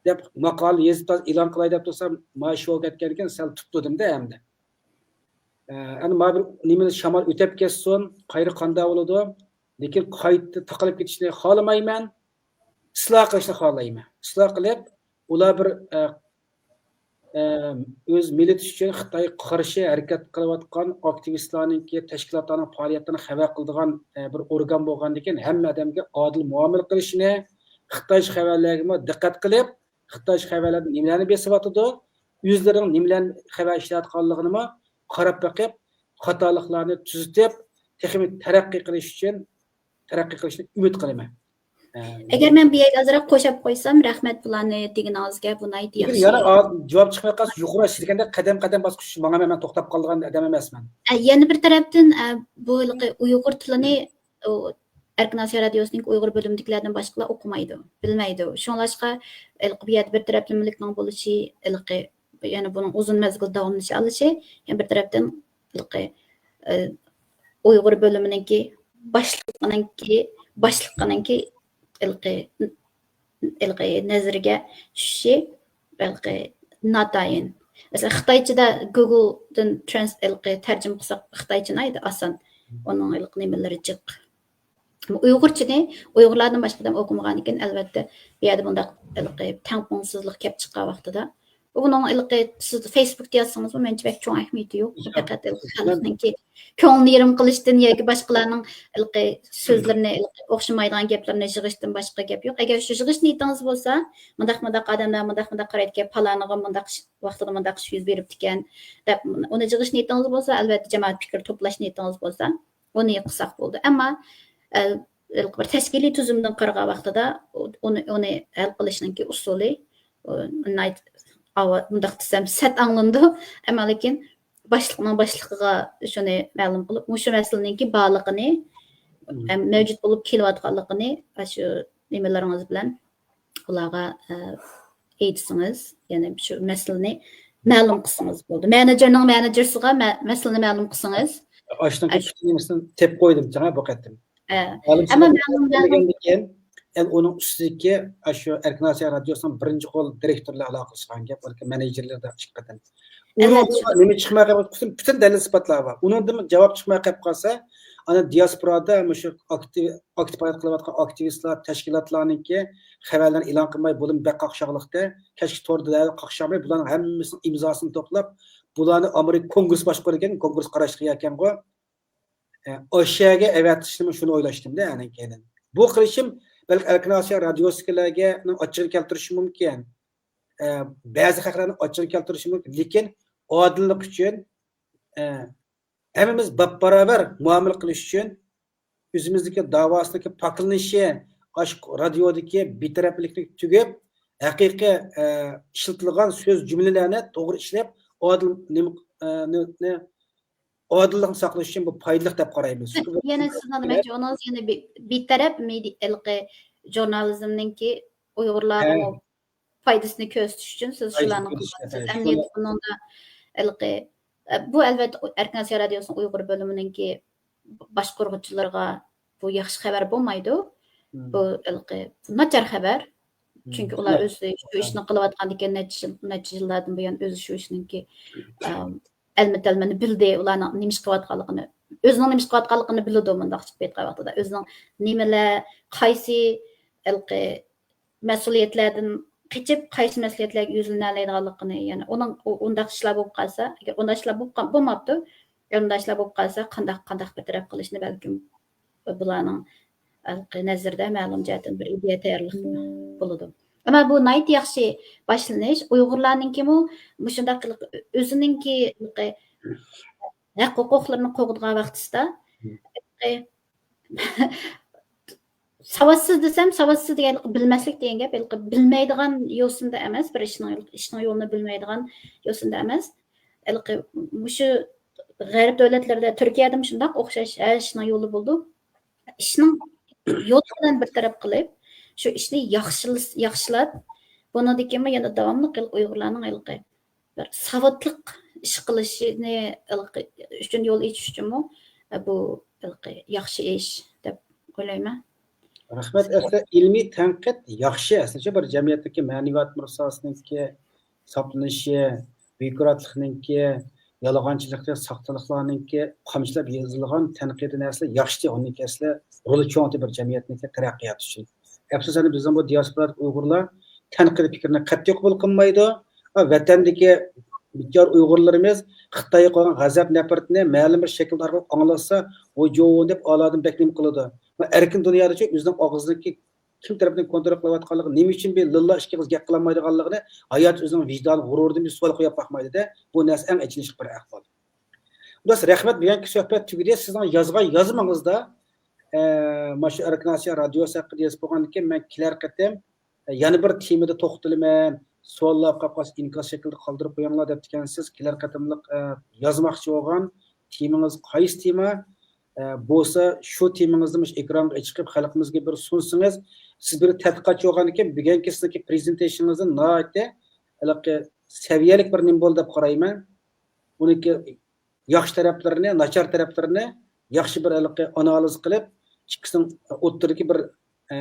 دەپ ماقالە يېزىپ، ئېلان قىلاي دەپ تۇرسام، ماي شو كەتكەنكەن، سەل تۇتتۇردۇم-دە ئەمدى. ئە، ئەنە مانا بىر نېمىنى شامال ئۆتەپ كەتسۇن، قايرى قانداق بولىدۇ. لېكىن قايتا تاقىلىپ كېتىشنى خالىمايمەن. ئىسلاھ قىلىشنى خالايمەن. ئىسلاھ قىلىپ، ئۇلار بىر، ئە، ئە، ئۆز مىللىتى ئۈچۈن خىتايغا قارشى ھەرىكەت قىلىۋاتقان ئاكتىۋىستلارنىڭكى، تەشكىلاتلارنىڭ پائالىيەتلىرىنى خەۋەر قىلىدىغان، ئە، بىر ئورگان بولغاندىكىن، ھەممە ئادەمگە ئادىل مۇئامىلە قىلىشنى، خىتايچە خەۋەرلەرگىمۇ دىققەت قىلىپ، خىتايچە خەۋەرلەردە نېمىلەرنى بېسىۋاتىدۇ، ئۆزلىرىنىڭ نېمىلەرنى خەۋەر ئىشلەۋاتقانلىقىنىمۇ قاراپ بېقىپ، خاتالىقلارنى تۈزىتىپ، تېخىمۇ تەرەققىي قىلىش ئۈچۈن، تەرەققىي قىلىشنى ئۈمىد قىلىمەن. ئەگەر مەن بۇ يەرگە ئازراق قوشاپ قويسام، رەھمەت، بۇلارنى دېگىنىڭىزگە، بۇ ناھايىتى ياخشى. يەنە جاۋاب چىقماي قالسا، يۇقىرى سىزگەندە قەدەم قەدەم باسقۇچ ماڭىمەن، مەن توختاپ قالىدىغان ئادەم ئەمەسمەن. ئە، يەنە بىر تەرەپتىن، ئە، بۇ ھېلىقى ئۇيغۇر تىلىنى، ئۇ، ئەركىن ئاسىيا رادىيوسىنىڭ ئۇيغۇر بۆلۈمىدىكىلەردىن باشقىلار ئوقۇمايدۇ، بىلمەيدۇ. شۇڭلاشقا ھېلىقى بۇ يەردە بىر تەرەپلىمىلىكنىڭ بولۇشى، ھېلىقى يەنە بۇنىڭ ئۇزۇن مەزگىل داۋاملىشالىشى، يەنە بىر تەرەپتىن ھېلىقى، ئە، ئۇيغۇر بۆلۈمىنىڭكى باشلىقىنىڭكى، باشلىقىنىڭكى ھېلىقى، ھېلىقى نەزىرىگە چۈشۈشى ھېلىقى ناتايىن. مەسىلەن، خىتايچىدا گۇگلدىن ترانس-، ھېلىقى تەرجىمە قىلساق، خىتايچە ناھايىتى ئاسان. ئۇنىڭ ھېلىقى نېمىلىرى جىق. ئۇيغۇرچىنى ئۇيغۇرلاردىن باشقا ئادەم ئوقۇمىغاندىكىن، ئەلۋەتتە، بۇ يەردە بۇنداق ھېلىقى تەڭپۇڭسىزلىق كەپ چىققان ۋاقتىدا، بۇنىڭ ھېلىقى سىز فېيسبۇكتا يازسىڭىزمۇ مەنچە بەك چوڭ ئەھمىيىتى يوق. بۇ پەقەت ھېلىقى خەلقنىڭكى كۆڭلىنى يېرىم قىلىشتىن ياكى باشقىلارنىڭ ھېلىقى سۆزلىرىنى، ھېلىقى ئوخشىمايدىغان گەپلىرىنى يىغىشتىن باشقا گەپ يوق. ئەگەر شۇ يىغىش نىيىتىڭىز بولسا، مۇنداق، مۇنداق ئادەملەر مۇنداق، مۇنداق قارايدىكەن، پالانىغا مۇنداق ئىش، ۋاقتىدا مۇنداق ئىش يۈز بېرىپتىكەن، دەپ ئۇنى يىغىش نىيىتىڭىز بولسا، ئەلۋەتتە، جامائەت پىكرى توپلاش نىيىتىڭىز بولسا، ئۇنى قىلساق بولىدۇ. ئەمما، ئە، بىر تەشكىلىي تۈزۈمدىن قارىغان ۋاقتىدا، ئۇنى، ئۇنى ھەل قىلىشنىڭكى ئۇسۇلى، ئۇ، ناھايىتى ئاۋا-، مۇنداق دېسەم سەت ئاڭلىنىدۇ، ئەمما لېكىن باشلىقنىڭ باشلىقىغا شۇنى مەلۇم قىلىپ، مۇشۇ مەسىلىنىڭكى بارلىقىنى، مم. ئەم، مەۋجۇت بولۇپ كېلىۋاتقانلىقىنى، ئاشۇ نېمىلىرىڭىز بىلەن ئۇلارغا، ئە، ئېيتسىڭىز، يەنى شۇ مەسىلىنى مەلۇم قىلسىڭىز بولدى. مېنېجېرنىڭ مېنېجېرسىغا مە-، مەسىلىنى مەلۇم قىلسىڭىز. ئاشۇنىڭكى ئەش- پۈتۈن نېمىسىنى تېپىپ قويدۇم ساڭا بۇ قېتىم. ئە، ئالىم ئەمما سىنىپ مەلۇم، مەلۇم. كېيىن، ئەل ئۇنىڭ ئۈستىدىكى، ئاشۇ ئەركىن ئاسىيا رادىيوسىنىڭ بىرىنچى قول دىرېكتورلار ئالاقىلەشكەن گەپ، بەلكى مېنېجېرلىرىدا ئىككى قېتىم. ئۇنىڭدىن نېمە چىقماي قالغان، پۈتۈن، پۈتۈن دەلىل ئىسپاتلار بار. ئۇنىڭدىن جاۋاب چىقماي قېلىپ قالسا، ئانا دىياسپورادا مۇشۇ ئاكتىپ، ئاكتىپ پائالىيەت قىلىۋاتقان ئاكتىۋىستلار، تەشكىلاتلارنىڭكى خەۋەرلەرنى ئېلان قىلماي، بۇلىمۇ بەك قاقشاقلىقتا، كەچكى توردا دەل قاقشاقماي، بۇلارنىڭ ھەممىسىنىڭ ئىمزاسىنى توپلاپ، بۇلارنى ئامېرىكا كونگرېس باشقۇرىدىكەن، كونگرېس قاراشلىق ئىكەنغۇ. ئە، ئاشۇ يەرگە ئەۋەتىشنىمۇ شۇنى ئويلاشتىمدە، ئاندىن كېيىن. بۇ قىلىشىم بەلكى ئەركىن ئاسىيا رادىيوسىدىكىلەرگە ئاچچىقىنى كەلتۈرۈشى مۇمكىن. ئە، بەزى خەقلەرنى ئاچچىقىنى كەلتۈرۈشى مۇمكىن. لېكىن ئادىللىق ئۈچۈن، ئە، ھەممىمىز باپباراۋەر مۇئامىلە قىلىش ئۈچۈن ئۆزىمىزدىكى داۋاسىدىكى پاكلىنىشى، ئاشۇ رادىيودىكى بىتەرەپلىكنى تۈگەپ، ھەقىقىي، ئە، ئىشلىتىلغان سۆز جۈملىلەرنى توغرا ئىشلەپ، ئادىل نېمە، ئە، نى-، نى-، ئادىللىقنى ساقلاش ئۈچۈن بۇ پايدىلىق دەپ قارايمىز. يەنە سىزنىڭ دېمەكچى بولغىنىڭىز يەنە بى-، بىتەرەپ مېدىيا، ھېلىقى ژۇرنالىزمنىڭكى ئۇيغۇرلارغىمۇ پايدىسىنى كۆرسىتىش ئۈچۈن سىز شۇلارنى قىلىۋاتىسىز. ئەمدى بۇنىڭدا ھېلىقى، بۇ ئەلۋەتتە ئەركىن ئاسىيا رادىيوسىنىڭ ئۇيغۇر بۆلۈمىنىڭكى باشقۇرغۇچىلىرىغا بۇ ياخشى خەۋەر بولمايدۇ. بۇ ھېلىقى ناچار خەۋەر. چۈنكى ئۇلار ئۆزى شۇ ئىشنى قىلىۋاتقاندىكىن نەچچە يىل، نەچچە يىللاردىن بۇيان ئۆزى شۇ ئىشنىڭكى، ئەم، ئەلمە تەلمىنى بىلدى، ئۇلارنىڭ نېمە ئىش قىلىۋاتقانلىقىنى، ئۆزىنىڭ نېمە ئىش قىلىۋاتقانلىقىنى بىلىدۇ مۇنداقچە ئېيتقان ۋاقتىدا. ئۆزىنىڭ نېمىلەر، قايسى ھېلىقى مەسئۇلىيەتلەردىن قېچىپ، قايسى مەسئۇلىيەتلەرگە يۈزلىنەلەيدىغانلىقىنى، يەنى ئۇنىڭ ئۇ-، ئۇنداق ئىشلار بولۇپ قالسا، ئەگەر ئۇنداق ئىشلار بولۇپ قال-، بولماپتۇ، ئۇنداق ئىشلار بولۇپ قالسا، قانداق، قانداق بىر تەرەپ قىلىشنى بەلكىم بۇلارنىڭ ھېلىقى نەزىرىدە مەلۇم جەھەتتىن بىر ئىدىيە تەييارلىق بولىدۇ. ئەمما بۇ ناھايىتى ياخشى باشلىنىش. ئۇيغۇرلارنىڭكىمۇ مۇشۇنداق قىلىپ ئۆزىنىڭكى ھەق ھوقۇقلىرىنى قوغدىغان ۋاقتىسىدا، ھېلىقى ساۋاتسىز دېسەم، ساۋاتسىز دېگەن بىلمەسلىك دېگەن گەپ، ھېلىقى بىلمەيدىغان يوسۇندا ئەمەس، بىر ئىشنىڭ، ئىشنىڭ يولىنى بىلمەيدىغان يوسۇندا ئەمەس. ھېلىقى مۇشۇ غەرب دۆلەتلىرىدە، تۈركىيەدىمۇ شۇنداق ئوخشاش، ھەر ئىشنىڭ يولى بولىدۇ. ئىشنىڭ يولى بىلەن بىر تەرەپ قىلىپ، شۇ ئىشنى ياخشىلىس-، ياخشىلاپ، بۇنىڭدىن كېيىنمۇ يەنە داۋاملىق ھېلىقى ئۇيغۇرلارنىڭ ھېلىقى بىر ساۋاتلىق ئىش قىلىشىنى ھېلىقى ئۈچۈن يول ئېچىش ئۈچۈنمۇ، بۇ ھېلىقى ياخشى ئىش دەپ ئويلايمەن. رەھمەت. ئەسلى ئىلمىي تەنقىد ياخشى، ئەسلىچە بىر جەمئىيەتتىكى مەنىۋىيەت مىراسىنىڭكى ساقلىنىشى، بىيۇروكراتلىقنىڭكى، يالغانچىلىقى، ساختىلىقلارنىڭكى قامچىلاپ يېزىلغان تەنقىدىي نەرسىلەر ياخشى، ئۇنىڭكى ئەسلى رولى چوڭ بىر جەمئىيەتنىڭكى تەرەققىياتى ئۈچۈن. ئەپسۇس، ئەنە بىزنىڭ بۇ دىياسپورادىكى ئۇيغۇرلار تەنقىدىي پىكىرنى قەتئىي قوبۇل قىلمايدۇ. ۋەتەندىكى بىچارە ئۇيغۇرلىرىمىز خىتايغا قويغان غەزەپ نەپرىتىنى مەلۇم بىر شەكىلدە ئارقىلىپ ئاڭلاتسا، ۋوي جوۋۇن دەپ ئالادىن بەك نېمە قىلىدۇ. ئەركىن دۇنيادىچۇ ئۆزىنىڭ ئاغزىنىڭكى كىم تەرەپتىن كونترول قىلىۋاتقانلىقى، نېمە ئۈچۈن بىر لىللا ئىككى ئېغىز گەپ قىلالمايدىغانلىقىنى ھايات ئۆزىنىڭ ۋىجدانى، غۇرۇرىدىن بىر سوئال قويۇپ باقمايدۇ-دە. بۇ نەرسە ئەڭ ئېچىنىشلىق بىر ئەھۋال. دوست، رەھمەت، بۈگۈنكى سۆھبەت تۈگىدى. سىزنىڭ يازغان يازمىڭىزدا، ئە، مانا شۇ ئەركىن ئاسىيا رادىيوسى ھەققىدە يېزىپ بولغاندىكىن، مەن كېلەر قېتىم، ئە، يەنە بىر تېمىدا توختىلىمەن، سوئاللار قالغان بولسا ئىنكاس شەكلىدە قالدۇرۇپ قويۇڭلار دەپتىكەنسىز. كېلەر قېتىملىق، ئە، يازماقچى بولغان تېمىڭىز قايسى تېما، ئە، بولسا شۇ تېمىڭىزنى مۇشۇ ئېكرانغا چىقىپ خەلقىمىزگە بىر سۇنسىڭىز، سىز بىر تەتقىقاتچى بولغاندىكىن بۈگۈنكى سىزنىڭكى پرېزېنتېيشنىڭىزدىن ناھايىتى ھېلىقى سەۋىيەلىك بىر نېمە بولدى دەپ قارايمەن. ئۇنىڭكى ياخشى تەرەپلىرىنى، ناچار تەرەپلىرىنى ياخشى بىر ھېلىقى ئانالىز قىلىپ، ئىككىسىنىڭ ئوتتۇرىدىكى بىر، ئە،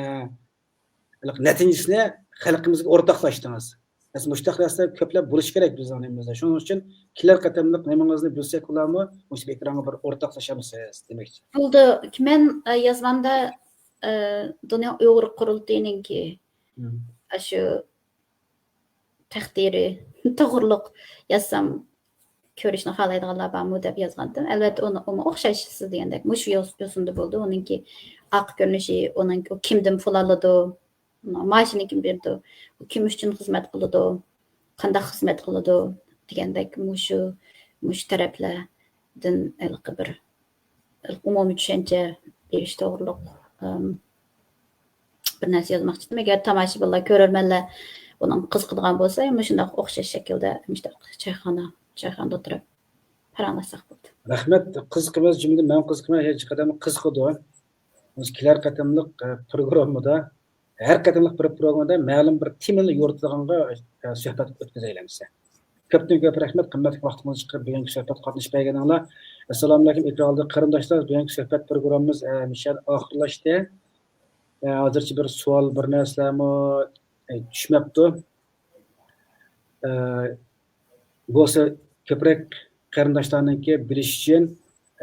ھېلىقى نەتىجىسىنى خەلقىمىزگە ئورتاقلاشتىڭىز. بەس مۇشۇنداق نەرسىلەر كۆپلەپ بولۇشى كېرەك بىزنىڭ نېمىمىزدە. شۇنىڭ ئۈچۈن كېلەر قېتىملىق نېمىڭىزنى بىلسەك، ئۇلارمۇ مۇشۇ ئېكرانغا بىر ئورتاقلىشامسىز دېمەكچى. بولدى. مەن، ئە، يازمامدا، ئە، دۇنيا ئۇيغۇر قۇرۇلتىيىنىڭكى مم. ئاشۇ تەقدىرى توغرۇلۇق يازسام كۆرۈشنى خالايدىغانلار بارمۇ دەپ يازغانتىم. ئەلۋەتتە، ئۇنى، ئۇمۇ ئوخشاش سىز دېگەندەك مۇشۇ يوس-، يوسۇندا بولدى. ئۇنىڭكى ئارقا كۆرۈنۈشى، ئۇنىڭ، ئۇ كىمدىن پۇل ئالىدۇ، مائاشىنى كىم بېرىدۇ، ئۇ كىم ئۈچۈن خىزمەت قىلىدۇ، قانداق خىزمەت قىلىدۇ دېگەندەك مۇشۇ، مۇشۇ تەرەپلەردىن ھېلىقى بىر ئومۇمىي چۈشەنچە بېرىش توغرۇلۇق، ئىم، بىر نەرسە يازماقچى ئىدىم. ئەگەر تاماشىبىنلار، كۆرۈرمەنلەر ئۇنىڭ قىزىقىدىغان بولسا، مۇشۇنداق ئوخشاش شەكىلدە مۇشۇنداق چايخانا، چايخانىدا ئولتۇرۇپ پاراڭلاشساق بولىدۇ. رەھمەت، قىزىقىمىز، جۈملىدىن مەن قىزىقىمەن، ھېچ قەدەم قىزىقىدۇ. بىز كېلەر قېتىملىق، ئە، پروگراممىدا، ھەر قېتىملىق بىر پروگراممىدا مەلۇم بىر تېمىنى يورۇتىدىغانغا، ئە، سۆھبەت ئۆتكۈزەيلى ئەمىسە. كۆپتىن كۆپ رەھمەت، قىممەتلىك ۋاقتىڭىزنى چىقىرىپ بۈگۈنكى سۆھبەتكە قاتنىشىپ بەرگىنىڭلار. ئەسسالامۇئەلەيكۇم، ئېكران ئالدىدىكى قېرىنداشلار، بۈگۈنكى سۆھبەت پروگراممىمىز، ئە، مۇشۇ يەردە ئاخىرلاشتى. ئە، ھازىرچە بىر سوئال، بىر نەرسىلەرمۇ، ئە، چۈشمەپتۇ. ئە، بولسا كۆپرەك قېرىنداشلارنىڭكى بىلىشى ئۈچۈن،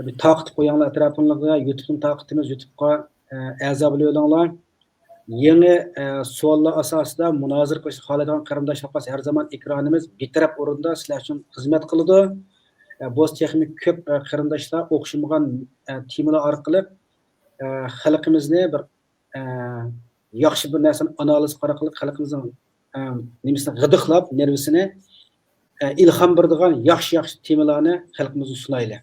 بىر تارقىتىپ قويۇڭلار ئەتراپىڭلارغا، يۇتۇبنى تارقىتىمىز، يۇتۇبقا، ئە، ئەزا بولۇۋېلىڭلار. يېڭى، ئە، سوئاللار ئاساسىدا مۇنازىرە قىلىشنى خالايدىغان قېرىنداشلار بولسا، ھەر زامان ئېكرانىمىز بىتەرەپ ئورۇندا سىلەر ئۈچۈن خىزمەت قىلىدۇ. ئە، بولسا تېخىمۇ كۆپ، ئە، قېرىنداشلار ئوخشىمىغان، ئە، تېمىلار ئارقىلىق، ئە، خەلقىمىزنى بىر، ئە، ياخشى بىر نەرسىنى ئانالىز ئارقىلىق خەلقىمىزنىڭ، ئە، نېمىسىنى غىدىقلاپ، نېرۋىسىنى، ئە، ئىلھام بېرىدىغان ياخشى، ياخشى تېمىلارنى خەلقىمىزگە سۇنايلى.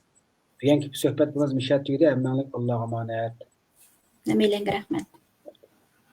بۈگۈنكى سۆھبەتىمىز مۇشۇ يەردە تۈگىدى. ھەممەڭلارگە ئاللاغا ئامانەت. ھەممەيلەنگە رەھمەت.